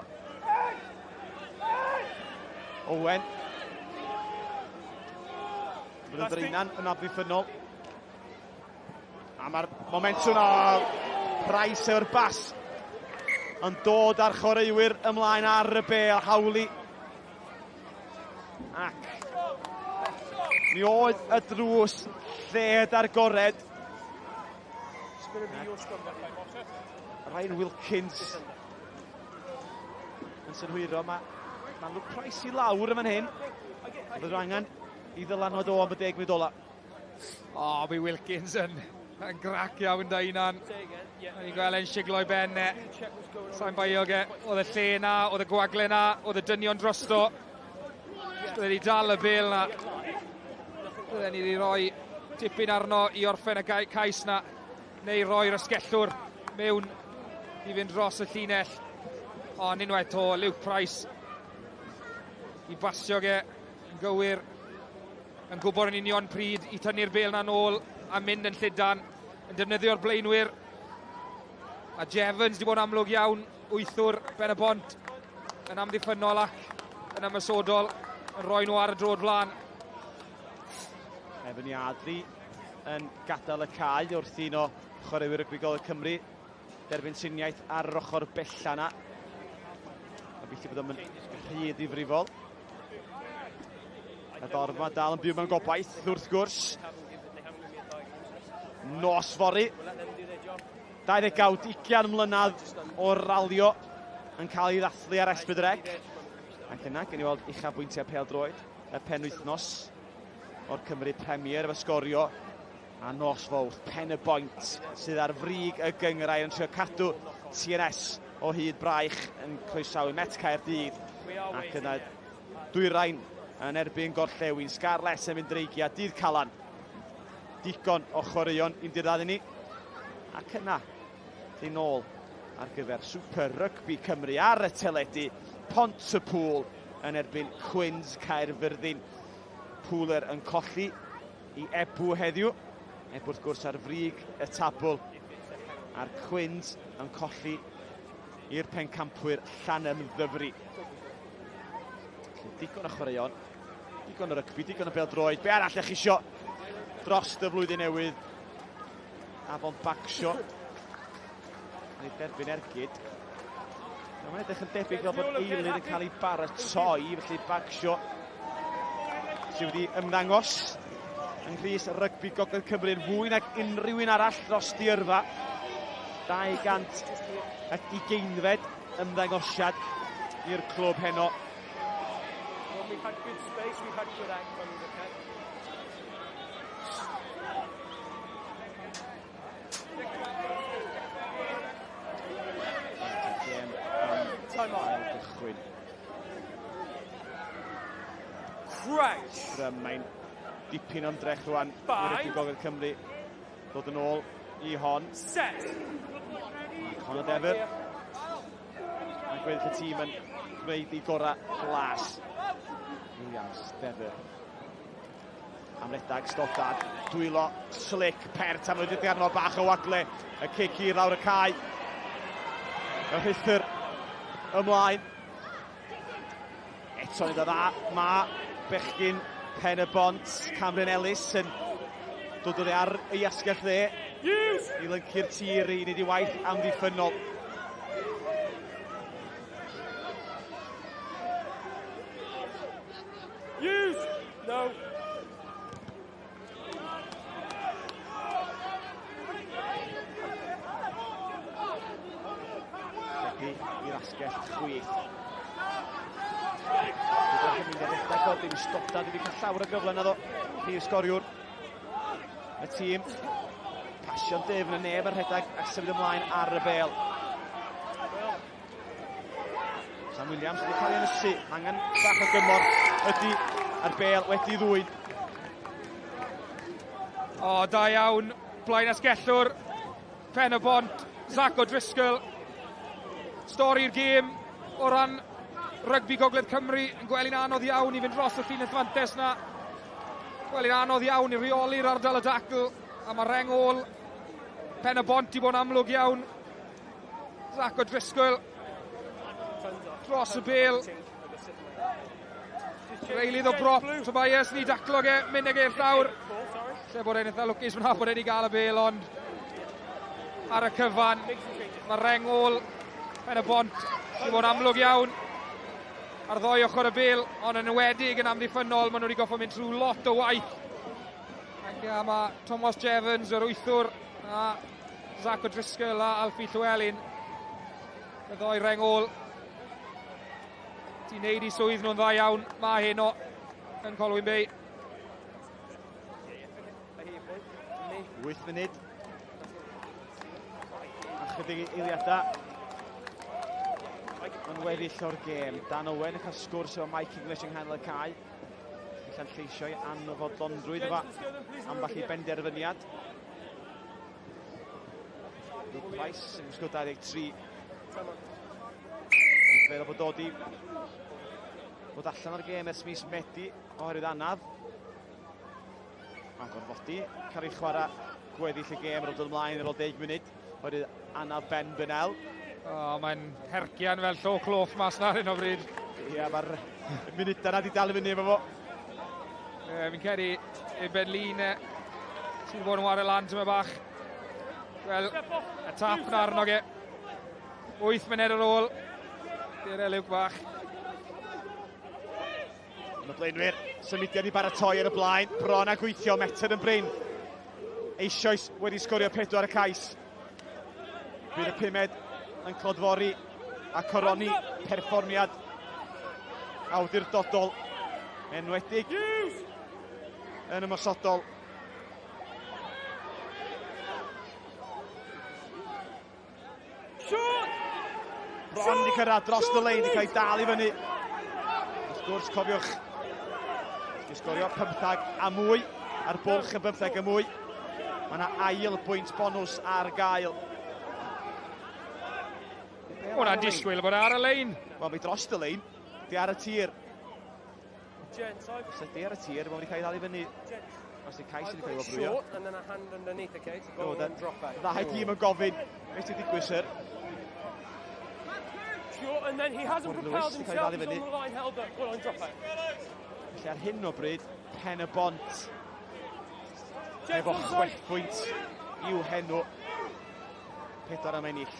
Owen. Bydd y Dreinan yn amddiffynnol. A mae'r momentwm o Price efo'r bas yn dod â'r chwaraewyr ymlaen ar y bel, Hawley. Ac mi oedd y drws lled agored. Ryan Wilkins yn synhwyro. Mae, mae Luke Price i lawr yn fan hyn. Bydd angen i ddylanwad o am y 10 munud ola. O, oh, mae Wilkins yn, yn grac iawn da hunan. Ni'n gweld e'n siglo i ben e. Sa'n baio ge. Oedd y lle na, oedd y gwagle na, oedd y dynion drosto. Bydde ni dal y bel na. Bydde ni wedi rhoi tipyn arno i orffen y cais na, neu roi'r asgellwr mewn i fynd dros y llinell. Ond unwaith to, Luke Price i basio ge yn gywir, yn gwybod yn union pryd i tynnu'r bel na nôl a mynd yn llydan, yn defnyddio'r blaenwyr. A Jevons wedi bod yn amlwg iawn, wythwr Ben y Bont yn amddiffynnol ac yn ymosodol, yn rhoi nhw ar y drod flaen. Evan Yardley yn gadael y cae wrth un o chwaraewyr rygbi Gogledd Cymru derbyn triniaeth ar yr ochr bella yna. Gobeithio bod o'n rhy ddifrifol. Y dorf yma dal yn byw mewn gobaith wrth gwrs. Nos fory. 29 20 mlynedd o ralio yn cael ei ddathlu ar S4C. Ac yna, gen i weld uchafbwyntiau pêl-droed y penwythnos. o'r Cymru Premier efo sgorio. A nos fawrth, Pen y Boint sydd ar frig y gynghrair yn trio cadw TNS o hyd braich yn croesawu Met Caerdydd ac yna Dwyrain yn erbyn Gorllewin. Scarlets yn mynd dreigiau dydd Calan. Digon o chwaraeon i'n diddanu ni. Ac yna, dyn ôl ar gyfer Super Rugby Cymru ar y teledu. Pont-y-pŵl yn erbyn Cwins Caerfyrddin. Pooler yn colli i Ebw heddiw. Ebw wrth gwrs ar frig y tabl. A'r Cwins yn colli i'r pencampwyr Llanymddyfri. Felly digon o chwaraeon, digon o rygbi, digon o bêl-droed. Be arall ych chi isio dros y flwyddyn newydd? Afon Bagshaw. Neu derbyn ergyd. Mae'n edrych yn debyg fel bod eilydd yn cael ei baratoi, felly Bagshaw sydd wedi ymddangos yng nghrys rygbi Gogledd Cymru yn fwy nag unrhyw un arall dros di yrfa. 220fed ymddangosiad i'r clwb heno. Well, we've had good space, we've had good outcomes, okay? Gêm am ail gychwyn. Crouch. Mae'n dipyn o ymdrech rwan i rygbi Gogledd Cymru ddod yn ôl i hon. Set. Conor Dever. Mae gweddill y tîm yn gwneud ei gorau glas. Williams, Dever. Am redag, Stoddard, dwylo, slick, pert am wedi arno bach o wagle. Y cic i lawr y cae. Y rhuthr ymlaen. Eto yn dda, mae bechgyn Pen y Bont, Cameron Ellis yn dod oddi ar ei asgell dde i lyncu'r tir i wneud ei waith amddiffynnol. Use! No. Rhedi i'r asgell chwith. Gyda'r mynd ar redeg o, ddim Stoddard wedi cael llawer o gyfle naddo. Prif sgoriwr y tîm. Pasio'n dyfn y neb ar rhedeg ac symud ymlaen ar y bêl. Sam Williams wedi cael ei ynysu. Angen bach o gymorth ydy a'r bêl wedi ddwyn. O, da iawn. Blaen asgellwr. Pen y Bont. Zach O'Driscoll. Stori'r gêm o ran rygbi Gogledd Cymru yn gweld anodd iawn i fynd dros y llinell fantes na. Gweld anodd iawn i reoli'r ardal y dacl. A mae reng ôl Pen y Bont i bod yn amlwg iawn. Zach O'Driscoll dros y bêl. Reilydd o brop, Tobias, ni daclo ge, mynd ag e'r llawr. Lle bod e'n eitha lwcus fyna bod e wedi gael y bêl, ond ar y cyfan, mae reng ôl Pen y Bont i fod yn amlwg iawn ar ddoi ochr y bêl, ond yn enwedig yn amddiffynnol, maen nhw wedi goffo mynd trwy lot o waith. Ac mae Thomas Jevons, yr wythwr, a Zach O'Driscoll a Alfie Llewellyn, y ddoi reng ôl. Ti'n neud i swydd nhw'n dda iawn, mae heno yn Colwyn Bay. 8 munud. A chydig eiliadau yn weddill o'r gêm. Dan Owen yn cael sgwrs efo Mike English yng nghanol y cae. Allan lleisio i anfodlonrwydd efo ambell i benderfyniad. Luke Price yn gwisgo 23. Yn feddwl bod dod i fod allan o'r gêm ers mis Medi oherwydd anaf. Mae'n gorfodi cael ei chwarae gweddill y gêm ar ôl dod ymlaen ar ôl 10 munud oherwydd anaf Ben Bennell. O, mae'n hercian fel llo cloff mas na ar hyn o bryd. Ie, mae'r munudau na di dal i fyny efo fo. E, fi'n credu i Ben Lin sydd wedi bod yn wario lan tyma bach. Wel, y tap na arno ge. 8 munud ar ôl. Dyr e Luke bach. Yn y blaenwyr, symudiad i baratoi ar y blaen, bron a gweithio, Metr yn brin. Eisoes wedi sgorio 4 y cais. Bydd y pumed yn clodfori a coroni perfformiad awdurdodol enwedig. yn ymosodol. Bron wedi cyrraedd dros y lein, wedi cael ei dal i fyny. Wrth gwrs, cofiwch, wedi sgorio 15 a mwy, a'r bwlch yn 15 a mwy. Mae yna ail bwynt bonws ar gael. Hwna'n disgwyl bod ar y lein. Wel, mae dros y lein, di ar y tir. Os ydy ar y tir, mae wedi cael ei ddal i fyny. Os ydy cais wedi cael ei wobrwyo. Short and then a hand underneath, okay? So go and drop out. Ddau dîm yn gofyn, beth sy'n digwydd, sir? Short and then he hasn't propelled himself, he's on the line, held up, goal line drop out. Felly ar hyn o bryd, Pen y Bont efo 6 pwynt i'w henw. 4 am ennill,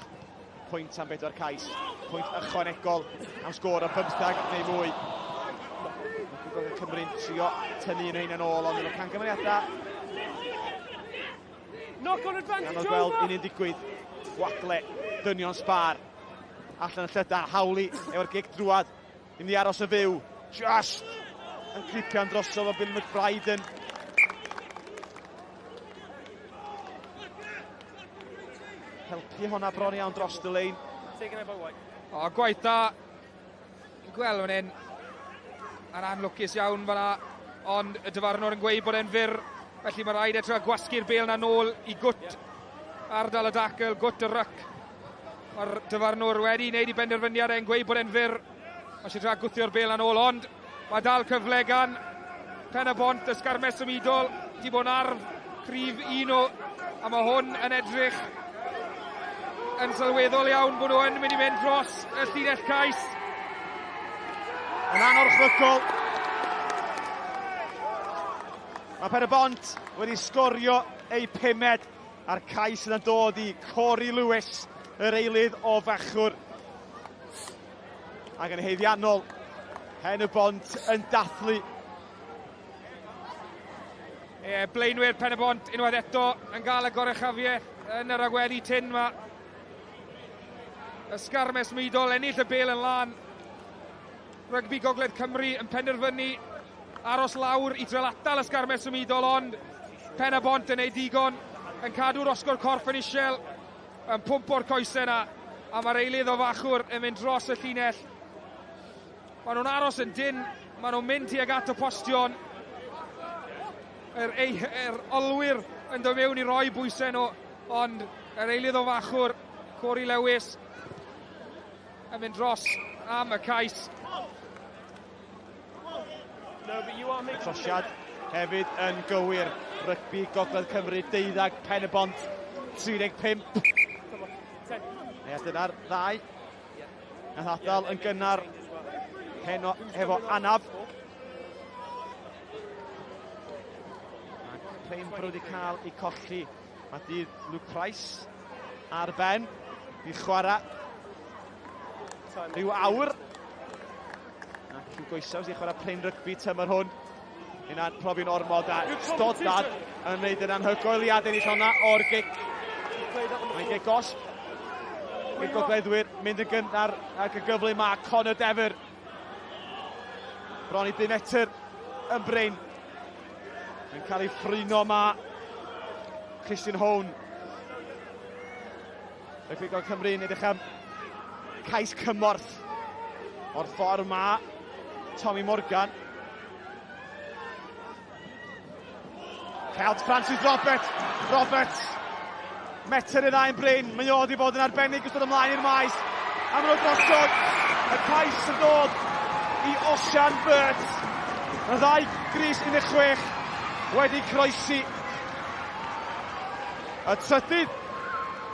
pwynt am 4 cais, pwynt ychwanegol am sgôr o 15 neu mwy. Mae Gogledd Cymru'n trio tynnu un ein yn ôl, ond efo camgymeriadau. Knock on advantage over! Gweld un un digwydd, gwagle, dynion sbar, allan y llydan, Howley efo'r gic drwad, ddim di aros yn fyw, just yn clipian drosodd o Bill McBride yn helpu hwnna bron iawn dros y lein. O, gwaith da. Ni'n gweld fan hyn. Yn anlwcus iawn fanna, ond y dyfarnwr yn gweud bod e'n fyr. Felly mae rhaid e trio gwasgu'r bêl na nôl i gwt ardal y dacl, gwt y ryc. Mae'r dyfarnwr wedi wneud i benderfyniad e'n gweud bod e'n fyr. Mae eisiau trio gwthio'r bêl na nôl, ond mae dal cyfle gan Pen y Bont, y sgarmes symudol, di bod yn arf cryf un o, a mae hwn yn edrych yn sylweddol iawn bod nhw yn mynd i mynd dros y llinell cais. Yn anorchfygol. Mae Pen y Bont wedi sgorio ei pumed a'r cais yna'n dod i Corey Lewis, yr eilydd o fachwr. Ac yn haeddiannol, Pen y Bont yn dathlu. E, blaenwyr Pen y Bont unwaith eto yn gael y goruchafiaeth yn yr agweddi tyn yma. Ysgarmes mudol, ennill y bêl yn lân. Rygbi Gogledd Cymru yn penderfynu aros lawr i drial atal ysgarmes symudol, ond Pen y Bont yn ei digon, yn cadw'r osgo'r corff yn isiel, yn pwmpo'r coesau yna, a mae'r eilydd o fachwr yn mynd dros y llinell. Maen nhw'n aros yn dyn, maen nhw'n mynd tuag at y postion. Yr, ei, yr olwyr yn dod mewn i roi bwysau nhw, ond yr eilydd o fachwr, Corey Lewis, yn mynd dros am y cais. Trosiad hefyd yn gywir. Rygbi Gogledd Cymru, 12, Pen y Bont, 35. Ie, dyna'r ddau. Nath adael yn gynnar heno hefo anaf. Ac prin bod wedi cael ei colli. Mae dydd Luke Price ar ben i chwarae rhyw awr. Ac i'w goesaws i chwarae prin rygbi tymor hwn. Hynna'n profi'n ormod a Stoddard yn gwneud yn anhygoel i adennill honna o'r gic. Mae'n gic gosb i'r gogleddwyr, mynd yn gynnar ac yn gyflym mae Conor Dever. Bron i 5 metr yn brin. Yn cael ei ffrino ma Christian Hone. Rygbi Gogledd Cymru yn edrych am cais cymorth o'r ffordd ma Tommy Morgan. Celt Francis Roberts. Roberts. Metr i ddau'n brin. Mae o wedi bod yn arbennig wrth dod ymlaen i'r maes. A maen nhw drosodd. Y cais yn dod i Osian Burt. Y ddau gris 16 wedi croesi. Y trydydd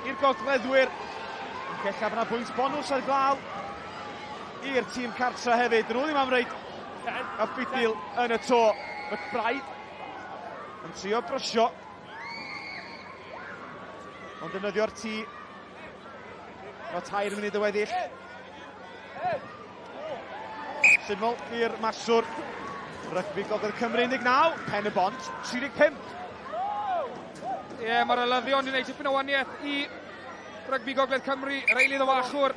i'r gogleddwyr. Yn cella bod yna bwynt bonws ar glaw i'r tîm cartra hefyd. Dyn nhw ddim am reid y ffidil yn y to. McBride yn trio brysio. Ond defnyddio'r tî. Mae 3 munud y weddill. Syml i'r maswr. Rygbi Gogledd Cymru 19, Pen y Bont 35. Ie, yeah, mae'r elyddion wedi gwneud tipyn o waniaeth i Rygbi Gogledd Cymru, yr eilydd o fachwr.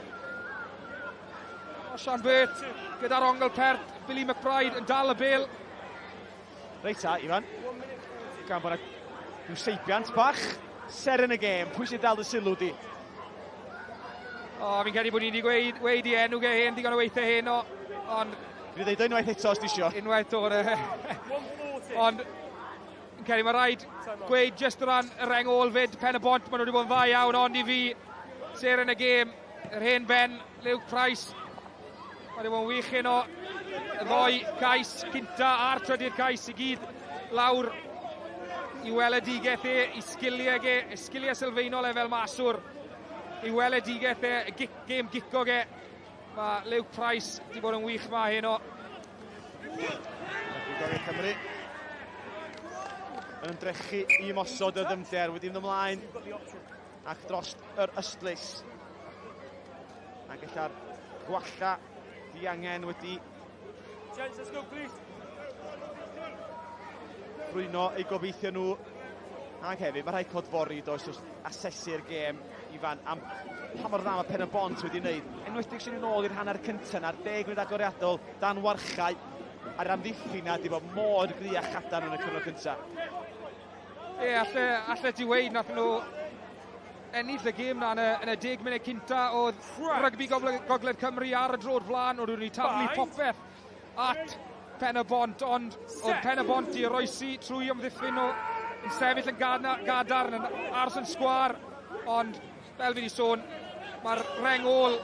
Osian Burt gyda'r ongl pert, Billy McBride yn dal y bêl. Reit ta, Ifan. Gan bod yna seibiant bach. Seren y gêm, pwy sy'n dal dy sylw di? O, fi'n credu bod ni wedi gweud, gweud i enw ge hen, digon o weithiau hen o, ond... Dwi'n dweud unwaith eto os ti isio. Unwaith o'r... Ond, fi'n credu mae rhaid gweud jyst o ran y reng ôl fyd, Pen y Bont, maen nhw wedi bod yn dda iawn, ond i fi, seren y gêm, yr hen ben, Luke Price, mae wedi bod yn wych heno, y ddoi cais cynta a'r trydydd cais i gyd lawr i weledigaeth e, i sgiliau ge, i sgiliau sylfaenol e fel maswr, i weledigaeth e, y gic, gêm gico ge. Mae Luke Price wedi bod yn wych ma heno. Rygbi Cymru yn ymdrechu i ymosod y ddyfnder wedi mynd ymlaen ac dros yr ystlys. Ac ella'r gwalla diangen wedi Gents, let's go, please. Brwyno eu gobeithio nhw. Ac hefyd, mae rhaid clodfori does wrth asesu'r gêm, Ifan, am pa mor dda mae Pen y Bont wedi wneud. Enwedig sy'n yn ôl i'r hanner cyntaf na'r 10 munud agoriadol dan warchau a'r amddiffyn na di bod mor gry a chadarn yn y cyfnod cyntaf. Ie, alle, alle ti weud nath nhw ennill y gêm na yn y, yn y 10 munud cynta oedd rygbi Gogledd, Gogledd Cymru ar y dro'r flaen, oedd wedi taflu popeth at Pen y Bont, ond oedd Pen y Bont i oroesi trwy ymddiffyn nhw yn sefyll yn gadarn, yn aros yn sgwar, ond fel fi wedi sôn, mae'r reng ôl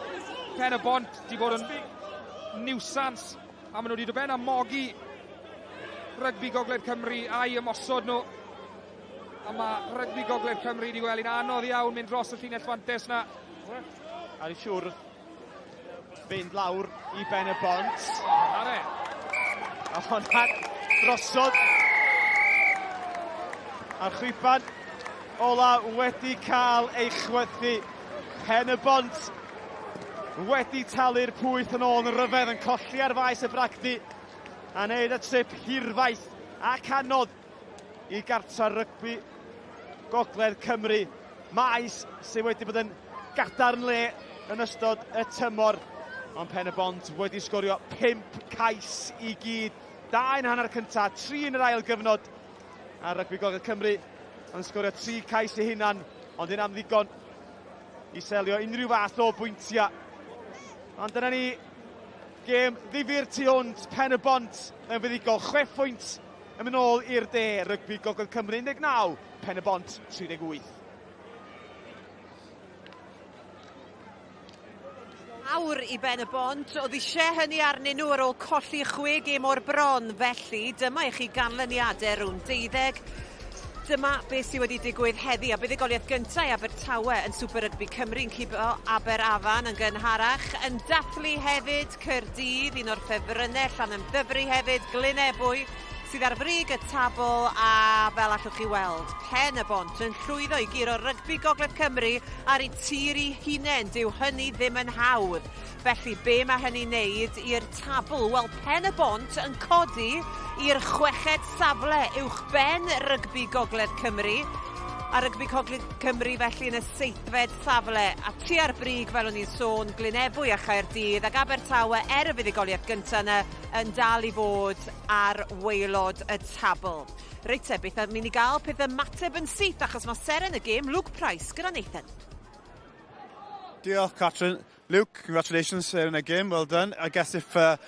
Pen y Bont wedi bod yn niwsans, a maen nhw wedi dod ben a mogi rygbi Gogledd Cymru a'i ymosod nhw. A mae rygbi Gogledd Cymru wedi gweld hi'n anodd iawn mynd dros y llinell fantes na. A ni siŵr fynd lawr i Ben y Bont. Are. A hwnna drosodd. A'r chwiban ola wedi cael ei chwythu. Pen y Bont wedi talu'r pwyth yn ôl yn rhyfedd yn colli ar faes y bragdy a wneud y trip hirfaith ac anodd i gartra rygbi Gogledd Cymru. Maes sydd wedi bod yn gadarn le yn ystod y tymor. Ond Pen y Bont wedi sgorio 5 cais i gyd. 2 yn hanner cyntaf, 3 yn yr ail gyfnod. A Rygbi Gogledd Cymru yn sgorio 3 cais ei hunan, ond un am ddigon i selio unrhyw fath o bwyntiau. Ond dyna ni, gêm ddifur tu hwnt, Pen y Bont yn fuddugol, 6 phwynt yn mynd ôl i'r de, Rygbi Gogledd Cymru 19, Pen y Bont 38. Awr i Ben y Bont, oedd eisiau hynny arnyn nhw ar ôl colli 6 gêm o'r bron, felly dyma i chi ganlyniadau rhwng 12. Dyma beth sydd wedi digwydd heddi, a buddugoliaeth gyntaf i Abertawe yn Super Rugby Cymru yn cipio Aberafan yn gynharach. Yn dathlu hefyd Caerdydd, un o'r ffefrynnau, Llanymddyfri hefyd, Glyn Ebwy, sydd ar frig y tabl a fel allwch chi weld, Pen y Bont yn llwyddo i guro rygbi Gogledd Cymru ar eu tir eu hunain. Dyw hynny ddim yn hawdd. Felly, be mae hynny'n neud i'r tabl? Wel, Pen y Bont yn codi i'r chweched safle uwch ben rygbi Gogledd Cymru. A rygbi Cogledd Cymru felly yn y seithfed safle a tua'r brig fel o'n i'n sôn, Glynebwy a Chaerdydd ac Abertawe er y fuddugoliaeth gyntaf yna yn dal i fod ar waelod y tabl. Reit te, beth am i ni gael peth ymateb yn syth achos mae seren y gêm Luke Price gyda Nathan. Diolch, Catrin. Luke, congratulations in a game, well done. I guess if a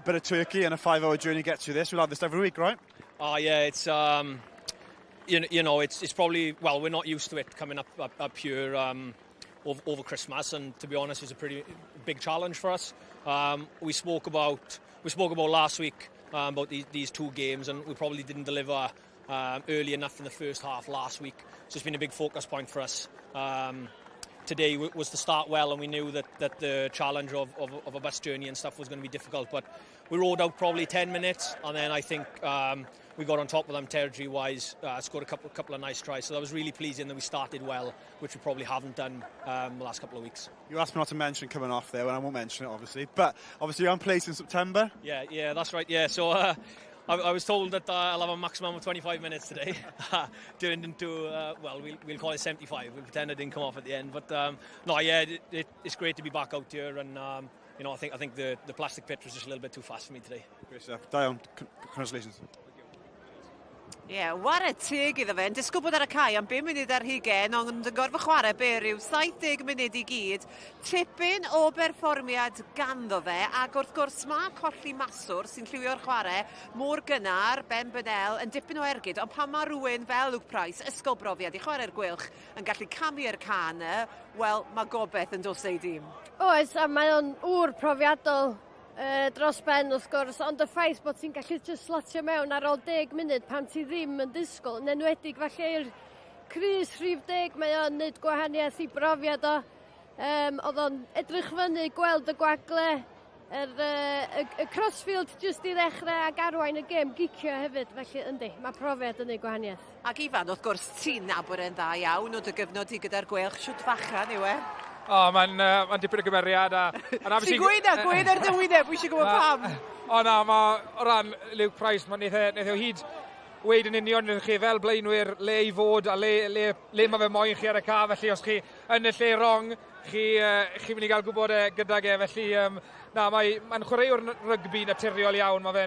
bit of turkey and a 5-hour journey gets you this, we'll have this every week, right? Oh, yeah, it's... You know, it's probably, well, we're not used to it coming up here over Christmas, and to be honest, it's a pretty big challenge for us. We spoke about last week about these two games, and we probably didn't deliver early enough in the first half last week. So it's been a big focus point for us. Today was to start well, and we knew that the challenge of a bus journey and stuff was going to be difficult, but we rode out probably 10 minutes, and then I think we got on top of them territory-wise, scored a couple of nice tries, so that was really pleasing that we started well, which we probably haven't done the last couple of weeks. You asked me not to mention coming off there, and I won't mention it, obviously, but obviously you're on place in September. Yeah, that's right, yeah, so I was told that I'll have a maximum of 25 minutes today. Turned into, well, we'll call it 75. We'll pretend I didn't come off at the end. But, no, yeah, it's great to be back out here. And, you know, I think the plastic pitch was just a little bit too fast for me today. Great stuff. Dion, congratulations. Ie, yeah, ware teg iddo fe. Yn disgwyl bod ar y cae am 5 munud ar hugen, ond yn gorfod chwarae be rhyw 70 munud i gyd. Tipyn o berfformiad ganddo fe, ac wrth gwrs mae colli maswr sy'n lliwio'r chwarae mor gynnar, Ben Burnell, yn dipyn o ergyd, ond pan mae rhywun fel Luke Price, ysgol brofiad i chwarae'r Gweilch, yn gallu camu i'r can, wel, mae gobeith yn dos ei dîm. Oes, a mae o'n ŵr profiadol dros ben wrth gwrs, ond y ffaith bod ti'n gallu just slotio mewn ar ôl 10 munud pan ti ddim yn disgwyl, yn enwedig falle i'r crys rhif 10, mae o'n neud gwahaniaeth i brofiad o. Oedd o'n edrych fyny, gweld y gwagle, y crossfield jyst i ddechrau ac arwain y gêm gicio hefyd, felly yndi, mae profiad yn neud gwahaniaeth. Ac Ifan, wrth gwrs, ti'n nabod e'n dda iawn o dy gyfnod i gyda'r Gweilch, shwt fachan yw e? O, mae'n ma dipyn o gymeriad. A Ti'n gweud na, gweud ar dy wyneb, wi eisiau gwybod pam. O na, ma, o ran Luke Price, mae neith e o hyd weud yn union iddo chi fel blaenwyr le i fod a le mae fe moyn chi ar y ca, felly os chi yn y lle wrong, chi mynd i gael gwybod e gydag e, felly na, mae'n ma chwaraewr rygbi naturiol iawn, mae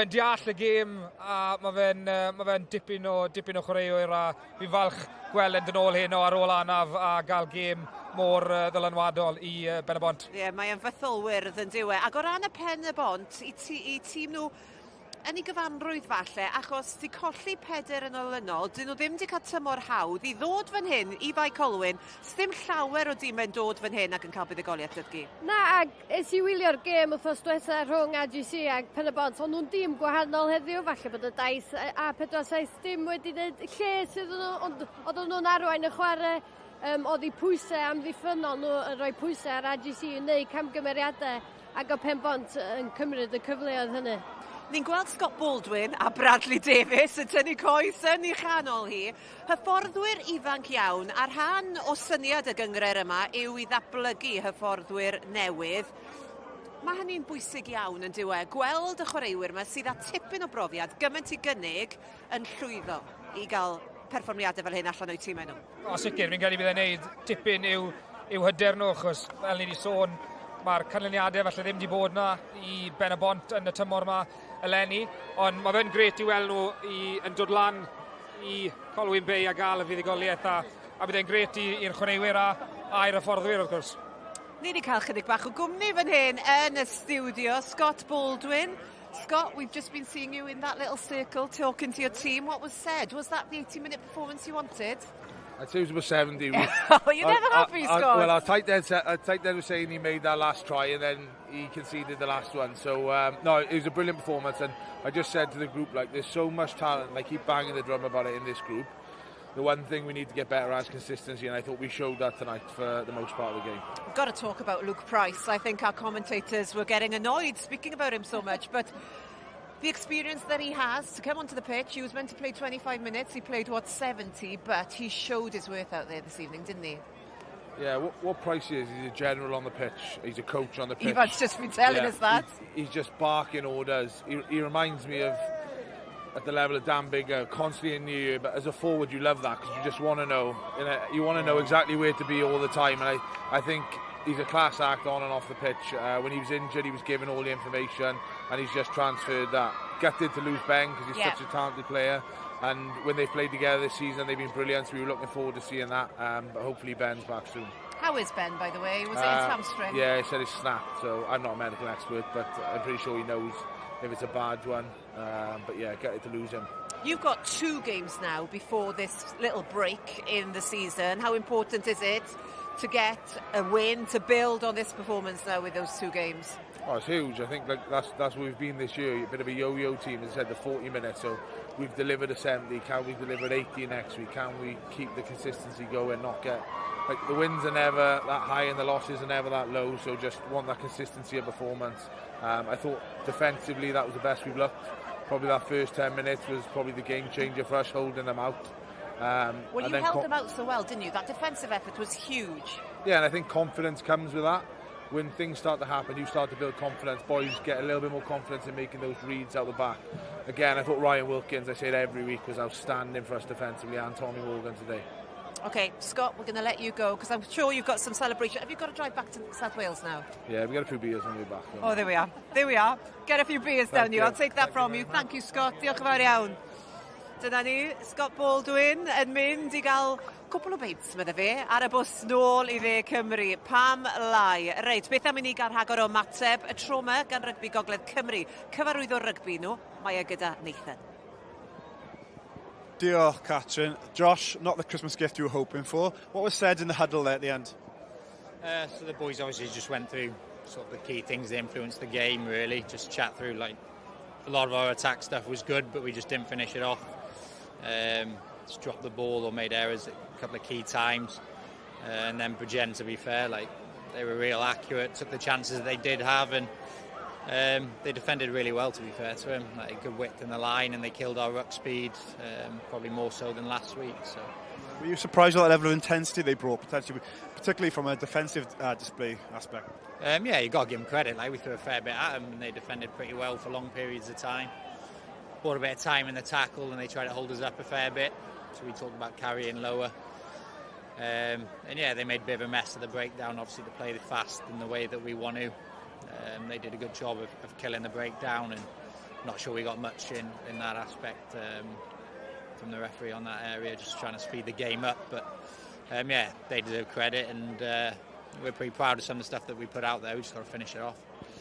fe'n deall y gêm a mae fe dipyn o chwaraewyr a fi'n falch gweld e'n dod nôl heno ar ôl anaf a gael gêm mor ddylanwadol i Ben y Bont. Ie, yeah, mae e'n fythol wyrdd yn dyw e. Ac o ran y Pen y Bont, i tîm nhw yn ei gyfanrwydd falle, achos di colli peder yn olynol, dyn nhw ddim wedi cael tymor hawdd i ddod fan hyn i Fae Colwyn, sdim llawer o dîmau'n dod fan hyn ac yn cael buddugoliaeth dydgu. Na, ac es i wylio'r gêm wythnos diwetha rhwng AGC ac Pen y Bont, ond nhw'n dîm gwahanol heddiw, falle bod y daith A47 dim wedi gwneud lles iddyn nhw, ond oedden nhw'n arwain y chwarae, oedd eu pwysau amddiffynnol nhw yn rhoi pwysau ar AGC yn gwneud camgymeriadau ac o Pen Bont yn cymryd y cyfleoedd hynny. Ni'n gweld Scott Baldwin a Bradley Davis yn tynnu coes yn ei chanol hi. Hyfforddwyr ifanc iawn, a rhan o syniad y gynghrair yma yw i ddatblygu hyfforddwyr newydd. Mae hynny'n bwysig iawn yn dyw e. Gweld y chwaraewyr yma sydd â tipyn o brofiad gymaint i gynnig yn llwyddo i gael perfformiadau fel hyn allan o'u tîmau nhw. O, sicr, fi'n credu bydd e'n neud tipyn i'w hyder nhw, achos fel ni wedi sôn, mae'r canlyniadau falle ddim wedi bod na i Ben y Bont yn y tymor yma eleni, ond mae fe'n gret i weld nhw yn dod lan i Colwyn Bay a gael y fuddugoliaeth a bydd e'n gret i'r chwaraewyr a'r hyfforddwyr wrth gwrs. Ni wedi cael chydig bach o gwmni fan hyn yn y stiwdio. Scott Baldwin. Scott, we've just been seeing you in that little circle talking to your team. What was said? Was that the 80-minute performance you wanted? I'd say it was about 70. Oh, you're never happy, Scott. Well, our tight end was saying he made that last try and then he conceded the last one. So, no, it was a brilliant performance. And I just said to the group, like, there's so much talent. And I keep banging the drum about it in this group. The one thing we need to get better at is consistency, and I thought we showed that tonight for the most part of the game. We've got to talk about Luke Price. I think our commentators were getting annoyed speaking about him so much, but the experience that he has to come onto the pitch, he was meant to play 25 minutes, he played, what, 70, but he showed his worth out there this evening, didn't he? Yeah, what Price is, he's a general on the pitch. He's a coach on the pitch. Ifan's just been telling us that. He's just barking orders. He reminds me of, at the level of Dan Biggar, constantly in the ear, but as a forward you love that because you just want to know, you want to know exactly where to be all the time, and I think he's a class act on and off the pitch. When he was injured, he was given all the information, and he's just transferred that. Gutted to lose Ben because he's such a talented player, and when they've played together this season, they've been brilliant, so we were looking forward to seeing that, but hopefully Ben's back soon. How is Ben, by the way? Was it his hamstring? Yeah, he said it's snapped, so I'm not a medical expert, but I'm pretty sure he knows if it's a bad one. But yeah, gutted to lose him. You've got 2 games now before this little break in the season. How important is it to get a win, to build on this performance now with those 2 games? Oh, it's huge. I think that's where we've been this year. A bit of a yo-yo team, as I said, the 40 minutes. So we've delivered a 70. Can we deliver 80 next week? Can we keep the consistency going, not get... Like, the wins are never that high and the losses are never that low, so just want that consistency of performance. I thought defensively that was the best we've looked. Probably that first 10 minutes was probably the game changer for us, holding them out. Well, you held them out so well, didn't you? That defensive effort was huge. Yeah, and I think confidence comes with that. When things start to happen, you start to build confidence. Boys get a little bit more confidence in making those reads out the back. Again, I thought Ryan Wilkins, I say it every week, was outstanding for us defensively, and Tommy Morgan today. Okay, Scott, we're going to let you go because I'm sure you've got some celebration. Have you got to drive back to South Wales now? Yeah, we got a few beers on the way back. Oh, there we are. There we are. Get a few beers Thank down you. you. I'll take that Thank from you you. very much. Thank you, Scott. Diolch yn fawr iawn. Dyna ni, Scott Baldwin yn mynd i gael cwpl o beints, medde fe, ar y bws nôl i dde Cymru. Pam lai? Reit, beth am i ni gael rhagor o ymateb y tro yma gan Rygbi Gogledd Cymru. Cyfarwyddwr rygbi nhw, mae e gyda Nathan. Diolch, Catrin. Josh, not the Christmas gift you were hoping for. What was said in the huddle there at the end? So the boys obviously just went through sort of the key things that influenced the game, really. Just chat through, like, a lot of our attack stuff was good, but we just didn't finish it off. Just dropped the ball or made errors at a couple of key times. And then Bridgend, to be fair, like, they were real accurate, took the chances that they did have, and they defended really well, to be fair to them. Like, good width in the line, and they killed our ruck speed, probably more so than last week. So, Were you surprised at that level of intensity they brought, potentially, particularly from a defensive display aspect? Yeah, you got to give them credit. Like, we threw a fair bit at them, and they defended pretty well for long periods of time. Bought a bit of time in the tackle, and they tried to hold us up a fair bit. So we talked about carrying lower. And yeah, they made a bit of a mess of the breakdown, obviously, to play fast in the way that we want to. They did a good job of killing the breakdown, and not sure we got much in that aspect from the referee on that area, just trying to speed the game up. But yeah, they deserve credit, and we're pretty proud of some of the stuff that we put out there. We just got to finish it off.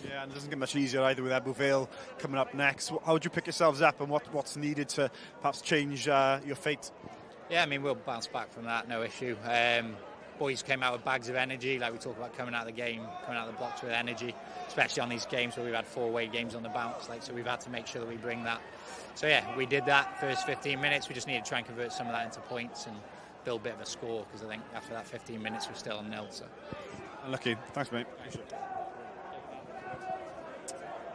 Yeah, and it doesn't get much easier either with Ebbw Vale coming up next. How would you pick yourselves up, and what's needed to perhaps change your fate? Yeah, I mean, we'll bounce back from that, no issue. Boys came out with bags of energy, like we talk about coming out of the game, coming out of the blocks with energy, especially on these games where we've had 4-away games on the bounce, like, so we've had to make sure that we bring that. So yeah, we did that first 15 minutes. We just need to try and convert some of that into points and build a bit of a score, because I think after that 15 minutes we're still on nil. So. Unlucky. Thanks, mate.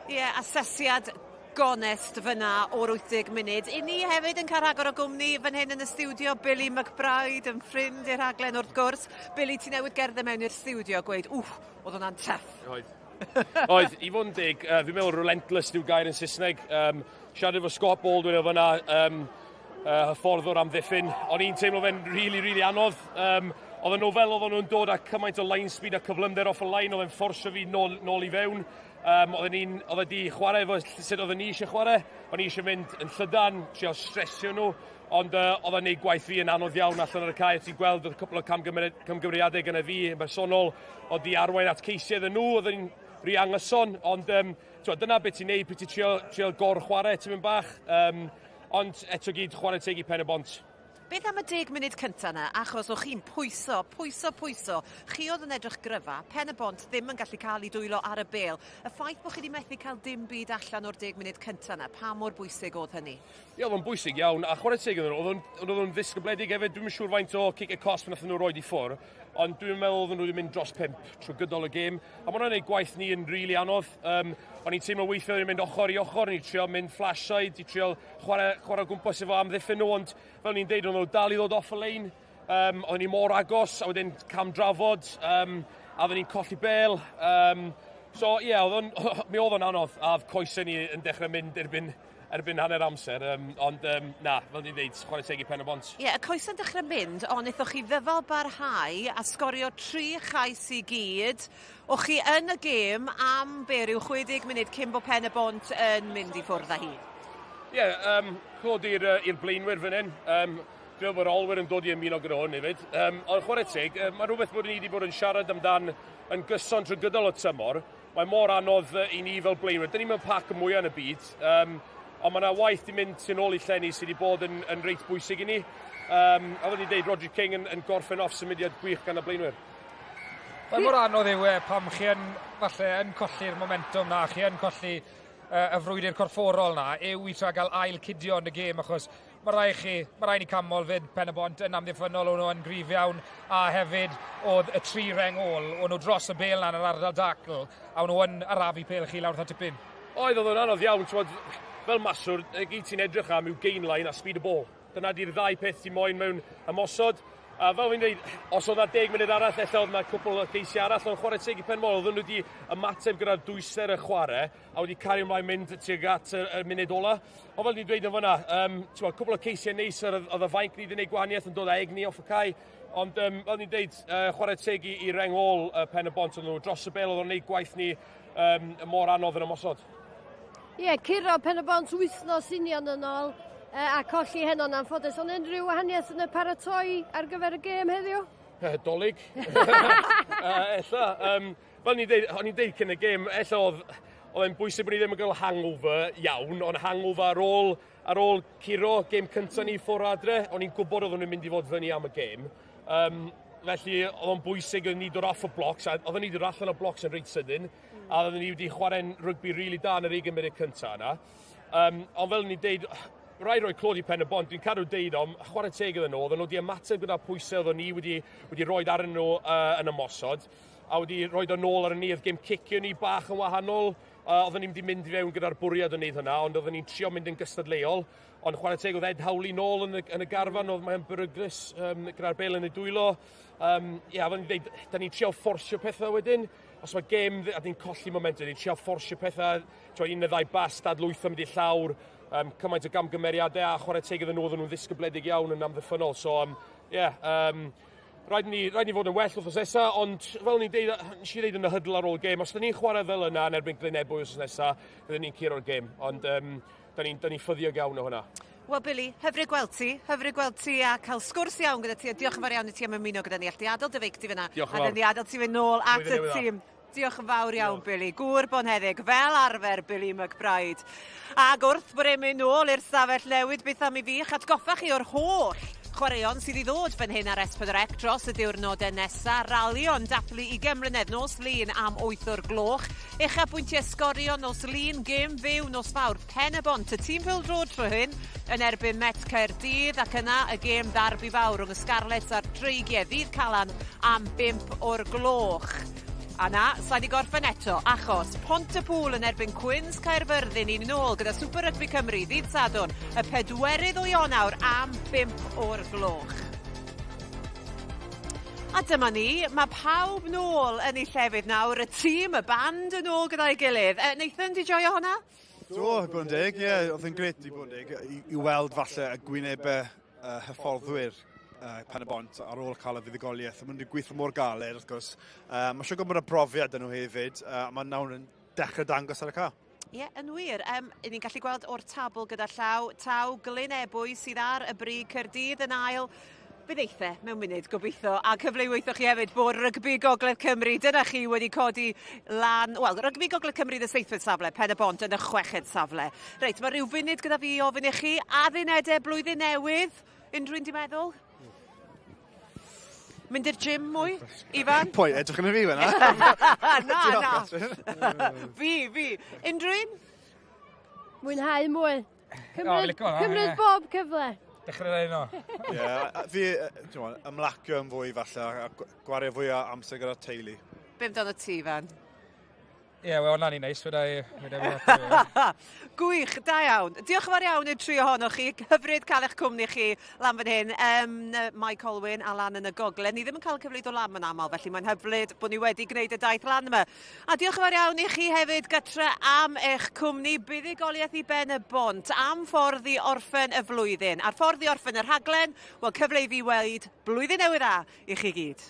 Ie, yeah, asesiad gonest fyna o'r 80 munud. I ni hefyd yn cael rhagor o gwmni fan hyn yn y stiwdio, Billy McBride yn ffrind i'r rhaglen wrth gwrs. Billy, ti newydd gerdded mewn i'r stiwdio a gweud, wff, oedd hwnna'n tough. Oedd. Oedd, i fod yn deg, fi'n meddwl relentless yw'r gair yn Saesneg. Siarad efo Scott Baldwin o fyna, hyfforddwr amddiffyn. O'n i'n teimlo fe'n really, really anodd. Oedd nhw fel oedden nhw'n dod â cymaint o line speed a cyflymder off y line, oedd e'n fforsio fi nôl i fewn. Oedd e di chwarae efo sut oedden ni eisiau chwarae. O'n i eisiau mynd yn llydan, trio stresio nhw, ond oedd e'n neud gwaith fi yn anodd iawn allan ar y cae. Ti'n gweld oedd cwpl o camgymeriadau gyda fi yn bersonol, oedd di arwain at ceisiau iddyn nhw, oedd yn rhy anghyson, ond dyna beth ti'n neud pryd ti'n trio gor-chwarae tipyn bach. Ond eto gyd, chwarae teg i Pen y Bont. Beth am y 10 munud cynta yna, achos o'ch chi'n pwyso, pwyso, pwyso. Chi oedd yn edrych gryfa, Pen y Bont ddim yn gallu cael ei dwylo ar y bêl. Y ffaith bod chi wedi methu cael dim byd allan o'r 10 munud cynta yna, pa mor bwysig oedd hynny? Ie, oedd o'n bwysig iawn, a chwarae teg iddyn nhw, oedd nhw'n ddisgybledig hefyd. Dwi'm yn siŵr faint o cic y cosb nath nhw roed i ffwr, ond dwi'n meddwl oedden nhw wedi mynd dros 5 trwy gydol y gêm. A mae hwnna'n gwneud gwaith ni yn rili really anodd. O'n i'n teimlo weithio o'n i'n mynd ochr i ochr, o'n i'n trio mynd flash side, i trio chwarae o gwmpas efo amddiffyn nhw, ond fel ni'n deud, o'n nhw dal i ddod off y lein. Oedden ni mor agos, a wedyn cam drafod, a oedden ni'n colli bêl. So ie, yeah, mi oedd o'n anodd, a oedd coesau ni yn dechrau mynd erbyn hanner amser, ond na, fel ni'n dweud, chwarae teg i Pen y Bont. Ie, yeah, y coesau'n dechrau mynd, ond wnaethoch chi ddyfal barhau a sgorio 3 chais i gyd. O'ch chi yn y gêm am be, ryw 60 munud cyn bod Pen y Bont yn mynd i ffwrdd â hi? Ie, yeah, clod i'r blaenwyr fan hyn. Dwi'n meddwl bod olwyr yn dod i ymuno gyda hwn hefyd. Ond chwarae teg, mae rhywbeth bod ni wedi bod yn siarad amdan yn gyson trwy gydol y tymor. Mae mor anodd i ni fel blaenwyr. Dyn ni mewn pac y mwyaf yn y byd. Ond mae yna waith di mynd tu nôl i llenni sydd wedi bod yn reit bwysig i ni. A fel ni'n deud, Roger King yn gorffen off symudiad gwych gan y blaenwyr. Mae mor anodd yw e pam chi yn, falle, yn colli'r momentum na, chi yn colli y frwydr corfforol na, yw i tra gael ail cydio yn y gêm, achos mae rai ni canmol fyd Pen y Bont yn amddiffynnol, o'n nhw yn gryf iawn, a hefyd oedd y tri reng ôl, o'n nhw dros y bêl na yn yr ardal dacl, a o'n nhw yn arafu pêl chi lawr tipyn. Oedd o'n anodd iawn, t'mod, fel maswr, y gyd ti'n edrych am yw gain line a speed y ball. Dyna di'r ddau peth ti'n moyn mewn ymosod. A fel fi'n dweud, os oedd na 10 munud arall, ella oedd na cwpl o geisiau arall, ond chwarae teg i Penmol, oedden nhw wedi ymateb gyda'r dwyser y chwarae, a wedi cario ymlaen mynd tuag at y munud ola. Ond fel ni'n dweud yn fyna, t'mod, cwpl o ceisiau neis oedd y fainc ni wedi gwneud gwahaniaeth yn dod â egni off y cae. Ond fel ni'n dweud, chwarae teg i reng ôl Pen y Bont, oedd nhw dros y bêl, oedd nhw'n gwneud gwaith ni mor anodd yn ymosod. Ie, yeah, curo Pen y Bont wythnos union yn ôl. a colli heno'n anffodus, ond unrhyw wahaniaeth yn y paratoi ar gyfer y gêm heddiw? Dolig. Ella. Fel ni'n deud, o'n i'n deud cyn y gêm, ella oedd oedd e'n bwysig bod ni ddim yn cael hangover iawn, ond hangover ar ôl curo gêm cyntaf ni ffwrdd adre, o'n i'n gwybod oedden nhw'n mynd i fod fyny am y gêm. Felly oedd o'n bwysig oedd ni dod off y blocks, a oedden ni dod allan o blocks yn reit sydyn, a oedden ni wedi chwarae'n rygbi rili really da yn yr 20 munud cyntaf yna. Ond fel ni'n deud, rhaid rhoi clod i Pen y Bont, dwi'n cadw deud om, chwarae teg iddyn nhw, oedden nhw wedi ymateb gyda pwysau oedden ni wedi rhoi arnyn nhw yn ymosod, a wedi rhoi o nôl ar ni, oedd gêm cicio ni bach yn wahanol, oedden ni'n wedi mynd i fewn gyda'r bwriad o wneud hynna, ond oedden ni'n trio mynd yn gystadleuol, ond chwarae teg oedd Ed Howley nôl yn y garfan, oedd mae'n beryglus gyda'r bel yn ei dwylo. Yeah, fel ni'n dweud, da ni'n trio fforsio pethau wedyn. Os mae gêm a ni'n colli momentum, ni'n trio fforsio pethau, trio un neu ddau bas, dadlwytho mynd i llawr, cymaint o gamgymeriadau a chwarae teg iddyn nhw, oedden nhw'n ddisgybledig iawn yn amddiffynol. So, yeah, rhaid ni fod yn well wythnos nesa, ond fel ni'n deud, nes i ddeud yn y huddle ar ôl gêm, os da ni'n chwarae fel yna yn erbyn Glynebwy wythnos nesa, fydden ni'n curo'r gêm. Ond da ni'n ni ffyddiog iawn o hwnna. Wel, Billy, hyfryd gweld ti, hyfryd gweld ti a cael sgwrs iawn gyda ti, a diolch yn fawr iawn i ti am ymuno gyda ni. All di adael dy feic ti fyna, Diolch yn a fawr. dyn ni adael ti fynd nôl at y Blwyddyn newydd dda. tîm. Diolch yn fawr iawn, Billy. Gŵr bonheddig, fel arfer, Billy McBride. Ac wrth bod e'n mynd nôl i'r stafell newid, beth am i fi eich atgoffa chi o'r holl chwaraeon sydd i ddod fan hyn ar S4C dros y diwrnodau nesaf. Ralio'n dathlu 20 mlynedd nos Lun am 8 o'r gloch. Uchafbwyntiau sgorio nos Lun, gêm fyw nos Fawrth, Pen y Bont, y tîm pêl-droed tro hyn yn erbyn Met Caerdydd ac yna y gêm ddarbi fawr rhwng y Scarlets a'r Dreigiau ddydd Calan am 5 o'r gloch. A na, sa'i di gorffen eto, achos Pont-y-pŵl yn erbyn Cwins Caerfyrddin i nôl gyda Super Rugby Cymru ddydd Sadwrn, y 4 o Ionawr am 5 o'r gloch. A dyma ni, mae pawb nôl yn eu llefydd nawr, y tîm, y band yn ôl gyda'i gilydd. Nathan, di joio hwnna? Do, i bod yn deg, ie, oedd yn gret i bod yn deg, i weld falle y gwynebau hyfforddwyr Pen y Bont ar ôl cael y fuddugoliaeth. Maen nhw wedi gweithio mor galed, wrth gwrs. Mae'n siŵr bod y brofiad yn nhw hefyd, a mae nawr yn dechrau dangos ar y cae. Ie, yeah, yn wir. Ni'n gallu gweld o'r tabl gyda llaw, taw Glyn Ebwy sydd ar y brig, Caerdydd yn ail. Bydd eithaf e mewn munud, gobeithio, a cyfle i weithio chi hefyd bod Rygbi Gogledd Cymru, dyna chi wedi codi lan, wel, Rygbi Gogledd Cymru yn y seithfed safle, Pen y Bont yn y chweched safle. Reit, mae rhyw funud gyda fi i ofyn i chi, addunedau blwyddyn newydd, unrhyw un di meddwl? Mynd i'r gym mwy, Ifan? Pwy, edrych yn y fi fyna? Na, na. Fi. Unrhyw un? Mwynhau mwy. Cymryd, licio hwnna, cymryd ie. bob cyfle. Dechrau dda un o. Ie, a fi, ti'n gwbod, ymlacio yn fwy falle, a gwario fwy o amser gyda'r teulu. Be amdano ti, Ifan? Ie, wel, hwnna'n un neis, weda i. Gwych, da iawn. Diolch yn fawr iawn i'r tri ohonoch chi. Hyfryd cael eich cwmni chi lan fan hyn. Mae Colwyn a lan yn y gogledd. Ni ddim yn cael cyfle i ddod lan yn aml, felly mae'n hyfryd bod ni wedi gwneud y daith lan yma. A diolch yn fawr iawn i chi hefyd gatre am eich cwmni buddugoliaeth i Ben y Bont am ffordd i orffen y flwyddyn. A'r ffordd i orffen y rhaglen, wel cyfle i fi weld blwyddyn newydd dda i chi gyd.